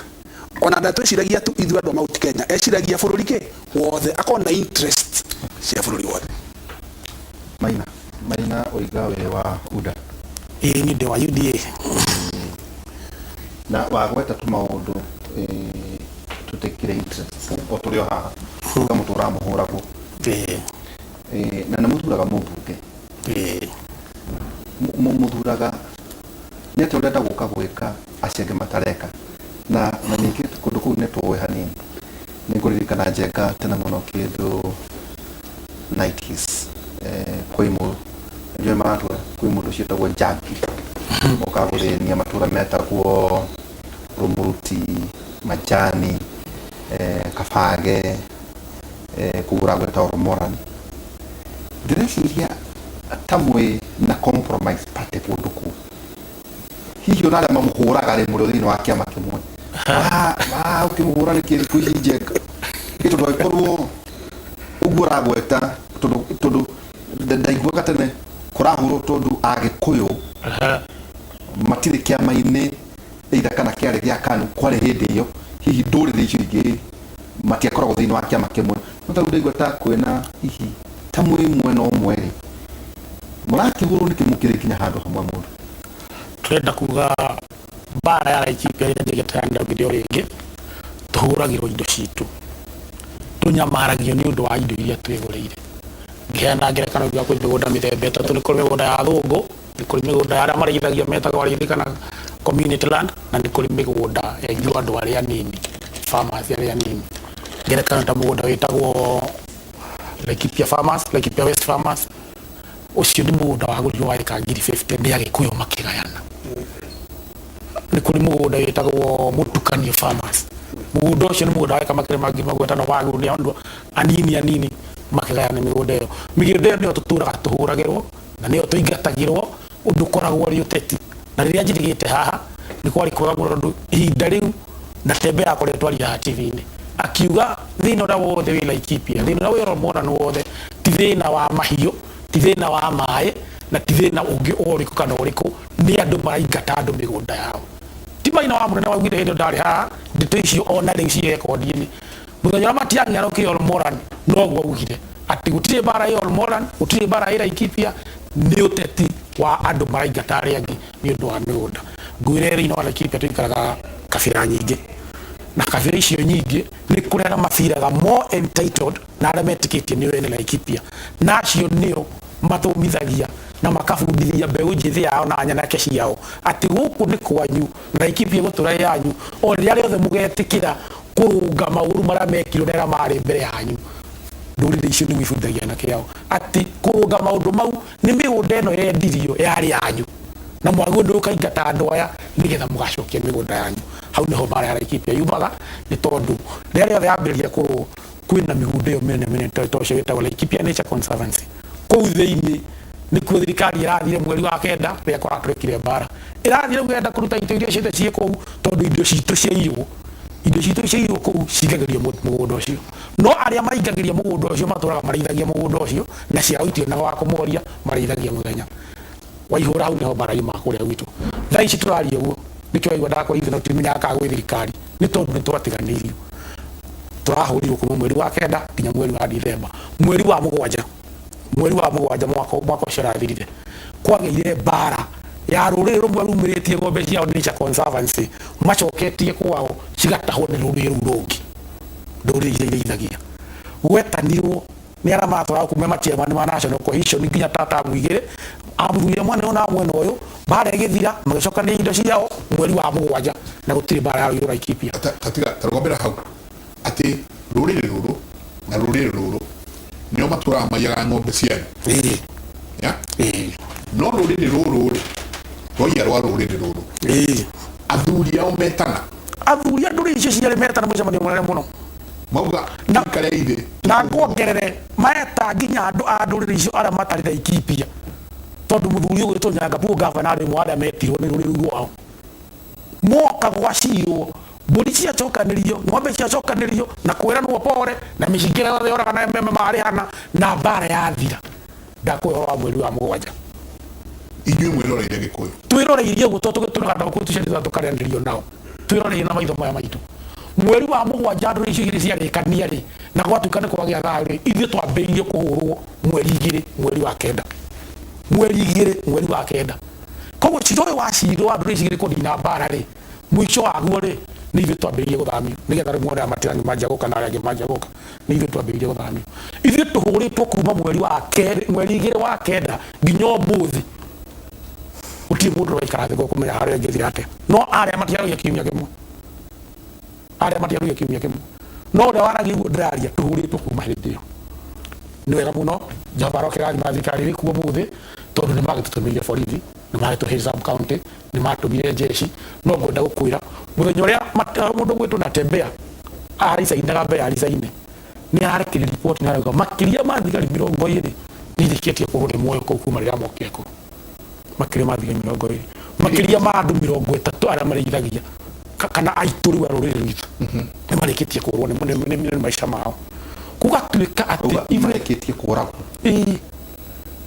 ona ndatwĩciragia tu ithuĩ andũ a Mount Kenya, eciragia bũrũri kĩ wothe, akorwo na interest cia bũrũri wothe. Maina Maina oiga wĩ wa UDA. Ĩĩ niĩ ndĩ wa UDA. Na wagweta tũmaũndũ tũtekire interest o tũrĩ o haha uga mũtũraga mũhũragwo. Na nĩ mũthuraga mũmbunge. Mũthuraga nĩ atĩa ũrenda gũka gwĩka acio angĩ matareka. Na na ningĩ kũndũ kũu nĩ tũĩ hanini. Nĩ ngũririkana Njenga tene mũno kĩndũ 90s kwĩ mũ nĩ maratwĩra kwĩ mũndũ ciĩtagwo njangiri mokaga gũthĩnia matũra metagwo Rũmũruti, Majani, Kabage, kũgũra gwĩtagwo Rũmoran. Ndĩreciria ta mwĩ na compromise party kũndũ kũu, hihi ona arĩa mamũhũraga rĩ mũrĩ thĩinĩ wa kĩama kĩmwe, ũkĩmũhũra nĩkĩ thikũ ici Njenga? Ĩ tondũ angĩkorwo ũguo ũragweta, tondũ ndaiguaga tene kũrahũrwo tondũ Agĩkũyũ matirĩ kĩama-inĩ either kana kĩarĩ gĩa KANU kwarĩ hĩndĩ ĩyo, hihi ndũrĩrĩ icio ingĩ matiakoragwo thĩinĩ wa kĩama kĩmwe. No ta rĩu ndaigua ta kwĩna hihi ta mwĩ mwena ũmwe rĩ, mũrakĩhũrwo nĩkĩ mũkĩrĩ nginya handũ hamwe mũndũ? Tũrenda kuga mbara ya Laikipia ĩrĩa njĩgĩte ya ndaugire o rĩngĩ, tũhũragĩrwo indo citũ, tũnyamaragio nĩ ũndũ wa indo iria twĩgũrĩire. Ngĩheana ngerekano ngiuga kwĩ mĩgũnda mĩthemba ĩtatũ, nĩ kũrĩ mĩgũnda ya athũngũ, nĩ kũrĩ mĩgũnda ya arĩa marĩithagia metagwo arĩithi kana community land, na nĩ kũrĩ mĩgũnda ya ithuĩ andũ arĩa anini, farmers arĩa anini. Ngerekano ta mũgũnda wĩtagwo Laikipia Farmers, Laikipia West Farmers, ũcio nĩ mũgũnda wagũrirwo wa ĩka 50,000 nĩ Agĩkũyũ makĩgayana. Nĩ kũrĩ mũgũnda wĩtagwo Mũtukanio Farmers, mũgũnda ũcio nĩ mũgũnda wa ĩka makĩria ma 50,000 wagũrirwo nĩ andũ anini anini makĩgayana mĩgũnda ĩyo. Mĩgũnda ĩyo nĩyo tũtũraga tũhũragĩrwo na nĩyo tũingatagĩrwo ũndũ ũkoragwo ũrĩ ũteti. Na rĩrĩa njirigĩte haha nĩ kwarĩ kwega mũno tondũ ihinda rĩu Natembeya akoretwo aria haha TV-inĩ akiuga thĩna ũrĩa wothe wĩ Laikipia, thĩna ũrĩa wĩ Olmoran wothe ti thĩna wa mahiũ, ti thĩna wa maĩ na ti thĩna ũngĩ o ũrĩkũ kana ũrĩkũ, nĩ andũ maraingata andũ mĩgũnda yao. Ti Maina wa Mũnene waugire hĩndĩ ĩyo ndarĩ haha, ndeto icio ona rĩu ciĩ rekondi-inĩ. Mũthenya ũrĩa Matiang'i arokire Olmoran noguo augire atĩ gũtirĩ mbara ĩ Olmoran, gũtirĩ mbara ĩ Laikipia, nĩ ũteti wa andũ maraingata arĩa angĩ nĩ ũndũ wa mĩgũnda. Ngwĩre thĩinĩ wa Laikipia tũikaraga kabira nyingĩ, na kabira icio nyingĩ nĩ kũrĩ arĩa mabiraga more entitled na arĩa metĩkĩtie nĩo ene Laikipia, na acio nĩo mathomithagia na makabundithia mbeũ njĩthĩ yao na nyanake ciao atĩ gũkũ nĩ kwanyu na Laikipia ĩgũtũra ĩ yanyu o rĩrĩa rĩothe mũgetĩkĩra kũrũnga maũru marĩa mekirwo nĩ arĩa marĩ mbere yanyu. Ndũrĩrĩ icio nĩguo ibundithagia anake ao atĩ kũrũnga maũndũ mau nĩ mĩgũnda ĩno yendirio yarĩ yanyu na mwagĩrĩirwo nĩ gũkaingata andũ aya nĩgetha mũgacokia mĩgũnda yanyu. Hau nĩho mbara ya Laikipia yumaga, nĩ tondũ rĩrĩa rĩothe yambĩrĩria kũrũo kwĩna mĩgũnda ĩyo mĩnene mĩnene ta ũcio wĩtagwo Laikipia Nature Conservancy. Kũu thĩinĩ nĩkuo thirikari ĩrathire mweri wa kenda rĩrĩa kũratũrĩkire mbara. Ĩrathire kũgenda kũruta indo iria ciothe ciĩ kũu tondũ indo citũ ciaiywo. Indo citũ ciaiywo kũu cingagĩrio mũgũnda ũcio. No arĩa maingagĩria mũgũnda ũcio matũraga marĩithagia mũgũnda ũcio na ciao itionaga wa kũmoria, marĩithagia mũthenya. Waihũra hau nĩho mbara yumaga kũrĩa gwitũ. Thaa ici tũraria ũguo nĩkĩo waigua ndakwĩra ithuĩ no tũtimenyaga kana gwĩ thirikari nĩ tondũ nĩ twatiganĩirio. Tũrahũrirwo kuma mweri wa kenda nginya mweri wa Dithemba. Mweri wa mũgwanja, mweri wa mũgwanja mwaka mwaka ũcio ũrathirire kwagĩire mbara ya rũrĩrĩ rũmwe rumĩrĩtie ng'ombe ciao Nature Conservancy macoketie kwao cigatahwo nĩ rũrĩrĩ rũu rũngĩ, ndũrĩrĩ iria irĩithagia. Gwetanirwo nĩ arĩa maratwaraga kuma machairman ma National Cohesion nginya tatamu igĩrĩ, amuthurire mwena ũyũ na mwena ũyũ, mbara ĩgĩthira magĩcokania indo ciao mweri wa mũgwanja na gũtirĩ mbara yarũirwo Laikipia. Tatiga tarũgambĩra hau atĩ rũrĩrĩ rũrũ na rũrĩrĩ rũrũ nĩo matũraga maiyaga ng'ombe cianyu. Ya? No rũrĩrĩ rũrũ rĩ, rwaiya rwa rũrĩrĩ rũrũ. Athuri ao metana. Athuri a ndũrĩrĩ icio cierĩ metana mũcemanio mũnene mũno. Mauga tuikare ithe. Na nguongerere meta nginya andũ a ndũrĩrĩ icio arĩa matarĩ Laikipia tondũ mũthuri ũgwĩtwo Nyangapuo ngavana arĩ ũmwe wa arĩa metirwo nĩ rũrĩrĩ rũu rwao. Moka gwacirwo Mbũri ciacokanĩrio, ng'ombe ciacokanĩrio, na kwĩranwo pore, na mĩcinga ĩrĩa yothe yoragana marĩhana, na mbara yathira. Ndakũhe ũhoro wa mweri wa mũgwanja. Inyuĩ mwĩroreire Gĩkũyũ. Twĩroreirie ũguo tondũ tũgĩtũraga nao kũu tũciarĩtwo tũkarĩanĩrio nao. Twĩroreirie na maitho maya maitũ. Mweri wa mũgwanja ndũrĩrĩ icio igĩrĩ ciarĩkania rĩ, na gwatuĩka nĩ kwagĩa thayũ rĩ, ithuĩ twambĩrĩirie kũhũrwo mweri igĩrĩ mweri wa kenda. Mweri igĩrĩ mweri wa kenda. Koguo cira ũyũ wa cira wa ndũrĩrĩ ici igĩrĩ kũnina mbara rĩ, mũico waguo rĩ, nĩ ithuĩ twambĩrĩirie gũthamio. Nĩgetha rĩu muone aya matirangi manjia gũka na arĩa angĩ manjia gũka. Nĩ ithuĩ twambĩrĩirie gũthamio. Ithuĩ tũhũrĩtwo kuma mweri wa kerĩ, mweri igĩrĩ wa kenda nginya ũmũthĩ. Gũtirĩ mũndũ ũraikara thĩ kũmenya harĩa ĩngĩthiĩ atĩa. No arĩa matiaragia kiumia kĩmwe. Arĩa matiaragia kiumia kĩmwe. No ũrĩa waragia ũguo ndĩraria tũhũrĩtwo kuma hĩndĩ ĩyo. Nĩ wega mũno Jehova arokĩrathima thirikari ĩrĩ kuo ũmũthĩ tondũ nĩ magĩtũtũmĩire borithi, nĩ magĩtũheire sub county, nĩ matũmire jeshi. No ngwenda gũkwĩra mũthenya ũrĩa mũndũ gwĩtwo Natembeya aricainaga mbere ya aricaine nĩ arekirie report na arauga makĩria ma thigari 20 nĩ irĩkĩtie kũrwo nĩ muoyo kũu kuma rĩrĩa mokire kũu. Makĩria ma thigari 20, makĩria ma andũ 30 arĩa marĩithagia kana aitũ rĩu a rũrĩrĩ rwitũ nĩ marĩkĩtie kũrwo nĩ maica mao. Gũgatuĩka atĩ marĩkĩtie kũragwo. Ĩĩ.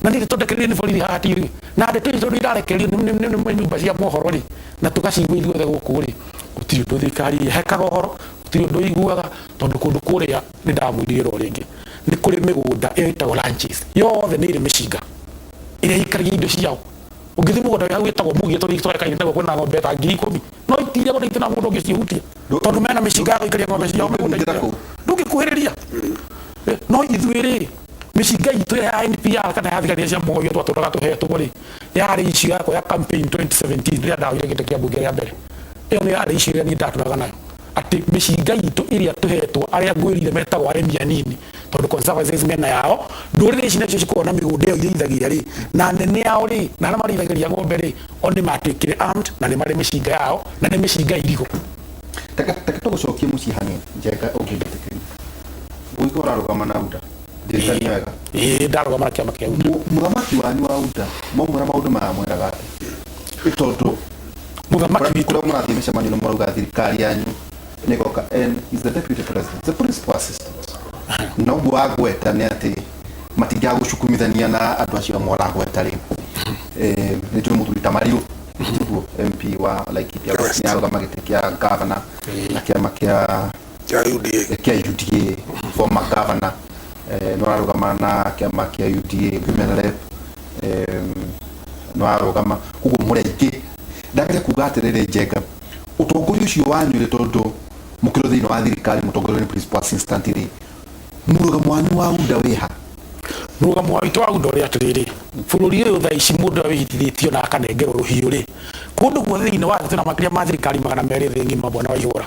Na nĩ tũndekererio nĩ borithi haha ti na ndeto ici tondũ irarekererio nĩ nyũmba cia mohoro rĩ, na tũgacigua ithuothe gũkũ rĩ, gũtirĩ ũndũ thirikari ĩhekaga ũhoro, gũtirĩ ũndũ ĩiguaga, tondũ kũndũ kũrĩa nĩ ndamwĩrire o rĩngĩ nĩ kũrĩ mĩgũnda ĩyo ĩtagwo ranches yothe nĩ ĩrĩ mĩcinga ĩrĩa ĩikaragia indo ciao. Ũngĩthiĩ mũgũnda wĩ hau wĩtagwo Mũgia tondũ itwarĩkaine naguo kwĩna ng'ombe ta 10,000 no itirĩa na itirĩ mũndũ ũngĩcihutia tondũ mena mĩcinga ya gũikaria ng'ombe ciao mĩgũnda-inĩ ĩyo. Ndũngĩkuhĩrĩria. No ithuĩ rĩ, mĩcinga itũ ya NPR kana ya thigari cia muoyo twatũraga tũhetwo rĩ, yarĩ icio yakwa ya campaign 2017 rĩrĩa ndaoire gĩtĩ kĩa mbunge rĩa mbere. Ĩyo nĩ yarĩ icio ĩrĩa niĩ ndatũraga nayo atĩ mĩcinga itũ ĩrĩa tũhetwo arĩa ngwĩrire metagwo arĩmi anini tondũ conservancies mena yao ndũrĩrĩ ici nacio cikoragwo na mĩgũnda ĩyo irĩithagia rĩ na anene ao rĩ na arĩa marĩithagĩria ng'ombe rĩ o nĩ matuĩkire armed na nĩ marĩ mĩcinga yao na nĩ mĩcinga irigũ. Reke tũgũcokie mũciĩ hanini Njenga ũngĩnjĩtĩkĩria. Ũigua ũrarũgama na UDA ndirikania wega. Ĩĩ ndarũgama na kĩama kĩa UDA. Mũthamaki wanyu wa UDA mwaumwĩra maũndũ maya mwĩraga atĩa? Ĩ tondũ mũthamaki witũ kũrĩa mũrathiĩ mĩcemanio nĩ mũrauga thirikari yanyu nĩ ĩgoka and he's the deputy president, the principal assistant. Na ũguo wagweta nĩ atĩ matingĩagũcukumithania na andũ acio amwe ũragweta rĩ. Nĩ njũĩ mũthuri ta Mariũ tiguo MP wa Laikipia West nĩ arũgama gĩtĩ kĩa governor na kĩama kĩa UDA, kĩa UDA former governor nĩ ararũgama na kĩama kĩa UDA women rep nĩ ararũgama koguo mũrĩ aingĩ. Ndageria kuga atĩrĩrĩ Njenga, ũtongoria ũcio wanyu rĩ, tondũ mũkĩrĩ thĩinĩ wa thirikari mũtongoria nĩ principal assistant rĩ, mũrũgamo wanyu wa UDA wĩ ha? Mũrũgamo witũ wa UDA ũrĩ atĩrĩrĩ, bũrũri ũyũ thaa ici mũndũ ũrĩa wĩhitithĩtio na akanengerwo rũhiũ rĩ, kũndũ guothe thĩinĩ wa thĩ twĩna makĩria ma thirikari 200 thĩ ng'ima bwana Waihũra.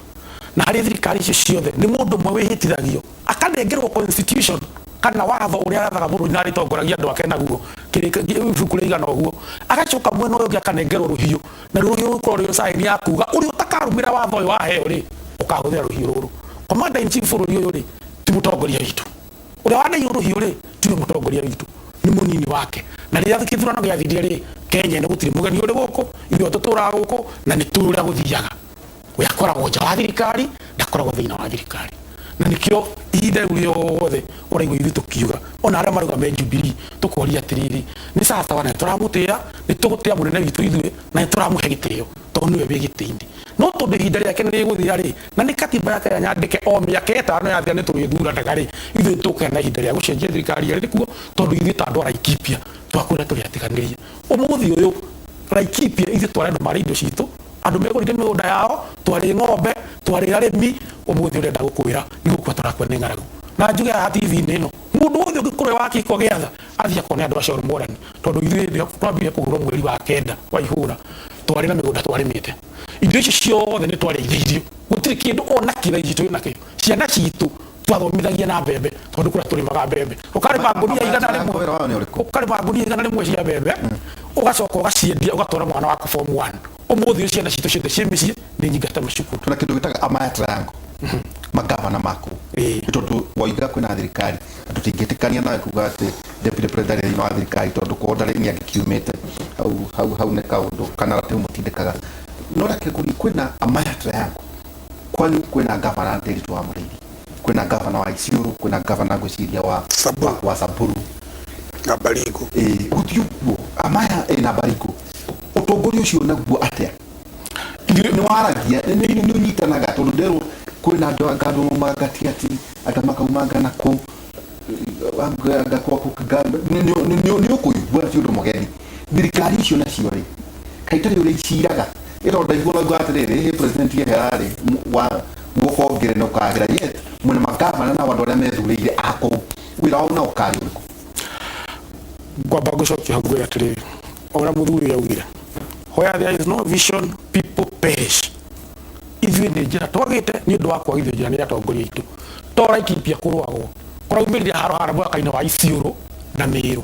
Na harĩ thirikari icio ciothe nĩ mũndũ ũmwe wĩhĩtithagio akanengerwo constitution kana watho ũrĩa athaga bũrũri na arĩtongoragia andũ ake naguo ibuku rĩigana ũguo, agacoka mwena ũyũ ũngĩ akanengerwo rũhiũ, na rũhiũ rũkorwo rwĩ sign ya kuga ũrĩa ũtakarũmĩrĩra watho ũyũ waheo rĩ, ũkahũthĩra rũhiũ rũrũ. Commander in chief bũrũri ũyũ rĩ, ti mũtongoria witũ. Ũrĩa waneirwo rũhiũ rĩ, tiwe mũtongoria witũ, nĩ mũnini wake. Na rĩrĩa gĩthurano gĩathirire rĩ, Kenya ĩno gũtirĩ mũgeni ũrĩ gũkũ, ithuĩ tũtũraga gũkũ na nĩ tũĩ ũrĩa gũthiaga. We akoragwo nja wa thirikari, ndakoragwo thĩinĩ wa thirikari. Na nĩkĩo ihinda rĩu rĩothe ũraigua ithuĩ tũkiuga ona arĩa marauga me Jubilee tũkoria atĩrĩrĩ, nĩ sawa na nĩtũramũtĩĩa, nĩtũgũtĩĩa mũnene witũ ithuĩ na nĩtũramũhe gĩtĩo tondũ nĩwe wĩ gĩtĩ-inĩ. No tondũ ihinda rĩake nĩ rĩgũthira rĩ, na nĩ katiba ya Kenya nyandĩke o mĩaka ĩtano yathira nĩ tũrĩthuranaga rĩ, ithuĩ nĩtũkũgĩa na ihinda rĩa gũcenjia thirikari ĩrĩa ĩrĩ kuo tondũ ithuĩ ta andũ a Laikipia twakwĩra tũrĩ atiganĩrie. Ũmũthĩ ũyũ Laikipia ithuĩ twarĩ andũ marĩ indo citũ, andũ megũrire mĩgũnda yao, twarĩ ng'ombe, twarĩ arĩmi, ũmũthĩ ũrenda gũkwĩra nĩ gũkua tũrakua nĩ ng'aragu. Na njuge haha TV-inĩ ĩno, mũndũ wothe ũngĩkorwo wa kĩhiko gĩa tha, athiĩ akone andũ acio morani, tondũ ithuĩ hĩndĩ ĩyo twambire kũhũrwo mweri wa kenda wa ihũra, twarĩ na mĩgũnda twarĩmĩte. Indo icio ciothe nĩ twarĩithĩirio, gũtirĩ kĩndũ ona kĩ thaa ici twĩ nakĩo. Ciana citũ twathomithagia na mbembe, tondũ kũrĩa tũrĩmaga mbembe. Ũkarĩma ngũnia 100, ũkarĩma ngũnia 100 cia mbembe, ũgacoka ũgaciendia ũgatwara mwana waku form 1. Ũmũthĩ ũyũ ciana citũ ciothe ciĩ mĩciĩ nĩ nyingate macukuru. Tuna kĩndũ gĩtaga Amaya Triangle, magavana maku. Nĩ tondũ woiga kwĩna thirikari, na tũtingĩtĩkania nawe kuga atĩ deputy president arĩ thĩinĩ wa thirikari tondũ korwo ndarĩ nĩ angĩkiumĩte hau hau hau nĩ kaũndũ kana ratĩ mũtindĩkaga. No reke ngũrie kwĩna Amaya Triangle. Kwanyu kwĩna gavana Ndiritu wa Mũrĩithi, kwĩna gavana wa Isiolo, kwĩna gavana ngwĩciria wa wa Samburu na Baringo. Ĩĩ, gũtirĩ ũguo amaya ĩ na Baringo. Ũtongoria ũcio naguo atĩa? Nĩ waragia, nĩ ũnyitanaga? Tondũ nderwo kwĩna andũ anga andũ maumaga gatiati, anga makaumanga na kũ anga kwa nĩ ũkũigua ti ũndũ mũgeni. Thirikari icio nacio rĩ, kaĩ itarĩ ũrĩa iciraga ĩro ndaigua rauga atĩrĩrĩ, "Hĩ, president ehera rĩ wa guoko ngĩre na ũkagĩra yet mwena magavana na andũ arĩa methurĩire a kũu wĩra wao nao ũkarĩ ũrĩkũ?" Ngwamba ngũcokia hau ngwĩre atĩrĩrĩ, o ũrĩa mũthuri ũyũ augire, where there is no vision, people perish. Ithuĩ nĩ njĩra twagĩte nĩ ũndũ wa kwagithio njĩra nĩ atongoria aitũ. To Laikipia kũrũagwo kũraumĩrire haro harĩa mwaka-inĩ wa Isiolo na Mĩrũ,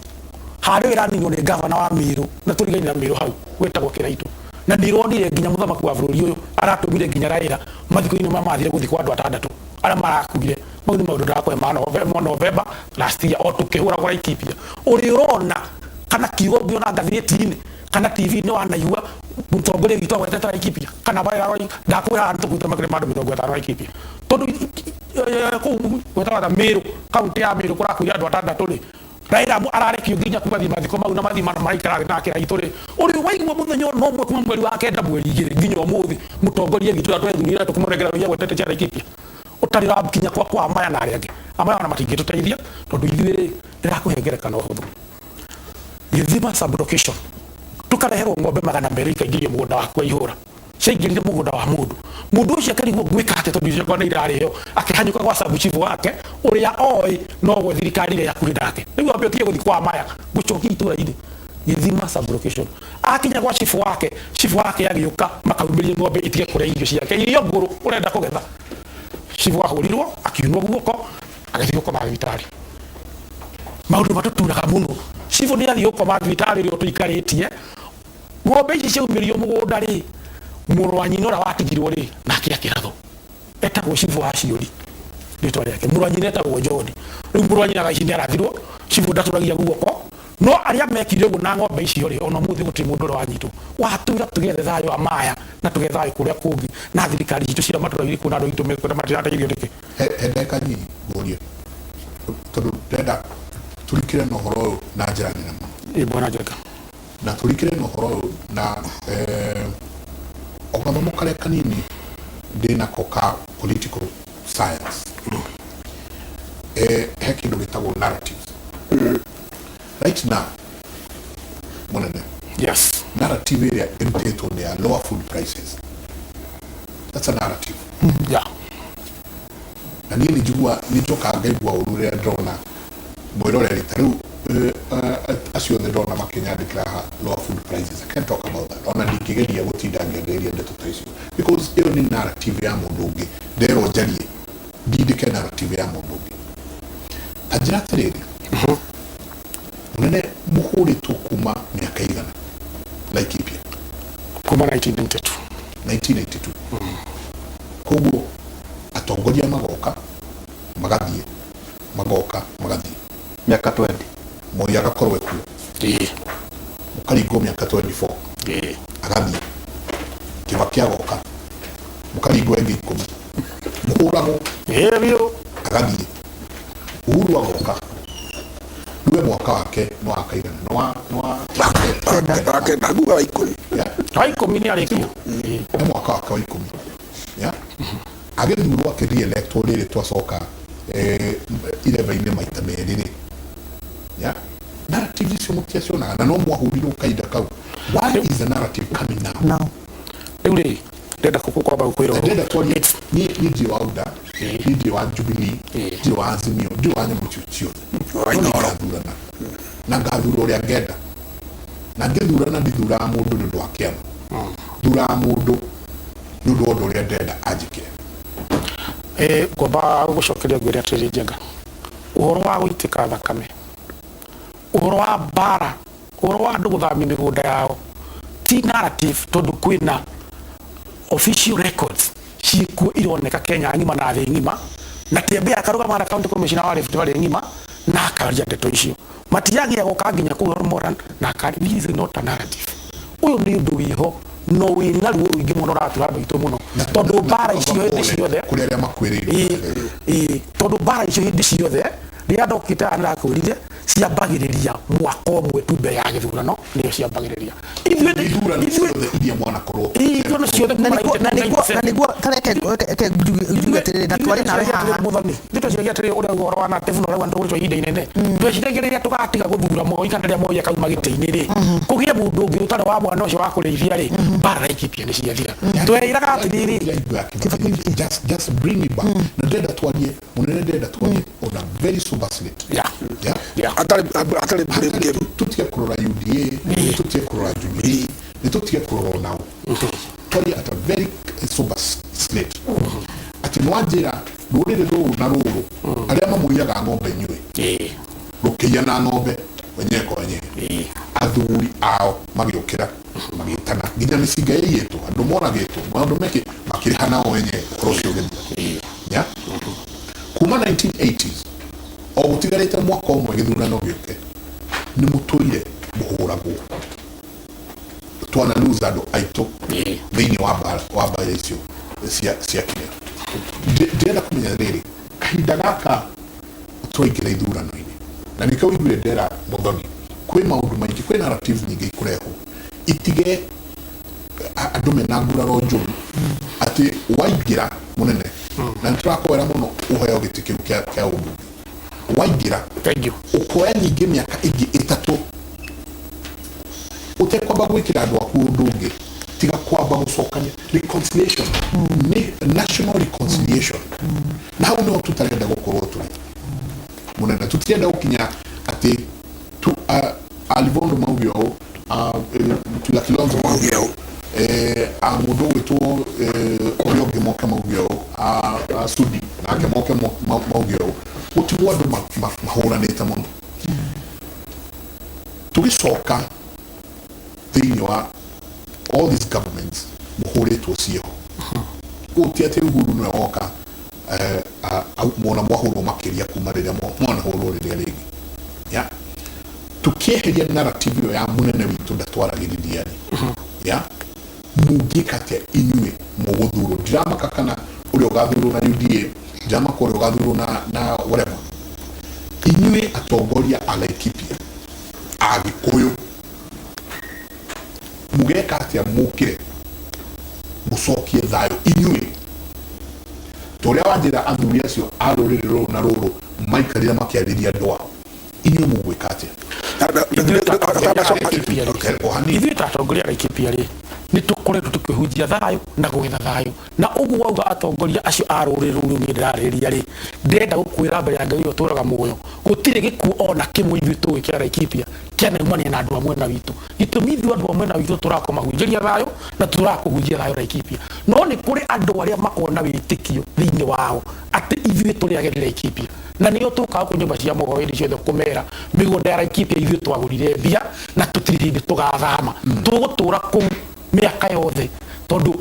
harĩa ĩraninwo nĩ gavana wa Mĩrũ na tũrigaine na Mĩrũ hau gwĩtagwo Kĩraitũ, na nĩ ironire nginya mũthamaki wa bũrũri ũyũ aratũmire nginya Raila mathiko-inĩ marĩa mathire gũthikwo andũ atandatũ arĩa marakuire. Mau nĩ maũndũ ndakũhe ma November last year o tũkĩhũragwo Laikipia. Ũrĩ ũrona kana kiugo ũngĩona ngathĩti-inĩ kana TV-inĩ wanaigua mũtongoria witũ agwetete Laikipia kana bara ndakwĩra haha nĩtũkuĩte makĩria ma andũ 50 Laikipia, tondũ kũu gwĩtagwo ta Mĩrũ, kaunti ya Mĩrũ kũrakuire andũ atandatũ rĩ, Raila ararekio nginya kuma thiĩ mathiko mau na mathiĩ maraikara thĩ na Kĩraitũ rĩ, ũrĩ waigua mũthenya ona ũmwe kuma mweri wa kenda mweri igĩrĩ nginya ũmũthĩ mũtongoria witũ ũrĩa twethurire tũkĩmũnengera rũhiũ agwetete cia Laikipia ũtarĩ ũrakinya kwa Amaya na arĩa angĩ? Amaya ona matingĩtũteithia tondũ ithuĩ rĩ, ndĩrakũhe ngerekano hũthũ. Gĩthima sub-location tũkareherwo ng'ombe 200 ikaingĩrio mũgũnda waku wa ihũra, ciaingĩrire mũgũnda wa mũndũ, mũndũ ũcio akĩrigwo gwĩka atĩa tondũ icio nĩ irarĩo, akĩhanyũka gwa sub chief wake ũrĩa oĩ nowe thirikari ĩrĩa hakuhĩ nake. Rĩu ambe ũtige gũthiĩ kwa Maya, ngũcokia itũra-inĩ Gĩthima sub-location. Akinya gwa chief wake, chief wake agĩũka makaumĩria ng'ombe itige kũrĩa irio ciake irio ngũrũ ũrenda kũgetha. Chief ahũrirwo akiunwo guoko agĩthiĩ gũkoma thibitarĩ. Maũndũ matũturaga mũno. Chief nĩ athiĩ gũkoma thibitarĩ rĩo tũikarĩtie ng'ombe ici ciaumĩrio mũgũnda rĩ, mũrũ wa nyina ũrĩa watigirwo rĩ nake akĩrathwo, etagwo chief wa Ciũri rĩtwa rĩake, mũrũ wa nyina etagwo John. Rĩu mũrũ wa nyina ici nĩ arathirwo, chief ndatũragia guoko, no arĩa mekire ũguo na ng'ombe icio rĩ, ona ũmũthĩ gũtirĩ mũndũ ũrĩa wanyitwo. Watwĩra tũgethe thayũ Amaya na tũgethe thayũ kũrĩa kũngĩ na thirikari citũ cia matũra irĩ kuo na andũ aitũ mekwenda matirateithio nĩkĩ? He ndagĩka nyinyi ngũrie tondũ ndĩrenda tũrikĩre na ũhoro ũyũ na njĩra nene mũno. Ĩ bwana Njenga. Na tũrikĩre na ũhoro ũyũ na o gathomo karĩa kanini ndĩnako ka political science. He kĩndũ gĩtagwo narratives. Right now, mũnene. Yes. Narrative ĩrĩa ĩrutĩtwo nĩ ya lower food prices. That's a narrative. Na niĩ nĩ njigua nĩ njokaga ngaigua ũru rĩrĩa ndĩrona mwĩroreri ta rĩu acio othe ndĩrona makĩnyandĩkĩra haha lower food prices. I can't talk about that. Ona ndingĩgeria gũtinda ngĩarĩrĩria ndeto ta icio because ĩyo nĩ narrative ya mũndũ ũngĩ. Nderwo njarie ndindĩke narrative ya mũndũ ũngĩ. Ta njĩra atĩrĩrĩ, mũnene, mũhũrĩtwo kuma mĩaka igana Laikipia? Kuma 1992. 1992. Koguo atongoria magoka magathiĩ, magoka magathiĩ. Mĩaka 20. Moi agakorwo ekuo, mũkaringwo mĩaka 24, agathiĩ. Kibaki agoka, mũkaringwo ĩngĩ 10, mũhũragwo, agathiĩ. Uhuru agoka, rĩu mwaka wake nĩ wa kaigana? Nĩ wa wa kenda, nguga wa 10. Wa 10 nĩ arĩkia. Nĩ mwaka wake wa 10. Yeah? Agĩthurwo akĩ-re-electwo rĩrĩ twacoka ireba-inĩ maita merĩ rĩ. Yeah? Narrative icio mũtiacionaga na no mwahũrirwo kahinda kau. Why is the narrative coming now? Now. Rĩu rĩ, ndĩrenda kwamba gũkwĩra Na ũhoro. Ndĩrenda kwaria niĩ ndirĩ wa UDA, niĩ ndirĩ wa Jubilee, ndirĩ wa Azimio, ndirĩ wa nyamũ icio ciothe. No nĩ ngathurana na ngathura ũrĩa ngenda, na ngĩthurana ndithuraga mũndũ nĩ ũndũ wa kĩama, thuraga mũndũ nĩ ũndũ wa ũndũ ũrĩa ndĩrenda anjĩkĩre. Ngwamba gũgũcokeria ngwĩre atĩrĩrĩ Njenga, ũhoro wa gũitĩka thakame, ũhoro wa mbara, ũhoro wa andũ gũthamia mĩgũnda yao ti narrative, tondũ kwĩna official records ciĩkuo ironeka Kenya ng'ima na thĩ ng'ima, na Tembe akarũgama na county commissioner wa Rift Valley ng'ima na akaria ndeto icio matiagĩa gũka nginya kũu Moran na akari. This is not a narrative. Ũyũ nĩ ũndũ wĩho No wĩna ruo rũingĩ mũno ũratura andũ aitũ mũno tondũ mbara icio hĩndĩ ciothe kũrĩ arĩa makuĩrĩirwo. Ĩĩ, tondũ mbara icio hĩndĩ ciothe rĩrĩa ndokĩte haha nĩrakwĩrire ciambagĩrĩria mwaka ũmwe tu mbere ya gĩthurano nĩyo ciambagĩrĩria. Ithurano ciothe iria mwanakorwo. Ithurano ciothe Na nĩguo na nĩguo na nĩguo tareke reke njuge atĩrĩrĩ na twarĩ nawe haha. Muthoni nĩtweciragia atĩrĩ ũrĩa ũhoro wa narrative na ũrauga nĩtũgũrĩtwo ihinda inene, tweciragia rĩrĩa tũgatiga gũthura Moi kana rĩrĩa Moi akauma gĩtĩ-inĩ rĩ, kũgĩe mũndũ ũngĩ ũtarĩ wa mwana ũcio wa kũrĩithia rĩ, mbara Laikipia nĩ ciathira. Tweĩraga atĩrĩrĩ, Just bring me back na ndĩrenda twarie munene, ndĩrenda twarie on a very sober slate. Yeah. Yeah. Atarĩ blame game. Tutige kũrora UDA, tutige kũrora Jubilee, nĩ tutige kũrora onao, twarie at a very sober slate atĩ nĩwanjĩra rũrĩrĩ rũrũ na rũrũ arĩa mamũiyaga ng'ombe inyuĩ rũkĩiya na ng'ombe wenyewe kwa wenyewe, athuri ao magĩũkĩra magĩtana nginya mĩcinga ĩiyĩtwo, andũ moragĩtwo, maũndũ mekĩ makĩrĩha nao wenyewe, ũhoro ũcio ũgĩthira. Yeah? Kuma 1980s o gũtigarĩte mwaka ũmwe gĩthurano gĩũke nĩ mũtũire mũhũragwo, twana lose andũ aitũ thĩinĩ wa mbara wa mbara icio cia kĩrĩa. Ndĩrenda kũmenya rĩrĩ, kahinda gaka twaingĩra ithurano-inĩ na nĩkĩo ũiguire ndera Muthoni, kwĩ maũndũ maingĩ, kwĩ narratives nyingĩ ikũrehwo itige andũ mena nguraro njũru atĩ waingĩra mũnene na nĩ tũrakwĩra mũno ũheo gĩtĩ kĩu kĩa ũmbunge, waingĩra ũkoya nyingĩ mĩaka ĩngĩ 3 ũtekwamba gwĩkĩra andũ aku ũndũ ũngĩ tiga kwamba gũcokania reconciliation, nĩ national reconciliation. Na hau nĩho tũtarenda gũkorwo tũrĩ mũnene, tũtirenda gũkinya atĩ tu Alivondo mauge ũũ, Mutula Kilonzo mauge ũũ, mũndũ ũgwĩtwo ũrĩa ũngĩ moke mauge ũũ, Sudi nake moke mauge ũũ, gũtigwo andũ mahũranĩte mũno. Tũgĩcoka thĩinĩ wa all these governments mũhũrĩtwo ciĩho, kũu ti atĩ Uhuru nĩwe woka mwona mwahũrwo makĩria kuma rĩrĩa mwanahũrwo rĩrĩa rĩngĩ. Yeah? Tukĩeheria narrative ĩyo ya mũnene witũ ndatwaragĩrĩria rĩ, yeah? Mũngĩka atĩa inyuĩ mũgũthurwo? Ndiramaka kana ũrĩa ũgathurwo na UDA, ndiramaka ũrĩa ũgathurwo na whatever. Inyuĩ atongoria a Laikipia a Gĩkũyũ mũgeka atĩa mũkĩre mũcokie thayũ inyuĩ ta ũrĩa wanjĩra athuri acio a rũrĩrĩ rũrũ na rũrũ maikarire makĩarĩria andũ ao, inyuĩ mũgwĩka atĩa? Ithuĩ ta atongoria a Laikipia rĩ, nĩ tũkoretwo tũkĩhunjia thayũ na gwetha thayũ, na ũguo wauga atongoria acio a rũrĩrĩ rũu niĩ ndĩrarĩrĩria rĩ, ndĩrenda gũkwĩra mbere ya Ngai ũrĩa ũtũraga muoyo, gũtirĩ gĩkuũ ona kĩmwe ithuĩ tũĩ kĩa Laikipia kĩanaumania na andũ a mwena witũ. Gĩtũmi ithuĩ andũ a mwena witũ tũrakũmahunjĩria thayũ na tũrakũhunjia thayũ Laikipia, no nĩ kũrĩ andũ arĩa makoragwo na wĩtĩkio thĩinĩ wao atĩ ithuĩ tũrĩ ageni Laikipia, na nĩo tũkaga kũ nyũmba cia mohoro hĩndĩ ciothe kũmera mĩgũnda ya Laikipia ithuĩ twagũrire mbia na tũtirĩ hĩndĩ tũgathama, tũgũtũra kũu mĩaka yothe tondũ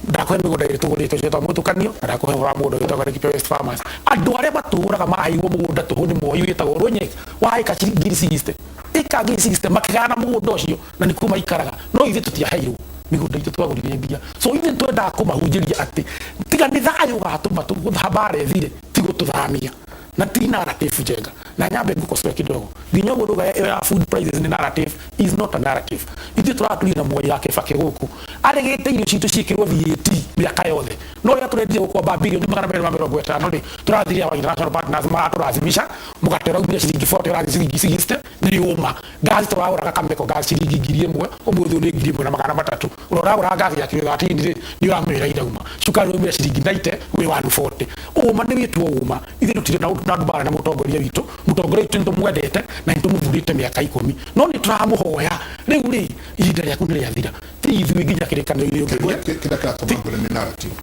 ndakũhe mĩgũnda ĩrĩ tũgũrĩte ũcio mũtukanio na ndakũhe ũhoro wa mũgũnda wĩtagwo Laikipia West Farmers. Andũ arĩa matũraga maheirwo mũgũnda tũhũ nĩ Moi wĩtagwo Rũnyek wa ĩka 60,000 ĩka 60,000 makĩgayana mũgũnda ũcio na nĩkuo maikaraga, no ithuĩ tũtiaheirwo mĩgũnda itũ twagũrire mbia. So ithuĩ twendaga kũmahunjĩria atĩ tiga nĩ thayũ ũgatũma mbara ĩthire, ti gũtũthamia na ti narrative njega. Na nyambe ngũkosoe kidogo nginya ũguo ndauga ĩyo ya food prices nĩ narrative is not a narrative. Ithuĩ tũratũire na Mwai ya Kibaki gũkũ aregete irio citũ ciĩkĩrwo VAT mĩaka yothe, no rĩrĩa tũrendire gũkomba bilioni 250 rĩ, tũrathire our international partners maratũrathimisha mũgate ũraumire ciringi 40 ũrathiĩ ciringi 60 nĩ ũma. Ngaci tũragũraga kameko ngaci ciringi 1000 ũmũthĩ ũyũ nĩ 1300, ũrĩa ũragũraga ngaci ya kiro 13 rĩ nĩ ũramwĩra irauma. Cukari ũraumire ciringi 90 wĩ 140. Ũma nĩ wĩtwo ũma, ithuĩ tũtirĩ na mbara na mũtongoria witũ, mũtongoria witũ nĩ tũmwendete na nĩ tũmũthurĩte mĩaka 10, no nĩ tũramũhoya rĩu rĩ ihinda rĩaku nĩ rĩathira, ti ithuĩ nginya kĩrĩkanĩro-inĩ ũngĩgĩa. Kĩrĩa kĩratũma ngwĩre nĩ narrative.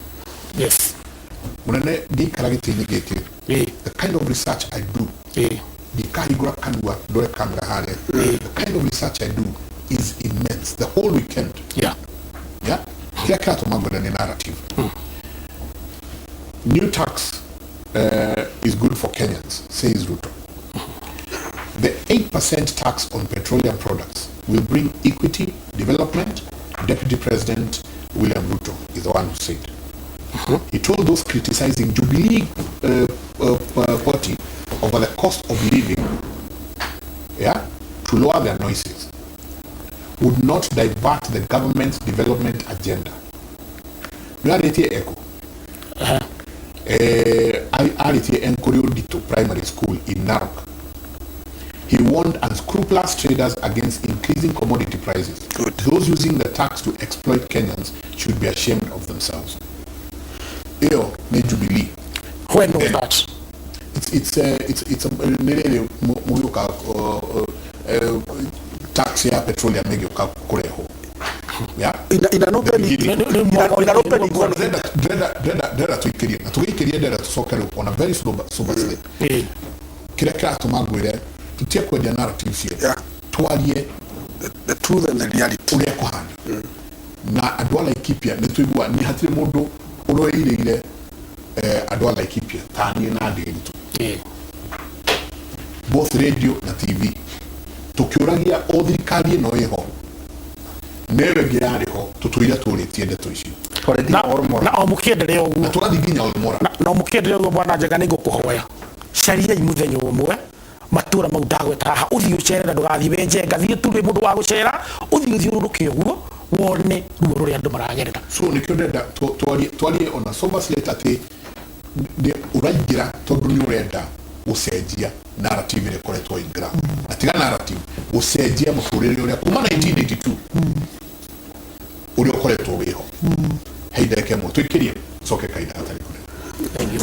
Yes. Mũnene ngĩikara gĩtĩ-inĩ gĩkĩ, the kind of research I do, ndikahingũra kanua ndore kamera harĩa, the kind of research I do is immense the whole weekend. Yeah. Yeah? Kĩrĩa kĩratũma ngwĩre nĩ narrative. New tax is good for Kenyans, says Ruto. The 8% tax on petroleum products will bring equity, development, Deputy President William Ruto is the one who said. He told those criticizing Jubilee Party over the cost of living, yeah, to lower their noises, would not divert the government's development agenda. Nĩ arĩtie eko arĩtie Enkorio Dito Primary School in Narok. He warned unscrupulous traders against increasing commodity prices. Good. Those using the tax to exploit Kenyans should be ashamed of themselves. Ĩyo nĩ Jubilee. When was that? It's nĩ rĩrĩ mũgĩũka tax ya petroleum ĩgĩũka kũrehwo. Yeah? In an open in an open Ndĩrenda tũikĩrie na tũgĩikĩrie, ndĩrenda tũcoke rĩu on a very sober slate. Kĩrĩa kĩratũma ngwĩre tutie kwendia narrative cietũ, twarie the truth and the reality. Ũrĩa kũhana na andũ a Laikipia nĩ tũigua nĩ hatirĩ mũndũ ũroĩrĩire andũ a Laikipia ta niĩ na Ndĩritũ, both radio na TV, tũkĩũragia o thirikari ĩno ĩho nĩyo ĩngĩ yarĩ ho, tũtũire tũrĩtie ndeto icio. Na o mũkĩenderea ũguo. Na tũrathiĩ nginya Olmora. Na o mũkĩenderea ũguo, bwana Njenga, nĩ ngũkũhoya cariai mũthenya ũmwe matũra mau ndagweta haha, ũthiĩ ũcere na ndũgathiĩ wĩ Njenga, thiĩ tu wĩ mũndũ wa gũcera, ũthiĩ ũthiũrũrũke ũguo wone ruo rũrĩa andũ maragerera. So nĩkĩo ndĩrenda twarie ona sober slate atĩ nĩ ũraingĩra tondũ nĩ ũrenda gũcenjia narrative ĩrĩa ĩkoretwo in ground, na tiga narrative, gũcenjia mũtũrĩre ũrĩa kuma 1982 ũrĩa ũkoretwo wĩho. He ndagĩka ĩmwe tũikĩrie, coke kahinda gatarĩ kũnene. Thank you.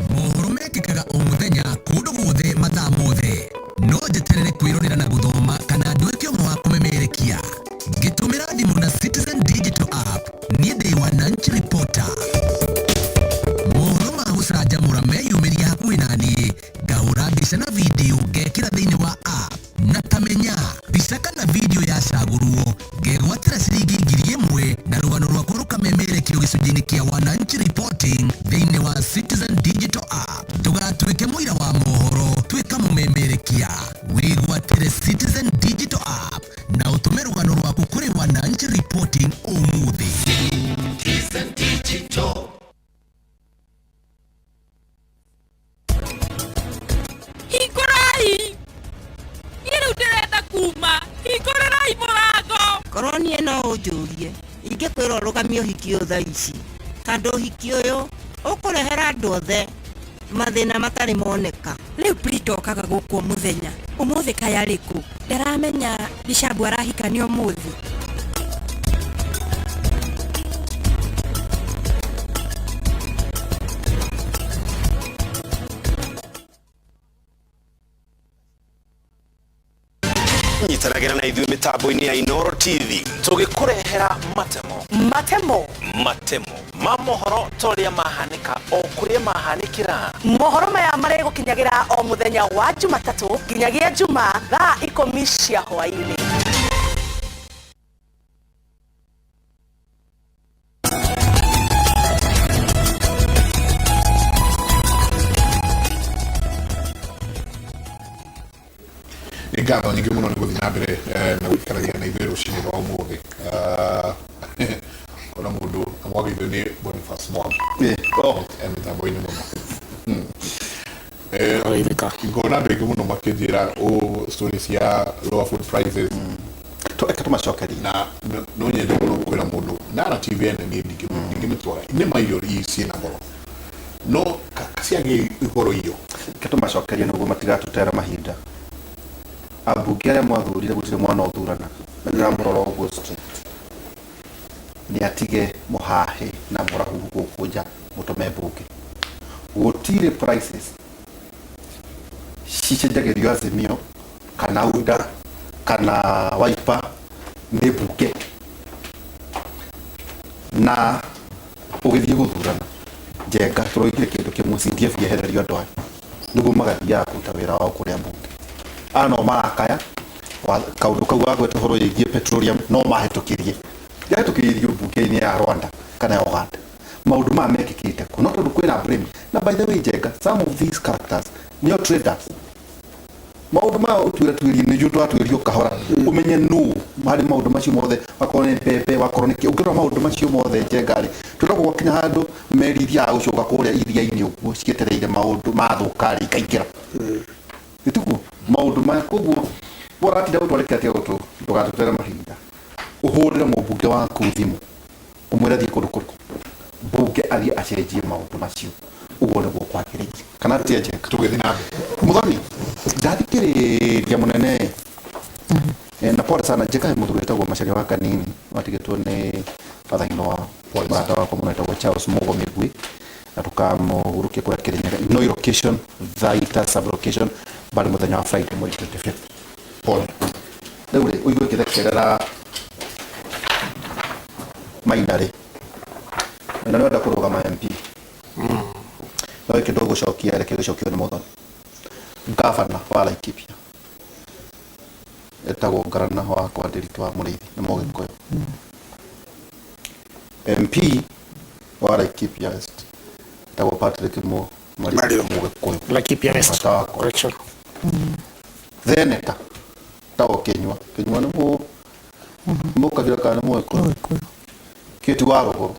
Mohoro mekĩkaga o mũthenya, kũndũ guothe, mathaa mothe. No njeterere kwĩrorera na gũthoma kana nduĩke ũmwe wa kũmemerekia ngĩtũmĩra thimũ na Citizen Digital App. Niĩ ndĩ Wananchi Reporter. Mohoro ma gũcanjamũra meyumĩria hakuhĩ na niĩ, ngahũra mbica na video ngekĩra thĩinĩ wa app, na tamenya mbica kana video yacagũrwo ngegwatĩra ciringi 1000 na rũgano rwakwa rũkamemerekio gĩcunjĩ-inĩ kĩa Wananchi Reporting thĩinĩ wa Citizen Digital App. Ndũgatuĩke mũira wa mohoro, tuĩka mũmemerekia. Wĩgwatĩre Citizen Digital App na ũtũme rũgano rwaku kũrĩ Wananchi Reporting ũmũthĩ. Citizen Digital. Hingũrai! Niĩ rĩu ndĩrenda kuma, hingũrĩrai mũrango. Korwo niĩ no ũnjũrie, ingĩkwĩra ũrũgamie ũhiki ũyũ thaa ici, tondũ ũhiki ũyũ ũkũrehera andũ othe mathĩna matarĩ moneka. Rĩu Prito okaga gũkũ o mũthenya, ũmũthĩ kaya rĩkũ? Ndaramenya Bishabu arahikania ũmũthĩ. Nyitanagĩra na ithuĩ mĩtambo-inĩ ya Inoro TV tũgĩkũrehera matemo. Matemo. Matemo ma mohoro ta ũrĩa mahanĩka o kũrĩa mahanĩkĩra. Mohoro maya marĩgũkinyagĩra o mũthenya wa Jumatatũ nginyagia Juma thaa 10 cia hwaĩ-inĩ. Nĩ ngatho nyingĩ mũno nĩ gũthiĩ na mbere na gũikarania na ithuĩ rũcinĩ rwa ũmũthĩ. Ona mũndũ amwagĩrĩirwo nĩ Boniface Mwangi e mĩtambo-inĩ mũno. Ngona andũ aingĩ mũno makĩnjĩra ũ story cia lower food prices. Reke tũmacokerie. Na no nyende mũno kwĩra mũndũ narrative ene niĩ ndingĩmĩtwara nĩ ma irio ciĩna goro, no ciagĩ goro irio. Reke tũmacokerie nĩguo matigatũtera mahinda. Ambunge arĩa mwathurire, gũtirĩ mwana ũthuranaga, na ndĩramũrora ũguo straight, nĩ atige mũhahĩ na mũrahuhu gũkũ nja mũtũme mbunge. Gũtirĩ prices cicenjagĩrio Azimio kana UDA kana Wiper nĩ mbunge. Na ũgĩthiĩ gũthurana, Njenga, tũroigire kĩndũ kĩmwe, CDF yehererio andũ aya nĩguo magathiaga kũruta wĩra wao kũrĩa mbunge. Aya no marakaya kaũndũ kau gagweta ũhoro wĩgiĩ petroleum, no mahĩtũkirie yahĩtũkĩirio mbunge-inĩ ya Rwanda kana ya Uganda. Maũndũ maya mekĩkĩte kũ? No tondũ kwĩna blame. Na by the way, Njenga, some of these characters nĩo traders. Maũndũ maya ũtuĩra tuĩrie nĩguo twatuĩrio kahora ũmenye nũ harĩ maũndũ macio mothe, wakorwo nĩ mbembe, wakorwo nĩ kĩ, ũngĩrora maũndũ macio mothe, Njenga rĩ, twĩragwo gwakinya handũ meri ithiaga gũcoka kũrĩa iria-inĩ ũguo cietereire maũndũ mathũka rĩ ikaingĩra. Ĩtiguo maũndũ maya. Koguo we ũratinda gũtwarĩkĩra tiga gũtũ ndũgatũtere mahinda, ũhũrĩre mũmbunge waku thimũ ũmwĩre athiĩ kũndũ kũrĩkũ mbunge athiĩ acenjie maũndũ macio, ũguo nĩguo kwagĩrĩire, kana atia, Njenga? Tũgĩthiĩ na mbere. Mũthoni ndathikĩrĩria mũnene. Na pole sana, Njenga. He mũthuri wĩtagwo Macharia wa Kanini watigĩtwo nĩ father-in-law wao, mũrata wakwa mũno wĩtagwo Charles Mũgo Mĩgui, na tũkamũhurukia kũrĩa Kĩrĩnyaga, no location Thaita sub location bali mũthenya wa Friday mweri 25. Pole. Rĩu rĩ, ũigue ngĩthekerera Maina rĩ, Maina nĩ wenda kũrũgama MP, no gĩkĩ ndũgũcokia, reke gĩcokio nĩ Mũthoni. Gavana wa Laikipia etagwo Ngarana wakwa Ndiritu wa Mũrĩithi, nĩ Mũgĩkũyũ. MP wa Laikipia West etagwo Patrick Mario, Mũgĩkũyũ. Laikipia West. Mũrata wakwa. Correction. Senator etagwo Kinyua. Kinyua nĩ mũkabira kana nĩ Mũgĩkũyũ? Kĩti wa Rũgũrũ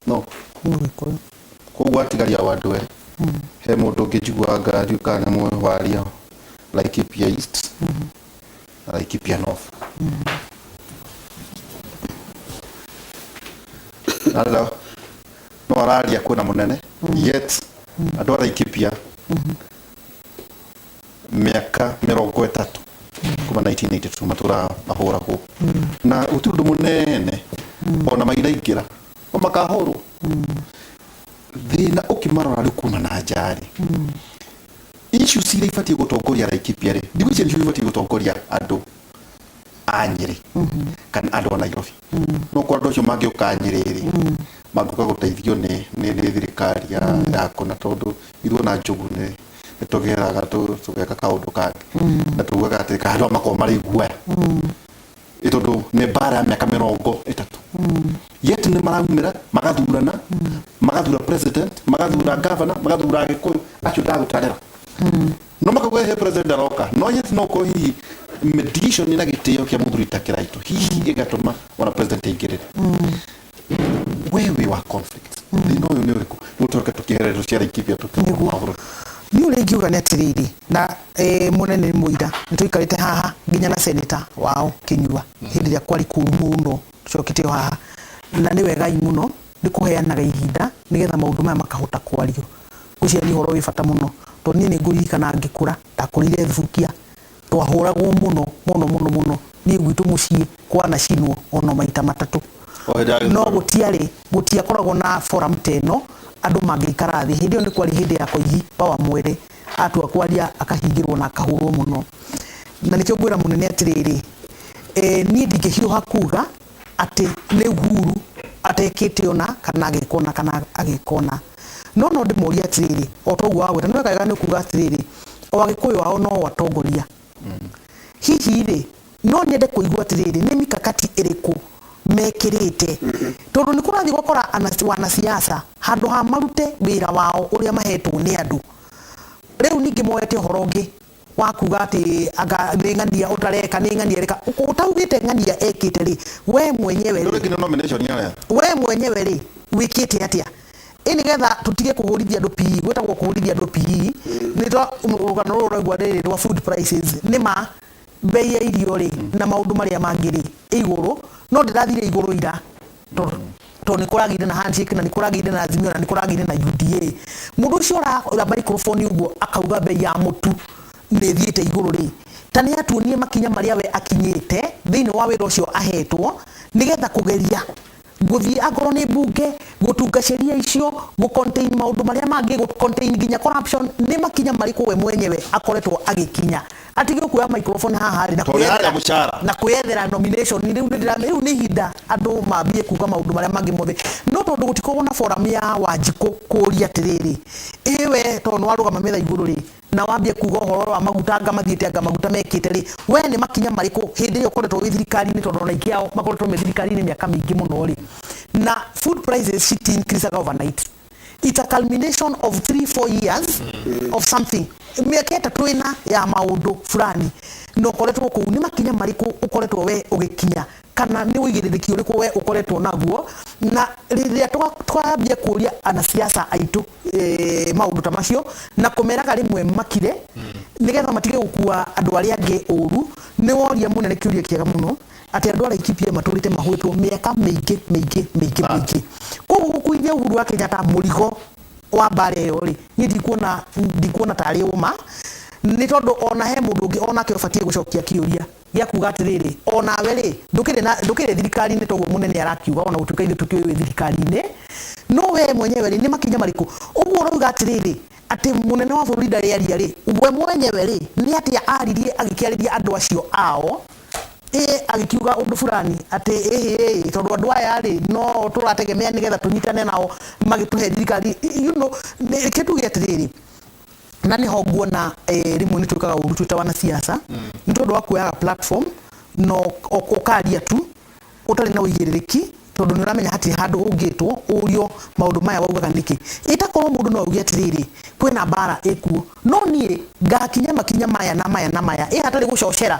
no Mũgĩkũyũ. Koguo atigaria o andũ erĩ. He mũndũ ũngĩ njiguaga ndiũĩ kana nĩ waria Laikipia East na Laikipia North. Na no araria kwĩna mũnene, yet andũ a Laikipia mĩaka 30 kuma 1982 matũraga mahũragwo na gũtirĩ ũndũ mũnene ona mairaingĩra o makahũrwo. Thĩna ũkĩmarora rĩu kuma na nja rĩ, issues iria ibatiĩ gũtongoria Laikipia rĩ, ndigwĩciria nĩcio ibatiĩ gũtongoria andũ a Nyĩrĩ kana andũ a Nairobi. No korwo andũ acio mangĩũka Nyĩrĩ rĩ, mangĩũka gũteithio nĩ thirikari ya kũna, tondũ ithuĩ ona Njogu nĩ tũgeraga tũgeka kaũndũ kangĩ na tugaga atĩ andũ aya makoragwo marĩ iguoya, ĩ tondũ nĩ mbara ya mĩaka 30, yet nĩ maraumĩra magathurana, magathura president, magathura governor, magathura Agĩkũyũ acio ndagũtarĩra no makauga he president aroka. No yet no korwo hihi mediation na gĩtĩo kĩa mũthuri ta Kĩraitũ hihi ĩgatũma ona president aingĩrĩre. We wĩ wa conflict, thĩna ũyũ nĩ ũrĩkũ nĩ tũreke tũkĩhererwo cia Laikipia tũkĩmaũndũ? Niĩ ũrĩa ingiuga nĩ atĩrĩrĩ, na mũnene nĩ mũira, nĩ tũikarĩte haha nginya na senator wao Kĩnyua hĩndĩ ĩrĩa kwarĩ kũũru mũno, tũcokete o haha, na nĩ wegai mũno nĩ kũheanaga ihinda nĩgetha maũndũ maya makahota kwario. Ngwĩciria nĩ ũhoro wĩ bata mũno, tondũ niĩ nĩ ngũririkana ngĩkũra, ndakũrĩire Thubukia, twahũragwo mũno mũno mũno mũno. Niĩ gwitũ mũciĩ kwanacinwo ona maita matatũ, no gũtiarĩ, gũtiakoragwo na forum ta ĩno andũ mangĩikara thĩ. Hĩndĩ ĩyo nĩ kwarĩ hĩndĩ ya Koigi wa Mwere, atua kwaria akahingĩrwo na akahũrwo mũno. Na nĩkĩo ngwĩra mũnene atĩrĩrĩ, niĩ ndingĩhiũha kuga atĩ nĩ Uhuru atekĩte ona kana agĩka ona kana agĩka ona, no ndĩmorie atĩrĩrĩ, o toguo wagwĩta nĩ wega nĩ kuga atĩrĩrĩ, o Agĩkũyũ ao no atongoria hihi rĩ, no nyende kũigua atĩrĩrĩ, nĩ mikakati ĩrĩkũ mekĩrĩte, tondũ nĩ kũrathiĩ gũkora wanasiasa handũ ha marute wĩra wao ũrĩa mahetwo nĩ andũ, rĩu ningĩ moete ũhoro ũngĩ wa kuga atĩ anga nĩ ng'ania ũtareka, nĩ ng'ania ĩreka ũtaugĩte ng'ania ekĩte rĩ, we mwenyewe rĩ, Ndũrĩ nomination ya we mwenyewe rĩ, wĩkĩte atĩa ĩ nĩgetha tũtige kũhũrithia andũ PE? Gwĩtagwo kũhũrithia andũ PE nĩ twa rũgano rũrũ rũraigua rĩrĩ rwa food prices. Nĩ ma bei ya irio rĩ na maũndũ marĩa mangĩ rĩ ĩ igũrũ, no ndĩrathire igũrũ ira tondũ nĩ kũragĩire na handshake, na nĩ kũragĩire na Azimio, na nĩ kũragĩire na UDA. Mũndũ ũcio ũra microphone ũguo akauga bei ya mũtu nĩ ĩthiĩte igũrũ rĩ, ta nĩ atuonie makinya marĩa we akinyĩte thĩinĩ wa wĩra ũcio ahetwo, nĩgetha kũgeria gũthiĩ angorwo nĩ mbunge gũtunga sheria icio, gũ contain maũndũ marĩa mangĩ, gũ contain nginya corruption. Nĩ makinya marĩkũ we mwenyewe akoretwo agĩkinya atige kuoya microphone haha rĩ na Tondũ harĩa mũcara. Na kwĩyethera nomination? Rĩu nĩ rĩu nĩ ihinda andũ mambie kuga maũndũ marĩa mangĩ mothe, no tondũ gũtikoragwo na forum ya Wanjikũ kũũria atĩrĩrĩ, ĩ we tondũ nĩ warũgama metha igũrũ rĩ, na wambie kuga ũhoro wa maguta, anga mathiĩte, anga maguta mekĩte rĩ, we nĩ makinya marĩkũ hĩndĩ ĩyo ũkoretwo wĩ thirikari-inĩ? Tondũ ona aingĩ ao makoretwo me thirikari-inĩ mĩaka mĩingĩ mũno rĩ, Na food prices citi increasaga overnight. It's a culmination of 3 4 years of something, mĩaka ĩtatũ ĩna ya maũndũ fulani. Na ũkoretwo kũu, nĩ makinya marĩkũ ũkoretwo we ũgĩkinya, kana nĩ ũigĩrĩrĩki ũrĩkũ we ũkoretwo naguo? Na rĩrĩa twambia kũria anasiasa aitũ maũndũ ta macio na kũmeraga rĩmwe makire nĩgetha matige gũkua andũ arĩa angĩ ũru. Nĩ woria mũnene kĩũria kĩega mũno, atĩ andũ a Laikipia matũrĩte mahũĩtwo mĩaka mĩingĩ mĩingĩ mĩingĩ mĩingĩ. Koguo gũkuithia Uhuru wa Kenyatta mũrigo wa mbara ĩyo rĩ, niĩ ndikuona tarĩ ũma, nĩ tondũ ona he mũndũ ũngĩ onake ũbatiĩ gũcokia kĩũria gĩa kuga atĩrĩrĩ, onawe rĩ, ndũkĩrĩ thirikari-inĩ toguo mũnene arakiuga, ona gũtuĩka ithuĩ tũkĩũĩ wĩ thirikari-inĩ, no we mwenyewe rĩ, nĩ makinya marĩkũ? Ũguo ũrauga atĩrĩrĩ, atĩ mũnene wa bũrũri ndarĩ aria rĩ, we mwenyewe rĩ, nĩ atĩa aririe agĩkĩarĩria andũ acio ao? Ĩ agĩkiuga ũndũ fulani atĩ ĩhĩ, tondũ andũ aya rĩ, no tũrategemea nĩgetha tũnyitane nao magĩtũhe thirikari. Reke tuge atĩrĩrĩ, na nĩho nguona rĩmwe nĩ twĩkaga ũru twĩ ta wanasiasa, nĩ tondũ wa kuoyaga platform no ũkaria tu ũtarĩ na ũigĩrĩrĩki, tondũ nĩ ũramenya hatirĩ handũ ũngĩtwo ũrio maũndũ maya waugaga nĩkĩ. Ĩtakorwo mũndũ no auge atĩrĩrĩ, kwĩna mbara ĩkuo, no niĩ ngakinya makinya maya na maya na maya, ĩ hatarĩ gũcocera,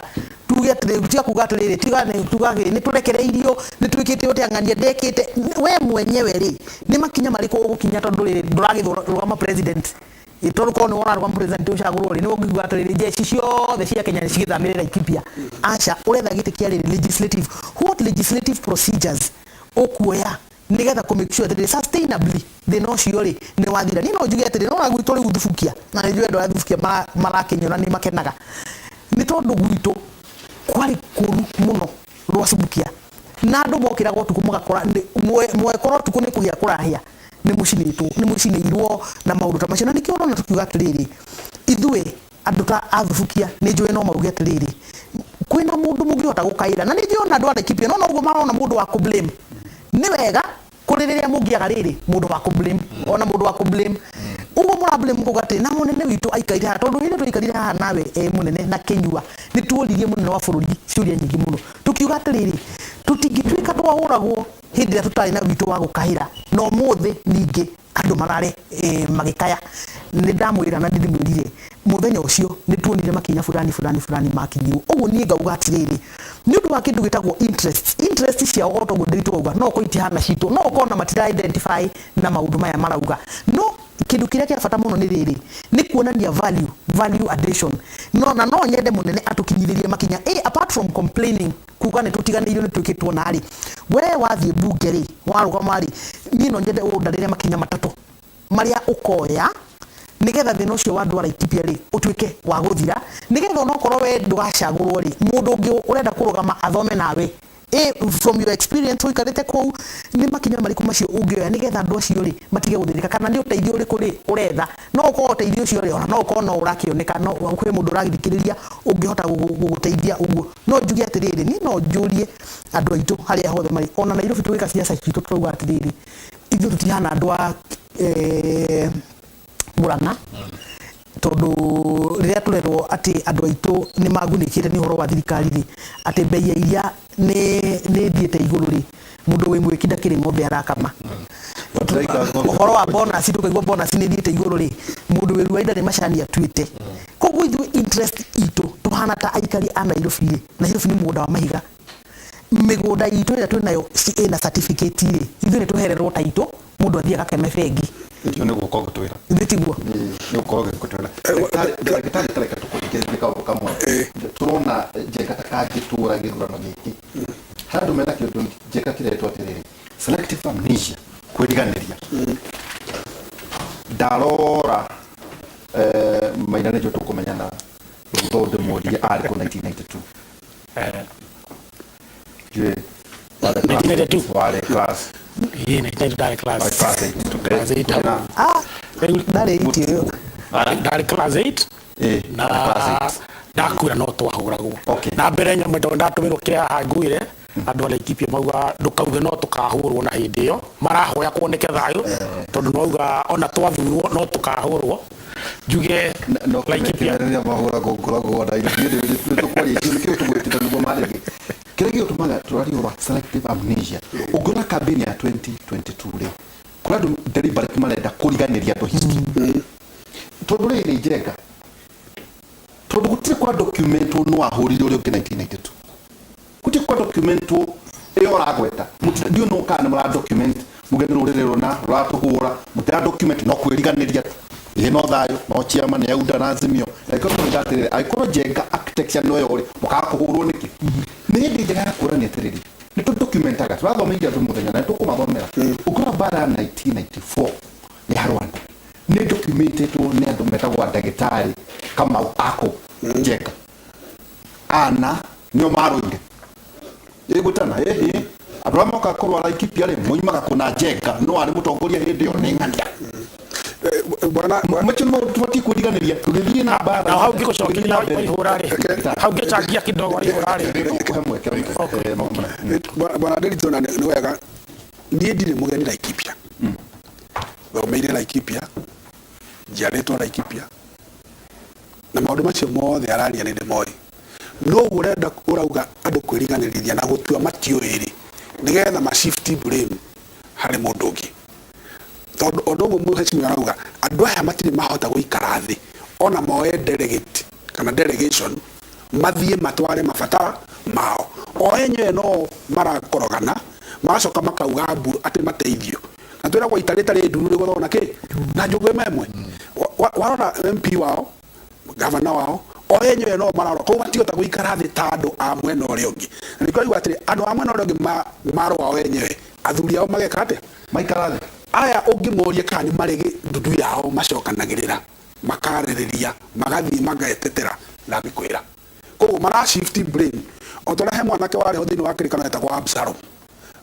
tuge atĩrĩrĩ, tiga kuga atĩrĩrĩ, tiga tuga nĩ tũrekereirio, nĩ twĩkĩte ũrĩa ng'ania ndekĩte. We mwenyewe rĩ, nĩ makinya marĩkũ ũgũkinya? Tondũ rĩrĩ, ndũragĩrũgama president, tondũ korwo nĩ ũrarũgama president ũcagũrwo rĩ, nĩ ũngiuga atĩrĩrĩ, jeshi ciothe cia Kenya nĩ cigĩthamĩre Laikipia? Aca, ũretha gĩtĩ kĩa rĩrĩ legislative. What legislative procedures ũkuoya nĩgetha kũ make sure atĩrĩrĩ, sustainably thĩna ũcio rĩ, nĩ wathira? Niĩ no njuge atĩrĩrĩ, no gwitũ rĩu Thubukia, na nĩ njũĩ andũ arĩa Thubukia marakĩnyona nĩ makenaga, nĩ tondũ gwitũ kwarĩ kũru mũno rwa Subukia, na andũ mokĩraga ũtukũ mũgakora mwekora ũtukũ nĩ kũhĩa kũrahĩa, nĩ mũcinĩtwo, nĩ mũcinĩirwo na maũndũ ta macio. Na nĩkĩo ũrona tũkiuga atĩrĩrĩ, ithuĩ andũ ta athubukia nĩ njũĩ no mauge atĩrĩrĩ, kwĩna mũndũ mũngĩhota gũkaĩra. Na nĩ njũĩ ona andũ a Laikipia no noguo marona mũndũ wa kũ blame. Nĩ wega kũrĩ rĩrĩa mũngĩaga rĩrĩ mũndũ wa kũ blame, ona mũndũ wa kũ blame ũguo mũra blame kuga atĩ na mũnene witũ aikarire haha, tondũ hĩndĩ twaikarire haha nawe mũnene na Kĩnyua, nĩ tuoririe mũnene wa bũrũri ciũria nyingĩ mũno, tukiuga atĩrĩrĩ, tũtingĩtuĩka twahũragwo hĩndĩ ĩrĩa tũtarĩ na witũ wa gũkaĩra, na ũmũthĩ ningĩ andũ marare magĩkaya. Nĩ ndamwĩra na ndĩmwĩrire mũthenya ũcio nĩ tuonire makinya fulani fulani fulani makinyirwo. Ũguo niĩ ngauga atĩrĩrĩ, nĩ ũndũ wa kĩndũ gĩtagwo interest ciao, o toguo ndĩritũ no ũkorwo itihana citũ, no ũkorwo na matira identify na maũndũ maya marauga. No kĩndũ kĩrĩa kĩa bata mũno nĩ rĩrĩ, nĩ kuonania value addition. No na no nyende mũnene atũkinyithĩrie makinya, apart from complaining kuga nĩ tũtiganĩirio, nĩ twĩkĩtwo narĩ. We wathiĩ mbunge rĩ, warũgama rĩ, niĩ no nyende ũndarĩre makinya matatũ marĩa ũkoya nĩgetha thĩna ũcio wa andũ a Laikipia rĩ, ũtuĩke wa gũthira, nĩgetha onokorwo we ndũgacagũrwo rĩ, mũndũ ũngĩ ũrenda kũrũgama athome nawe from your experience ũikarĩte kũu, nĩ makinya marĩkũ macio ũngĩoya nĩgetha andũ acio rĩ, matige gũthĩnĩka? Kana nĩ ũteithio ũrĩkũ rĩ ũretha? No ũkorwo ũteithio ũcio rĩ, ona no ũkorwo no ũrakĩoneka, no kwĩ mũndũ ũragĩthikĩrĩria ũngĩhota gũgũteithia. Ũguo no njuge atĩrĩrĩ, niĩ no njũrie andũ aitũ harĩa hothe marĩ, ona Nairobi tũgĩka ciaca citũ, tũrauga atĩrĩrĩ, ithuĩ tũtihana andũ a Murang'a, tondũ rĩrĩa tũrerwo atĩ andũ aitũ nĩ magunĩkĩte nĩ ũhoro wa thirikari rĩ, atĩ bei ya iria nĩ ĩthiĩte igũrũ rĩ, mũndũ wĩ mwĩki ndakĩrĩ ng'ombe arakama. Ũhoro wa bonus, tũkaigua bonus nĩ ĩthiĩte igũrũ rĩ, mũndũ wĩ ruai ndarĩ macani atuĩte. Koguo ithuĩ interest itũ tũhana ta aikari a Nairobi rĩ, Nairobi nĩ mũgũnda wa mahiga, mĩgũnda itũ ĩrĩa twĩnayo ĩna certificate rĩ, ithuĩ nĩ tũhererwo title, mũndũ athiĩ agakeme bengi. Ũcio nĩ gũka ũgĩtwĩra. Ithuĩ tiguo. Nĩ gũkorwo ũgĩtwĩra. Ndagĩtarĩ, tareka tũkũringĩrĩrie kaũndũ kamwe. Tũrona Njenga ta kangĩtũra gĩthurano gĩkĩ. Harĩ andũ mena kĩndũ Njenga kĩretwo atĩrĩrĩ, selective amnesia, kwĩriganĩria. Ndarora Maina nĩ njũĩ tũkũmenyana thutha ũyũ, ndĩmũrie arĩ kũ 1992. Njũĩ 1992. Warĩ class. Ĩĩ, 1992 ndarĩ class. Warĩ class 8. Class 8 hau. Ah, ndarĩ 8 ĩyo. Ndarĩ class 8 na class. Ndakwĩra no twahũragwo na mbere nyamũ tondũ ndatũmĩrwo kĩrĩa haha nguire andũ a Laikipia mauga ndũkauge no tũkahũrwo, na hĩndĩ ĩyo marahoya kuoneke thayũ, tondũ nauga ona twathurwo no tũkahũrwo. Njuge no Laikipia. Kĩmenereria mahũragwo ngoragwo na ithuĩ tũkwaria kĩu nĩkĩo tũgwĩtĩte nĩguo marĩrie kĩrĩa gĩgũtũmaga tũrarie ũhoro wa selective amnesia. Ũngĩona campaign ya 2022 rĩ, kũrĩ andũ deliberate marenda kũriganĩria andũ history, tondũ rĩrĩ njenga, tondũ gũtirĩ kwa documentwo no ahũrire ũrĩa ũngĩ 1992, gũtirĩ kwa documentwo ĩyo ũragweta. Ndiũ no kana nĩ mũra document muge nĩ rũrĩrĩ rũna rũratũhũra, mũtira document, no kwĩriganĩria tu. Ĩĩ, no thayũ no chiama nĩ auda na Azimio. Angĩkorwo mũiga atĩrĩrĩ, angĩkorwo njenga architecture no ĩyo rĩ, mũkaga kũhũrwo nĩkĩ? Nĩ hĩndĩ njega ya kuonania atĩrĩrĩ, nĩ tũdocumentaga, tũrathomeire andũ mũthenya na nĩ tũkũmathomera. Ũngĩrora mbara ya 1994 ya Rwanda nĩ documentetwo nĩ andũ metagwo ndagĩtarĩ Kamau ako njenga ana nĩo marũire ĩgũtana ĩhĩ andũ arĩa mokaga kũrwara Laikipia rĩ, moimaga kũna njenga no arĩ mũtongoria hĩndĩ ĩyo nĩ ng'ania. Macio nĩ maũndũ tũbatiĩ kwĩriganĩria tũgĩthiĩ na mbara. Na hau ngĩgũcokeria Waihũra rĩ, hau ngĩchangia kidogo Waihũra rĩ. Bwana Nderitu, na nĩ wega, niĩ ndirĩ mũgeni Laikipia. Thomeire Laikipia, njiarĩtwo Laikipia, na maũndũ macio mothe araria nĩ ndĩmoĩ. No ũguo ũrenda ũrauga andũ kwĩriganĩrithia na gũtua matiũĩ rĩ, nĩgetha ma shift blame harĩ mũndũ ũngĩ, tondũ ũndũ ũguo mũhecimiwa arauga, andũ aya matirĩ mahota gũikara thĩ ona moe delegate kana delegation mathiĩ matware mabatara mao. O enyewe no marakorogana, magacoka makauga mbu atĩ mateithio, na twĩragwo ita rĩtarĩ nduru rĩgũthwo na kĩ na njũgũ ĩmwe. Warora MP wao, gavana wao, o enyewe no mararora, koguo matingĩhota gũikara thĩ ta andũ a mwena ũrĩa ũngĩ. Na nĩkĩo arauga atĩrĩ, andũ a mwena ũrĩa ũngĩ marũa o enyewe, athuri ao mageka atĩa? Maikara thĩ. Aya ũngĩmoria kana nĩ marĩ ndundu yao macokanagĩrĩra, makarĩrĩria, magathiĩ magetetera ndangĩkwĩra. Koguo mara shift blame o ta ũrĩa he mwanake warĩ ho thĩinĩ wa kĩrĩkanĩro etagwo Absalom,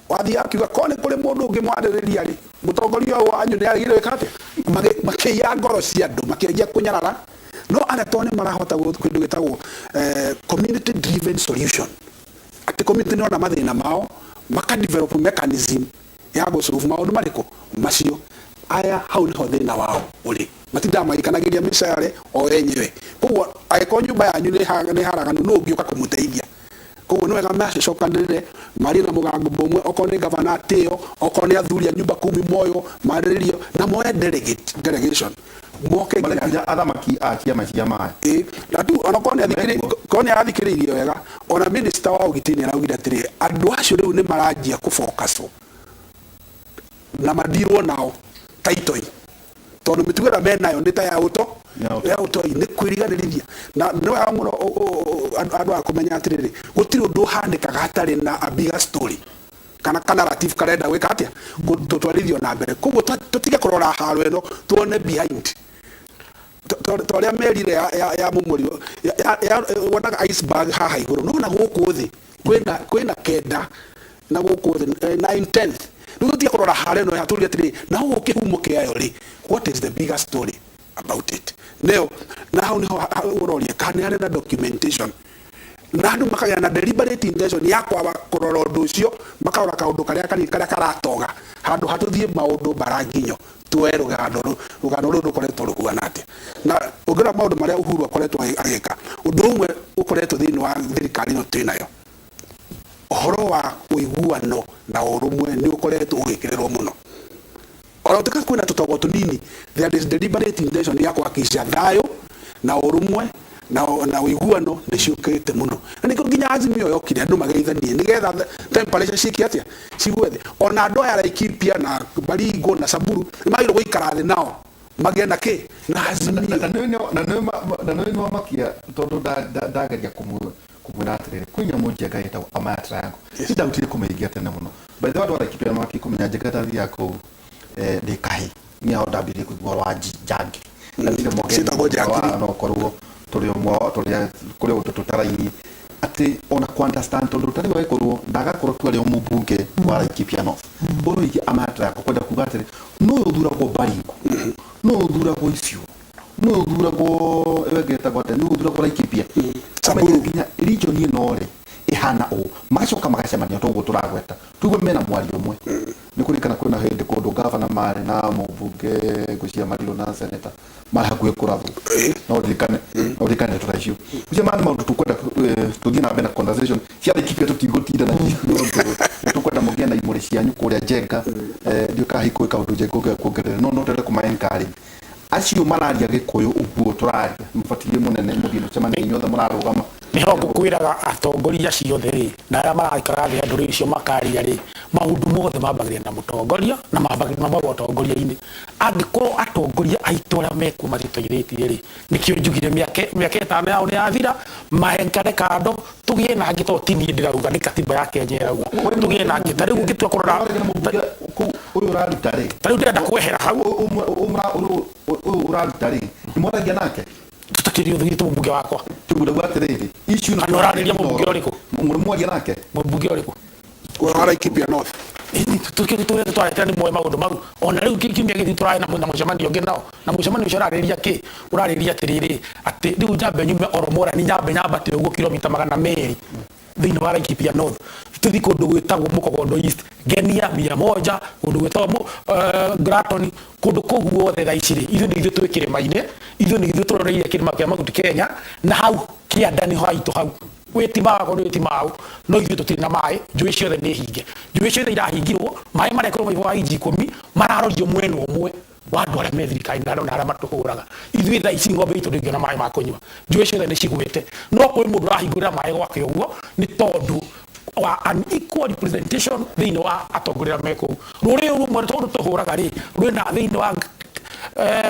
wathiĩ akiuga ko nĩ kũrĩ mũndũ ũngĩ mwarĩrĩria rĩ, mũtongoria ũyũ wanyu nĩ agĩrĩire gwĩka atĩa? Makĩiya ngoro cia andũ, makĩanjia kũnyarara. No aya to nĩ marahota kĩndũ gĩtagwo community driven solution, atĩ community nĩ ona mathĩna mao maka develop mechanism ya gũsolve maũndũ marĩkũ macio. Aya hau nĩho thĩna wao ũrĩ, matindaga magĩkanagĩria mĩcare o enyewe. Koguo angĩkorwo nyũmba yanyu nĩ haraganu, nũ ũngĩũka kũmũteithia? Koguo nĩ wega macokanĩrĩre, marie na mũgambo ũmwe, okorwo nĩ gavana atĩo, okorwo nĩ athuri a nyũmba kumi moyo marĩrĩrio na moe delegate delegation moke. Nginya athamaki a ciama cia maĩ. Ĩĩ, na tu onakorwo korwo nĩ arathikĩrĩirie wega, ona minister wa ũgitĩri nĩ araugire atĩrĩrĩ, andũ acio rĩu nĩ maranjia kũfocuswo na madirwo nao ta itoi, tondũ mĩtugo ĩrĩa menayo nĩ ta ya ũto ya ũtoi, nĩ kwĩriganĩrithia. Na nĩ wega mũno andũ a kũmenya atĩrĩrĩ, gũtirĩ ũndũ ũhanĩkaga hatarĩ na a bigger story kana narrative karenda gwĩka atĩa, tũtwarithio na mbere. Koguo tũtige kũrora haro ĩno, tuone behind ta ũrĩa merire ya mũmũrio wonaga iceberg haha igũrũ, no na gũkũ thĩ kwĩna kenda na gũkũ thĩ 9/10. Rĩu tũtige kũrora harĩa ĩno, tũrie atĩrĩ, na gũkũ kĩhumo kĩayo rĩ, what is the bigger story about it? Nĩyo na hau nĩho ũroria kana nĩ harĩ na documentation na andũ makagĩa na deliberate intention ya kwaga kũrora ũndũ ũcio, makarora kaũndũ karĩa kanini karĩa karatoga handũ hatũthiĩ maũndũ mbaranginyo tuoe rũgano rũrũ rũkoretwo rũhuana atĩa. Na ũngĩrora maũndũ marĩa Uhuru akoretwo agĩka, ũndũ ũmwe ũkoretwo thĩinĩ wa thirikari ĩno twĩ nayo, ũhoro wa ũiguano na ũrũmwe nĩ ũkoretwo ũgĩkĩrĩrwo mũno. Ona gũtuĩka kwĩna tũtongo tũnini, there is deliberate intention ya kuhakikisha thayũ na ũrũmwe na ũiguano nĩ ciũkĩte mũno. Na nĩkĩo nginya Azimio yokire andũ mageithanie nĩgetha temperature ciĩke atĩa, cigwe thĩ. Ona andũ aya Laikipia na Baringo na Samburu nĩ magĩrĩirwo gũikara thĩ nao magĩe na kĩ na Azimio. Na nĩ wamakia tondũ ndageria kũmwĩra atĩrĩrĩ, kwĩ nyamũ njega ĩtagwo Amaya Triangle. Nĩ ndahotire kũmĩingia tene mũno. By the way, andũ a Laikipia nĩ makĩĩ kũmenya njega ndathiaga kũu ndĩ kahĩ, niĩ hau ndambirie kũigua ũhoro wa njangiri na ndirĩ mũgeni. Ciĩtagwo njangiri. No korwo tũrĩ ũmwe tũrĩ kũrĩ ũndũ tũtarainie atĩ ona ku understand, tondũ tarĩu agĩkorwo ndagakorwo tu arĩ o mũmbunge wa Laikipia North, ũhoro wĩgiĩ Amaya Triangle kwenda kuga atĩrĩ, nũ ũthuragwo Baringo, nũ ũthuragwo Isiolo, nũ ũthuragwo ĩyo ĩngĩ ĩtagwo atĩa, nũ ũthuragwo Laikipia, Samburu, nginya region ĩno rĩ ĩhana ũũ. Magacoka magacemania toguo tũragweta tuigue mena mwario ũmwe. Nĩ kũririkana kwĩna hĩndĩ kũndũ gavana marĩ na mũmbunge ngwĩciria Mariru na seneta marĩ hakuhĩ kũrathwo. No ũririkane, no ũririkane ndeto ta icio. Icio maya nĩ maũndũ tũkwenda tũthiĩ na mbere na conversation cia Laikipia, tũtigũtinda na nĩ tũkwenda mũgĩe na imũrĩ cianyu kũrĩa Njenga. Ndiũĩ kana hihi kwĩ kaũndũ Njenga ũngĩenda kuongerera, no no twende kũma encourage acio mararia Gĩkũyũ ũguo tũraria, mũbatiĩ mũnene mũthiĩ mũcemanie inyuothe mũrarũgama. Nĩho ngũkwĩraga atongoria acio othe rĩ, na arĩa maraikara thĩ andũ rĩ icio makaria rĩ, maũndũ mothe mambagĩrĩria na mũtongoria na mambagĩrĩria maumaga ũtongoria-inĩ. Angĩkorwo atongoria aitũ arĩa mekuo matitũteithĩtie rĩ, nĩkĩo njugire mĩaka ĩtano yao nĩ yathira, maekane kando, tũgĩe na angĩ, tondũ ti niĩ ndĩrauga, nĩ katiba ya Kenya ĩrauga tũgĩe na angĩ. Ta rĩu ũngĩtua kũrora ũyũ ũraruta rĩ, ta rĩu ndĩrenda kwehera hau, ũyũ ũraruta rĩ, nĩ mwaragia nake? Tũtakĩrĩ ũthurĩte mũmbunge wakwa. Tũngũrauga atĩrĩrĩ, issue ĩno Kana ũrarĩria mũmbunge ũrĩkũ? Mũrĩ nake? Mũmbunge ũrĩkũ? Ũyũ wa Laikipia North. Tũrĩa twaretera nĩ moĩ maũndũ mau. Ona rĩu kiumia gĩthiĩ tũrarĩ na mũcemanio ũngĩ nao, na mũcemanio ũcio ũrarĩrĩria kĩ? Ũrarĩrĩria atĩrĩrĩ, atĩ rĩu nyambe nyume Oromorani nyambe nyambate ũguo kilomita 200 thĩinĩ wa Laikipia North, tũthiĩ kũndũ gwĩtagwo Mũkogondo East, Ngenia 100, kũndũ gwĩtagwo Graton, kũndũ kũu guothe thaa ici rĩ, ithuĩ nĩ ithuĩ twĩ kĩrĩma-inĩ, ithuĩ nĩ ithuĩ tũroreire kĩrĩma kĩa Mount Kenya, na hau kĩanda nĩho haitũ hau. Wĩ Timau akorwo wĩ Timau, no ithuĩ tũtirĩ na maĩ, njũĩ ciothe nĩ hinge. Njũĩ ciothe irahingirwo, maĩ marekĩrwo maibũ wa inji 10, mararorio mwena ũmwe wa andũ arĩa me thirikari na arĩa matũhũraga. Ithuĩ thaa ici ng'ombe itũ ndĩngĩona maĩ ma kũnyua. Njũĩ ciothe nĩ cigwĩte. No kwĩ mũndũ ũrahingũrĩra maĩ gwake ũguo, nĩ tondũ wa unequal representation thĩinĩ wa atongoria arĩa me kũu. Rũrĩrĩ rũmwe tondũ tũhũraga rĩ, rwĩna thĩinĩ wa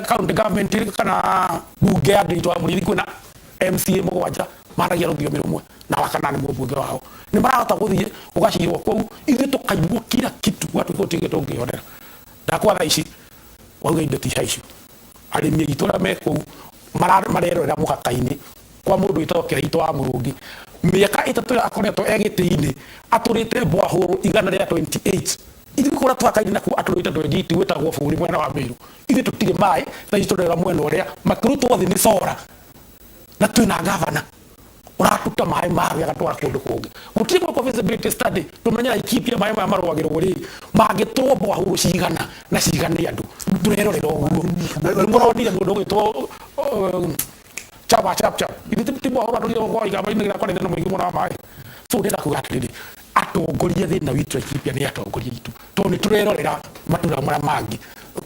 county government kana mbunge ya Ndiritu wa Mũrĩithi kwĩna MCA 7 maragia rũthiomi rũmwe na wa kanana nĩ mũmbunge wao. Nĩ marahota gũthiĩ gũgacirwo kũu, ithuĩ tũkaigwo kila kitu gũgatuĩka gũtirĩ kĩndũ tũngĩonera. Ndakwa thaa ici wauga indo ti haicu. Arĩmi aitũ arĩa me kũu marerorera mũhaka-inĩ kwa mũndũ wĩtagwo Kĩraitũ wa Mũrũngi. Mĩaka 3 ĩrĩa akoretwo e gĩtĩ-inĩ atũrĩte mbwahũrũ 128. Ithuĩ kũrĩa tũhaka-inĩ nakuo atũrĩte 28 gwĩtagwo bũrũri mwena wa Meru. Ithuĩ tũtirĩ maĩ, thaa ici tũrerora mwena ũrĩa makĩrutwo thĩ nĩ cora, na twĩna gavana ũratuta maĩ mathĩ agatwara kũndũ kũngĩ. Gũtirĩ gwĩkwo feasibility study tũmenye Laikipia maĩ maya marũagĩrwo rĩ, mangĩtũrwo mbwahũrũ cigana na cigane andũ. Tũrerorera ũguo. Nĩ mũronire mũndũ ũgwĩtwo Chapa Chap Chap. Ithuĩ ti mbwahũrũ atũrire gwa igamba-inĩ gĩa kwarĩte na mũingĩ mũno wa maĩ. So ndĩrenda kuga atĩrĩrĩ, atongoria thĩna witũ Laikipia nĩ atongoria aitũ, tondũ nĩ tũrerorera matũra marĩa mangĩ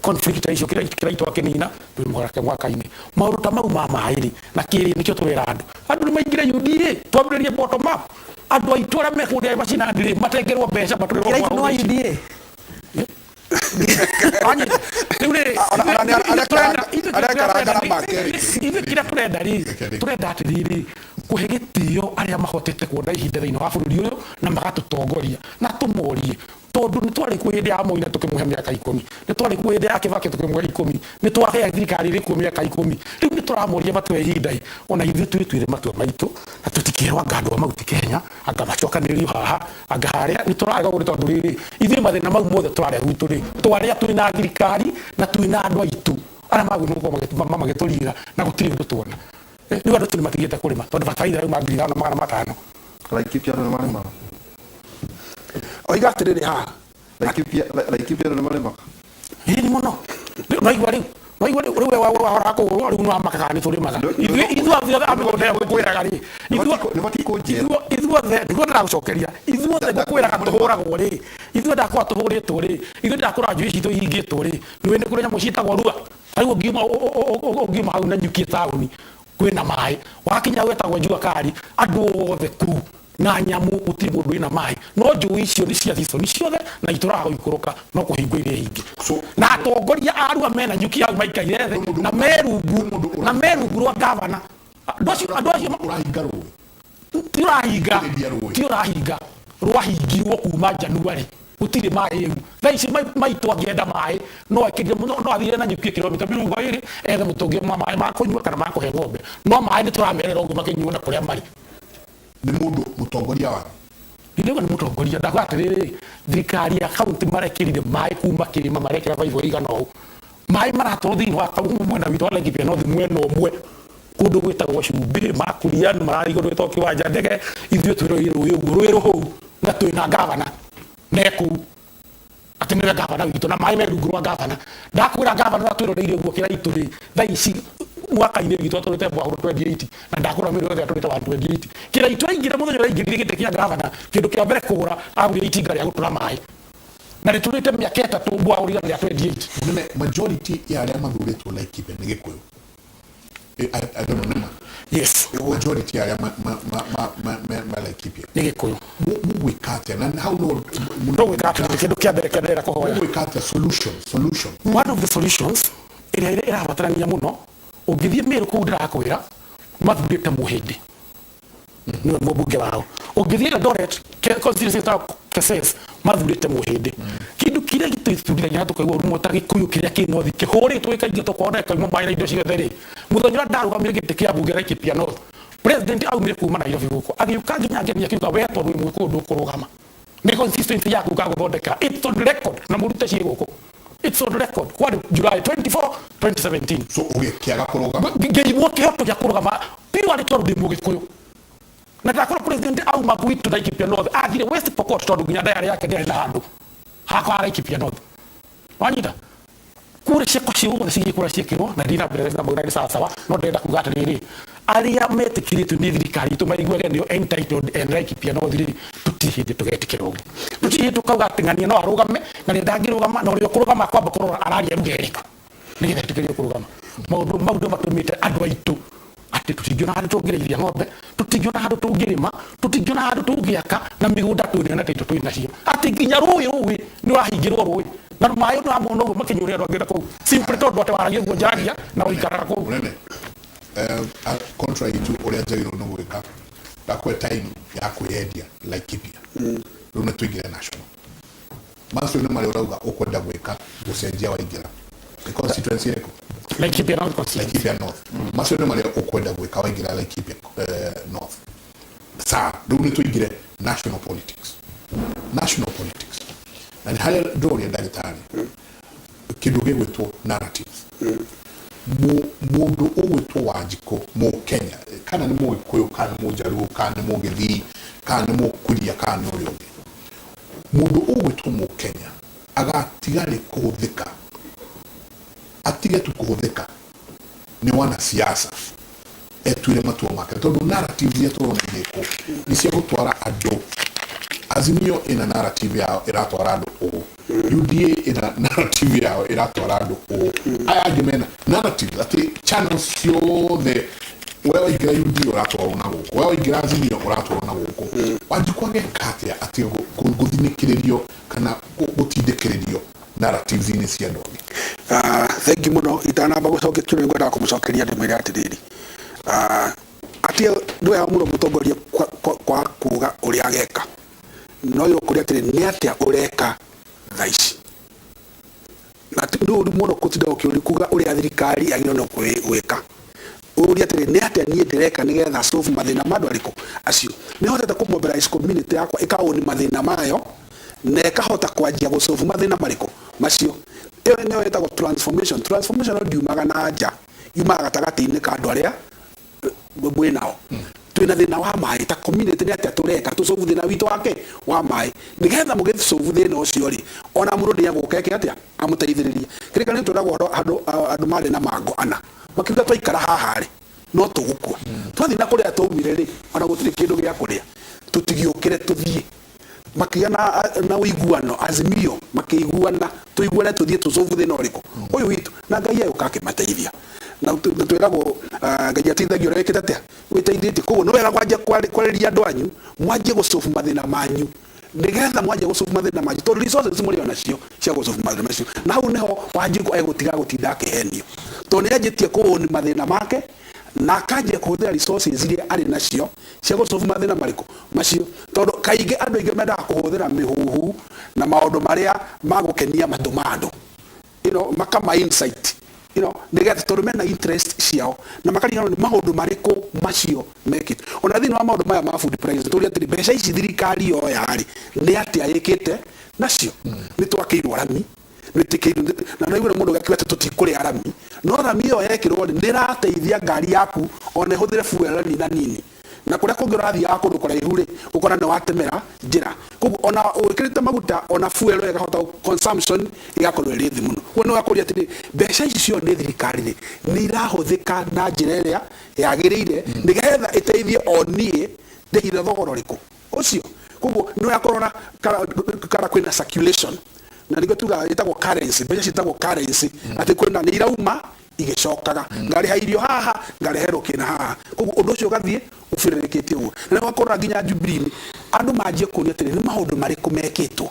conflict ta icio Kĩraitũ akĩnina twĩ mũgarake mwaka-inĩ. Maũndũ ta mau ma maĩ rĩ, na kĩrĩ nĩkĩo tũrera andũ. Andũ nĩ maingĩre UDA, twambĩrĩrie bottom up. Andũ aitũ arĩa me kũrĩa macinani rĩ, matengerwo mbeca matũrĩrwo Kĩraitũ nĩ wa mbwahũrũ ici. UDA? Wanyita? Rĩu rĩ, ithuĩ kĩrĩa tũrenda rĩ, tũrenda atĩrĩrĩ, kũhe gĩtĩo arĩa mahotete kuona ihinda thĩinĩ wa bũrũri ũyũ na magatũtongoria, na tũmorie, tondũ nĩ twarĩ kuo hĩndĩ ya Moi na tũkĩmũhe mĩaka 10, nĩ twarĩ kuo hĩndĩ ya Kibaki tũkĩmũhe 10, nĩ twahe thirikari ĩrĩ kuo mĩaka 10. Rĩu nĩ tũramoria matũhe ihinda ĩ, ona ithuĩ twĩtuĩre matua maitũ, na tũtikerwo anga andũ a Mount Kenya, anga macokanĩrĩrio haha, anga harĩa, nĩ tũrarega ũguo nĩ tondũ rĩrĩ, ithuĩ mathĩna mau mothe tũrarĩa gwitũ rĩ, twarĩa twĩna thirikari na twĩna andũ aitũ arĩa magĩrĩirwo gũkorwo magĩtũrira, na gũtirĩ ũndũ tuona. Rĩu andũ nĩ matigĩte kũrĩma tondũ bataraitha yauma 5500. Laikipia andũ nĩ marĩmaga? Oiga atĩrĩrĩ haha. Laikipia andũ nĩ marĩmaga? Ĩĩ mũno. Ũraigua rĩu? Ũraigua rĩu rĩu we wahora kũgũrwo rĩu nĩ wamaka kana nĩ tũrĩmaga. Ithuĩ othe a mĩgũnda ĩyo ngũkwĩraga rĩ, ithuothe nĩguo ndĩragũcokeria, ithuothe ngũkwĩraga tũhũragwo rĩ, ithuĩ ndakũra tũhũrĩtwo rĩ, ithuĩ ndakũra njũĩ citũ ihingĩtwo rĩ, nĩũĩ nĩ kũrĩ nyamũ ciĩtagwo rua? Ta rĩu ũngiuma hau Nanyuki taũni kwĩna maĩ, wakinya gwĩtagwo Jua Kali, andũ othe kũu na nyamũ gũtirĩ mũndũ wĩna maĩ, no njũĩ icio nĩ cia season ciothe na itũraga gũikũrũka no kũhingwo irĩ hinge. Na atongoria a Arua mena nyuki hau maikaire thĩ na me rungu na me rungu rwa gavana. Andũ acio andũ acio ũrahinga rũĩ. Ti ũrahinga, ti ũrahinga, rwahingirwo kuma January, gũtirĩ maĩ rĩu. Thaa ici maitũ angĩenda maĩ no ekĩrire mũno, no athire na nyuki kilomita 20 ethe mũtũngi wa maĩ ma kũnyua kana ma kũhe ng'ombe, no maĩ nĩ tũramerera ũguo makĩnyuo na kũrĩa marĩ. Nĩ mũndũ mũtongoria wanyu? Ndinauga nĩ mũtongoria, ndauga atĩrĩrĩ, thirikari ya kaunti marekĩrire maĩ kuma kĩrĩma, marekĩra baibũ ĩigana ũũ, maĩ maratwarwo thĩinĩ wa mwena witũ wa Laikipia North mwena ũmwe. Kũndũ gwĩtagwo Cumbĩ, Makurian, mararigwo gwĩtagwo kĩwanja ndege, ithuĩ twĩroreire rũĩ ũguo rwĩ rũhũu na twĩna gavana nekũu atĩ nĩwe gavana witũ na maĩ me rungu rwa gavana. Ndakwĩra gavana ũrĩa twĩroreire ũguo Kĩraitũ rĩ, thaa ici mwaka-inĩ witũ atũrĩte Mbwahũrũ 28 na ndakwĩra mĩrũ yothe atũrĩte 128. Kĩraitũ aingĩra mũthenya ũrĩa aingĩrire gĩtĩ kĩa gavana, kĩndũ kĩa mbere kũgũra agũrire itinga rĩa gũtũra maĩ na rĩtũrĩte mĩaka 3 Mbwahũrũ 128. Mũnene, majority ya arĩa mathurĩtwo Laikipia nĩ Gĩkũyũ. I don't know, nĩma? Yes. Majority ya arĩa ma Laikipia nĩ Gĩkũyũ. Mũgwĩka atĩa? Na hau no Tũgwĩka atĩa? Kĩndũ kĩa mbere kĩa ndĩrenda kũhoya. Mũgwĩka atĩa? Solution, solution. One of the solutions ĩrĩa ĩrabatarania mũno, ũngĩthiĩ Meru kũu ndĩrakwĩra mathurĩte Mũhĩndĩ nĩwe mũmbunge wao. Ũngĩthiĩ Eldoret constituency ĩtagwo Keses mathurĩte Mũhĩndĩ. Kĩndũ kĩrĩa gĩtũithurithagia na tũkaigua ũru mũno ta Gĩkũyũ kĩrĩa kĩ North kĩhũrĩtwo gĩkaingatwo kwao na gĩkauma maĩ na indo ciothe rĩ, mũthenya ũrĩa ndarũgamire gĩtĩ kĩa mbunge Laikipia North, president aumire kuma Nairobi gũkũ agĩũka nginya ngenia akiuga we tondũ wĩ Mũgĩkũyũ ndũkũrũgama, nĩ constituency yaku ngagũthondekera. It's on record na mũrute ciĩ gũkũ. It's on record. Kwarĩ July 24 2017. So ũgĩkĩaga kũrũgama? Ngĩimwo kĩhoto gĩa kũrũgama purely tondũ ndĩ Mũgĩkũyũ. Na ndakorwo president auma gwitũ Laikipia North athire West Pokot tondũ nginya diary yake ndĩarĩ na handũ hakwa ha Laikipia North. Wanyita? Kura ciakwa ciothe cigĩkũra ciĩkĩrwo na ndina mbere na maũndũ sawa sawa, no ndĩrenda kuga atĩrĩrĩ, arĩa metĩkĩrĩtio nĩ thirikari itũ maiguage nĩo entitled and Laikipia North rĩ, tũtirĩ hĩndĩ tũgetĩkĩra ũguo. Tũtirĩ hĩndĩ tũkauga atĩ ng'ania no arũgame, ng'ania ndangĩrũgama, na ũrĩa ũkũrũgama kwamba kũrora araria lugha ĩrĩkũ nĩgetha etĩkĩrio kũrũgama. Maũndũ mau nĩo matũmĩte andũ aitũ atĩ tũtingĩona handũ tũngĩrĩithia ng'ombe, tũtingĩona handũ tũngĩrĩma, tũtingĩona handũ tũngĩaka, na mĩgũnda twĩnayo na taitũ twĩnacio, atĩ nginya rũĩ nĩ rũrahingĩrwo rũĩ na maĩ nĩũramona ũguo makĩnyũrĩra andũ angĩ na kũu simply tondũ atĩ waragia ũguo njaragia na ũikaraga kũu. Mũnene, contrary to ũrĩa njagĩrĩirwo nĩ gwĩka, ndakũhe time ya kwĩyendia Laikipia. Rĩu nĩ tũingĩre national. Macio nĩ marĩa ũrauga ũkwenda gwĩka gũcenjia waingĩra. Nĩ constituency ĩrĩkũ? Laikipia North constituency. Laikipia North. Macio nĩ marĩa ũkwenda gwĩka waingĩra Laikipia North. Sawa, rĩu nĩ tũingĩre national politics. National politics. Na nĩ harĩa ndĩroria ndagĩtarĩ kĩndũ gĩgwĩtwo narratives. Mũndũ ũgwĩtwo Wanjikũ Mũkenya, kana nĩ Mũgĩkũyũ, kana nĩ Mũjaruo, kana nĩ Mũgĩthii, kana nĩ Mũkuria, kana nĩ ũrĩa ũngĩ, mũndũ ũgwĩtwo Mũkenya agatiga rĩ kũhũthĩka, atige tu kũhũthĩka nĩ wanasiasa etuire matua make, tondũ narrative iria tũrona irĩkũ nĩ cia gũtwara andũ. Azimio ĩna narrative yao ĩratwara andũ ũũ, UDA ĩna narrative yao ĩratwara andũ ũũ, aya angĩ mena narrative atĩ channels ciothe, we waingĩra UDA ũratwarwo na gũkũ, we waingĩra Azimio ũratwarwo na gũkũ. Wanjikũ ageka atĩa atige gũthinĩkĩrĩrio kana gũtindĩkĩrĩrio narratives-inĩ cia andũ angĩ? Thank you mũno. Itanamba gũcokia kĩũria ngwendaga kũmũcokeria ndĩmwĩre atĩrĩrĩ, atĩ nĩ wega mũno mũtongoria kwa kuga ũrĩa ageka, no yo kũrĩa atĩrĩ nĩ atĩa ũreka thaa ici. Na nĩ ũru mũno gũtinda ũkĩũria kuga ũrĩa thirikari yagĩrĩirwo nĩ gwĩka. Ũria atĩrĩ nĩ atĩa niĩ ndĩreka nĩgetha solve mathĩna ma andũ arĩkũ acio. Nĩ hotete kũ mobilize community yakwa ĩkaũni mathĩna mayo na ĩkahota kwanjia gũ solve mathĩna marĩkũ macio. Ĩyo nĩyo ĩtagwo transformation. Transformation no ndiumaga na nja, yumaga gatagatĩ-inĩ ka andũ arĩa mwĩ nao. Twĩna thĩna wa maĩ ta community, nĩ atĩa tũreka tũsolve thĩna witũ wake wa maĩ, nĩgetha mũgĩsolve thĩna ũcio rĩ, ona mũndũ nĩ egũka eke atĩa amũteithĩrĩrie. Kĩrĩkanĩro nĩ twĩragwo andũ marĩ na mango ana makiuga twaikara haha rĩ no tũgũkua, twathiĩ na kũrĩa twaumire rĩ ona gũtirĩ kĩndũ gĩa kũrĩa, tũtigĩũkĩre tũthiĩ. Makĩgĩa na ũiguano, azimio makĩiguana, tũiguane tũthiĩ tũsolve thĩna ũrĩkũ ũyũ witũ, na Ngai agĩũka akĩmateithia. Na twĩragwo, Ngai ateithagia ũrĩa wĩkĩte atĩa wĩteithĩtie. Koguo nĩ wega kwanjia kwarĩria andũ anyu, mwanjie gũsolve mathĩna manyu, nĩgetha mwanjie gũsolve mathĩna manyu, tondũ resources mũrĩ o nacio cia gũsolve mathĩna macio. Na hau nĩho Wanjikũ egũtiga gũtinda akĩhenio, tondũ nĩ anjĩtie kũũni mathĩna make na akanjia kũhũthĩra resources iria arĩ nacio cia gũsolve mathĩna marĩkũ macio. Tondũ kaingĩ andũ aingĩ mendaga kũhũthĩra mĩhuhu na maũndũ marĩa magũkenia matũ ma andũ, makama insight, nĩgetha tondũ mena interest ciao na makariganĩrwo nĩ maũndũ marĩkũ macio mekĩte. Ona thĩinĩ wa maũndũ maya ma food price, tũria atĩrĩ, mbeca ici thirikari yoya rĩ, nĩ atĩa ĩkĩte nacio? Nĩ twakĩirwo rami, nĩ twĩkĩirwo, na no igue mũndũ akiuga atĩ tũtikũrĩa rami, No rami ĩyo yekĩrwo rĩ, nĩ ĩrateithia ngari yaku ona ĩhũthĩre fuel nina nini, na kũrĩa kũngĩ ũrathiaga kũndũ kũraihu rĩ, ũkona nĩ watemera njĩra. Koguo ona wĩkĩrĩte maguta, ona fuel ĩkahota consumption ĩgakorwo ĩrĩ thĩ mũno. Koguo nĩ wakũria atĩrĩ, mbeca ici cio nĩ thirikari rĩ, nĩ irahũthĩka na njĩra ĩrĩa yagĩrĩire nĩgetha ĩteithie o niĩ ndĩhire thogora ũrĩkũ ũcio? Koguo nĩ ũrakũrora kana kwĩna circulation, na nĩguo tugaga ĩtagwo currency, mbeca ciĩtagwo currency, atĩ kwĩna nĩ irauma igĩcokaga, ngarĩha irio haha, ngareherwo kĩna haha. Koguo ũndũ ũcio ũgathiĩ ũbĩrĩrĩkĩte ũguo, na nĩ ũgakora nginya Jubilee andũ manjie kũria atĩrĩ, nĩ maũndũ marĩkũ mekĩtwo?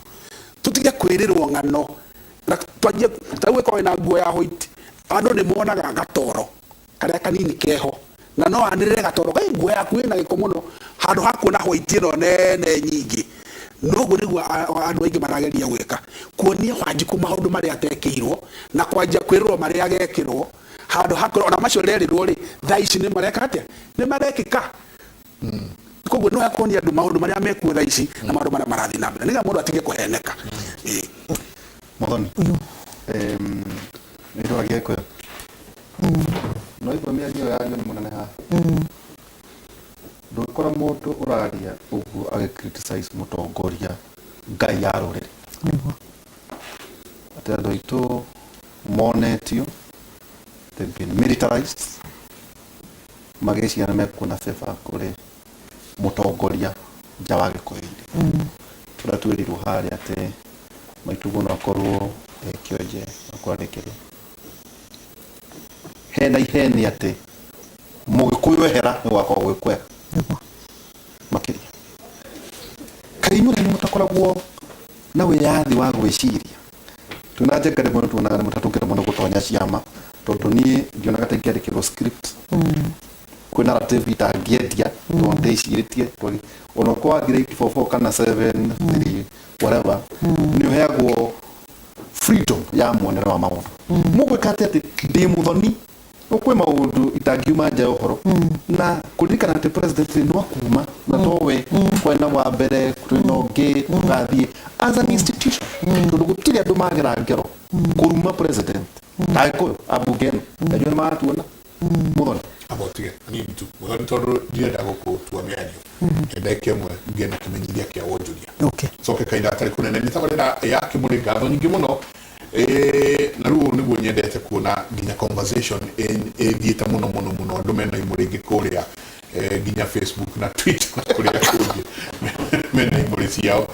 Tũtige kwĩrĩrwo ng'ano na twanjie ta rĩu ĩkorwo ĩna nguo ya white, andũ nĩ monaga gatoro karĩa kanini keho, na no anĩrĩre gatoro kai nguo yaku ĩna gĩko mũno, handũ ha kuona white ĩno nene nyingĩ. Noguo nĩguo andũ aingĩ marageria gwĩka, kuonia Wanjikũ maũndũ marĩa atekĩirwo na kwanjia kwĩrĩrwo marĩa agekĩrwo, handũ ha kwĩrwo ona macio rerirwo rĩ, thaa ici nĩ mareka atĩa, nĩ marekĩka. Koguo nĩ kuonia andũ maũndũ marĩa mekuo thaa ici na maũndũ marĩa marathiĩ na mbere, nĩgetha mũndũ atige kũheneka. Ĩĩ. Muthoni, nĩ ndwaria Gĩkũyũ no igua mĩario yario nĩ mũnene haha. Ndũngĩkora mũndũ ũraria ũguo agĩ criticize mũtongoria ngai ya rũrĩrĩ, atĩ andũ aitũ monetio, they've been militarized, magĩciria nĩ mekuona favor kũrĩ mũtongoria nja wa gĩkũyũ-inĩ. Tũrĩa twĩrirwo harĩa atĩ maitugo no akorwo e kĩonje, no akorwo arĩ kĩrĩa, hena iheni atĩ mũgĩkũyũ ehera nĩ gwakorwo gwĩ kwega makĩria. Kaĩ inyuĩ nĩ mũtakoragwo na wĩyathi wa gwĩciria? Twĩna Njenga rĩmwe nĩ tuonaga nĩ mũtatũngĩra mũno gũtonya ciama, tondũ niĩ ndionaga ta ingĩandĩkĩrwo script kwĩ narrative itangĩendia, tondũ ndĩcirĩtie ona ũkorwo wathire 844 kana 73 whatever, nĩ ũheagwo freedom ya muonere wa maũndũ. Mũgwĩka atĩ atĩ ndĩ mũthoni kwĩ maũndũ itangiuma nja ya ũhoro na kũririkana atĩ president no akuma na towe kwena wa mbere twĩna ũngĩ tũgathiĩ as an institution, tondũ gũtirĩ andũ magera ngero kũruma president ta Gĩkũyũ ambunge ĩno najua nĩ maratuona. Mũthoni. Amba ũtige hanini tu, Mũthoni, tondũ ndirenda gũkũtua mĩario. Ndagĩka ĩmwe ngĩe na kĩmenyithia kĩa wonjoria. Coke kahinda gatarĩ kũnene nĩ tabarĩra ya Kĩmũrĩ. Ngatho nyingĩ mũno. Na rĩu ũũ nĩguo nyendete kuona nginya conversation ĩthiĩte mũno mũno mũno, andũ mena imũrĩ ingĩ kũrĩa nginya Facebook na Twitter na kũrĩa kũngĩ mena imũrĩ ciao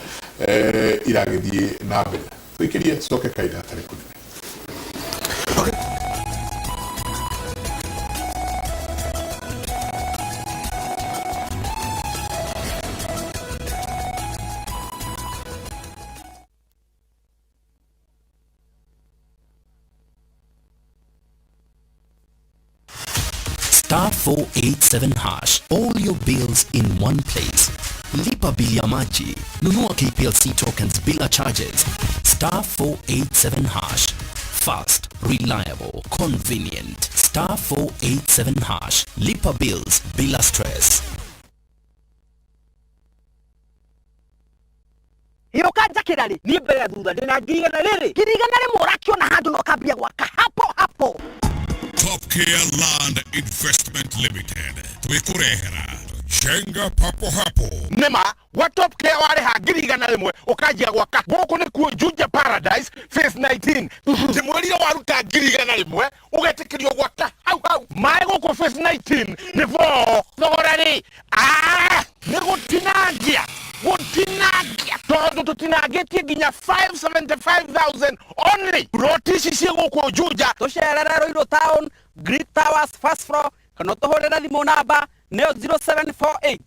iragĩthiĩ na mbere. Tũikĩrie, coke kahinda gatarĩ kũnene. Star 487 hash. All your bills in one place. Lipa bili ya maji. Nunua KPLC tokens bila charges. Star 487 hash. Fast, reliable, convenient. Star 487 hash. Lipa bills bila stress. Ĩũka njakĩra rĩ, niĩ mbere thutha ndĩna 100,000 rĩrĩ, 100,000 ũrakiona handũ na ũkambia gwaka hapo hapo. Top Care Land Investment Limited twĩkũrehera jenga papo hapo. Nĩma gwa Top Care warĩha 100,000 ũkanjia gwaka. Gũkũ nĩkuo Juja Paradise Phase 19. Ndĩmwĩrire waruta 100,000 ũgetĩkĩrio gwaka hau hau. Maĩ gũkũ Phase 19 nĩ boo. Thogora rĩ, nĩ gũtinangia gũtinangia, tondũ tũtinangĩtie nginya 575,000 only. Roti ici ciĩ gũkũ Juja. Tũcerere Ruiru Town, Great Towers first floor, kana ũtũhũrĩre thimũ namba nĩyo 0748.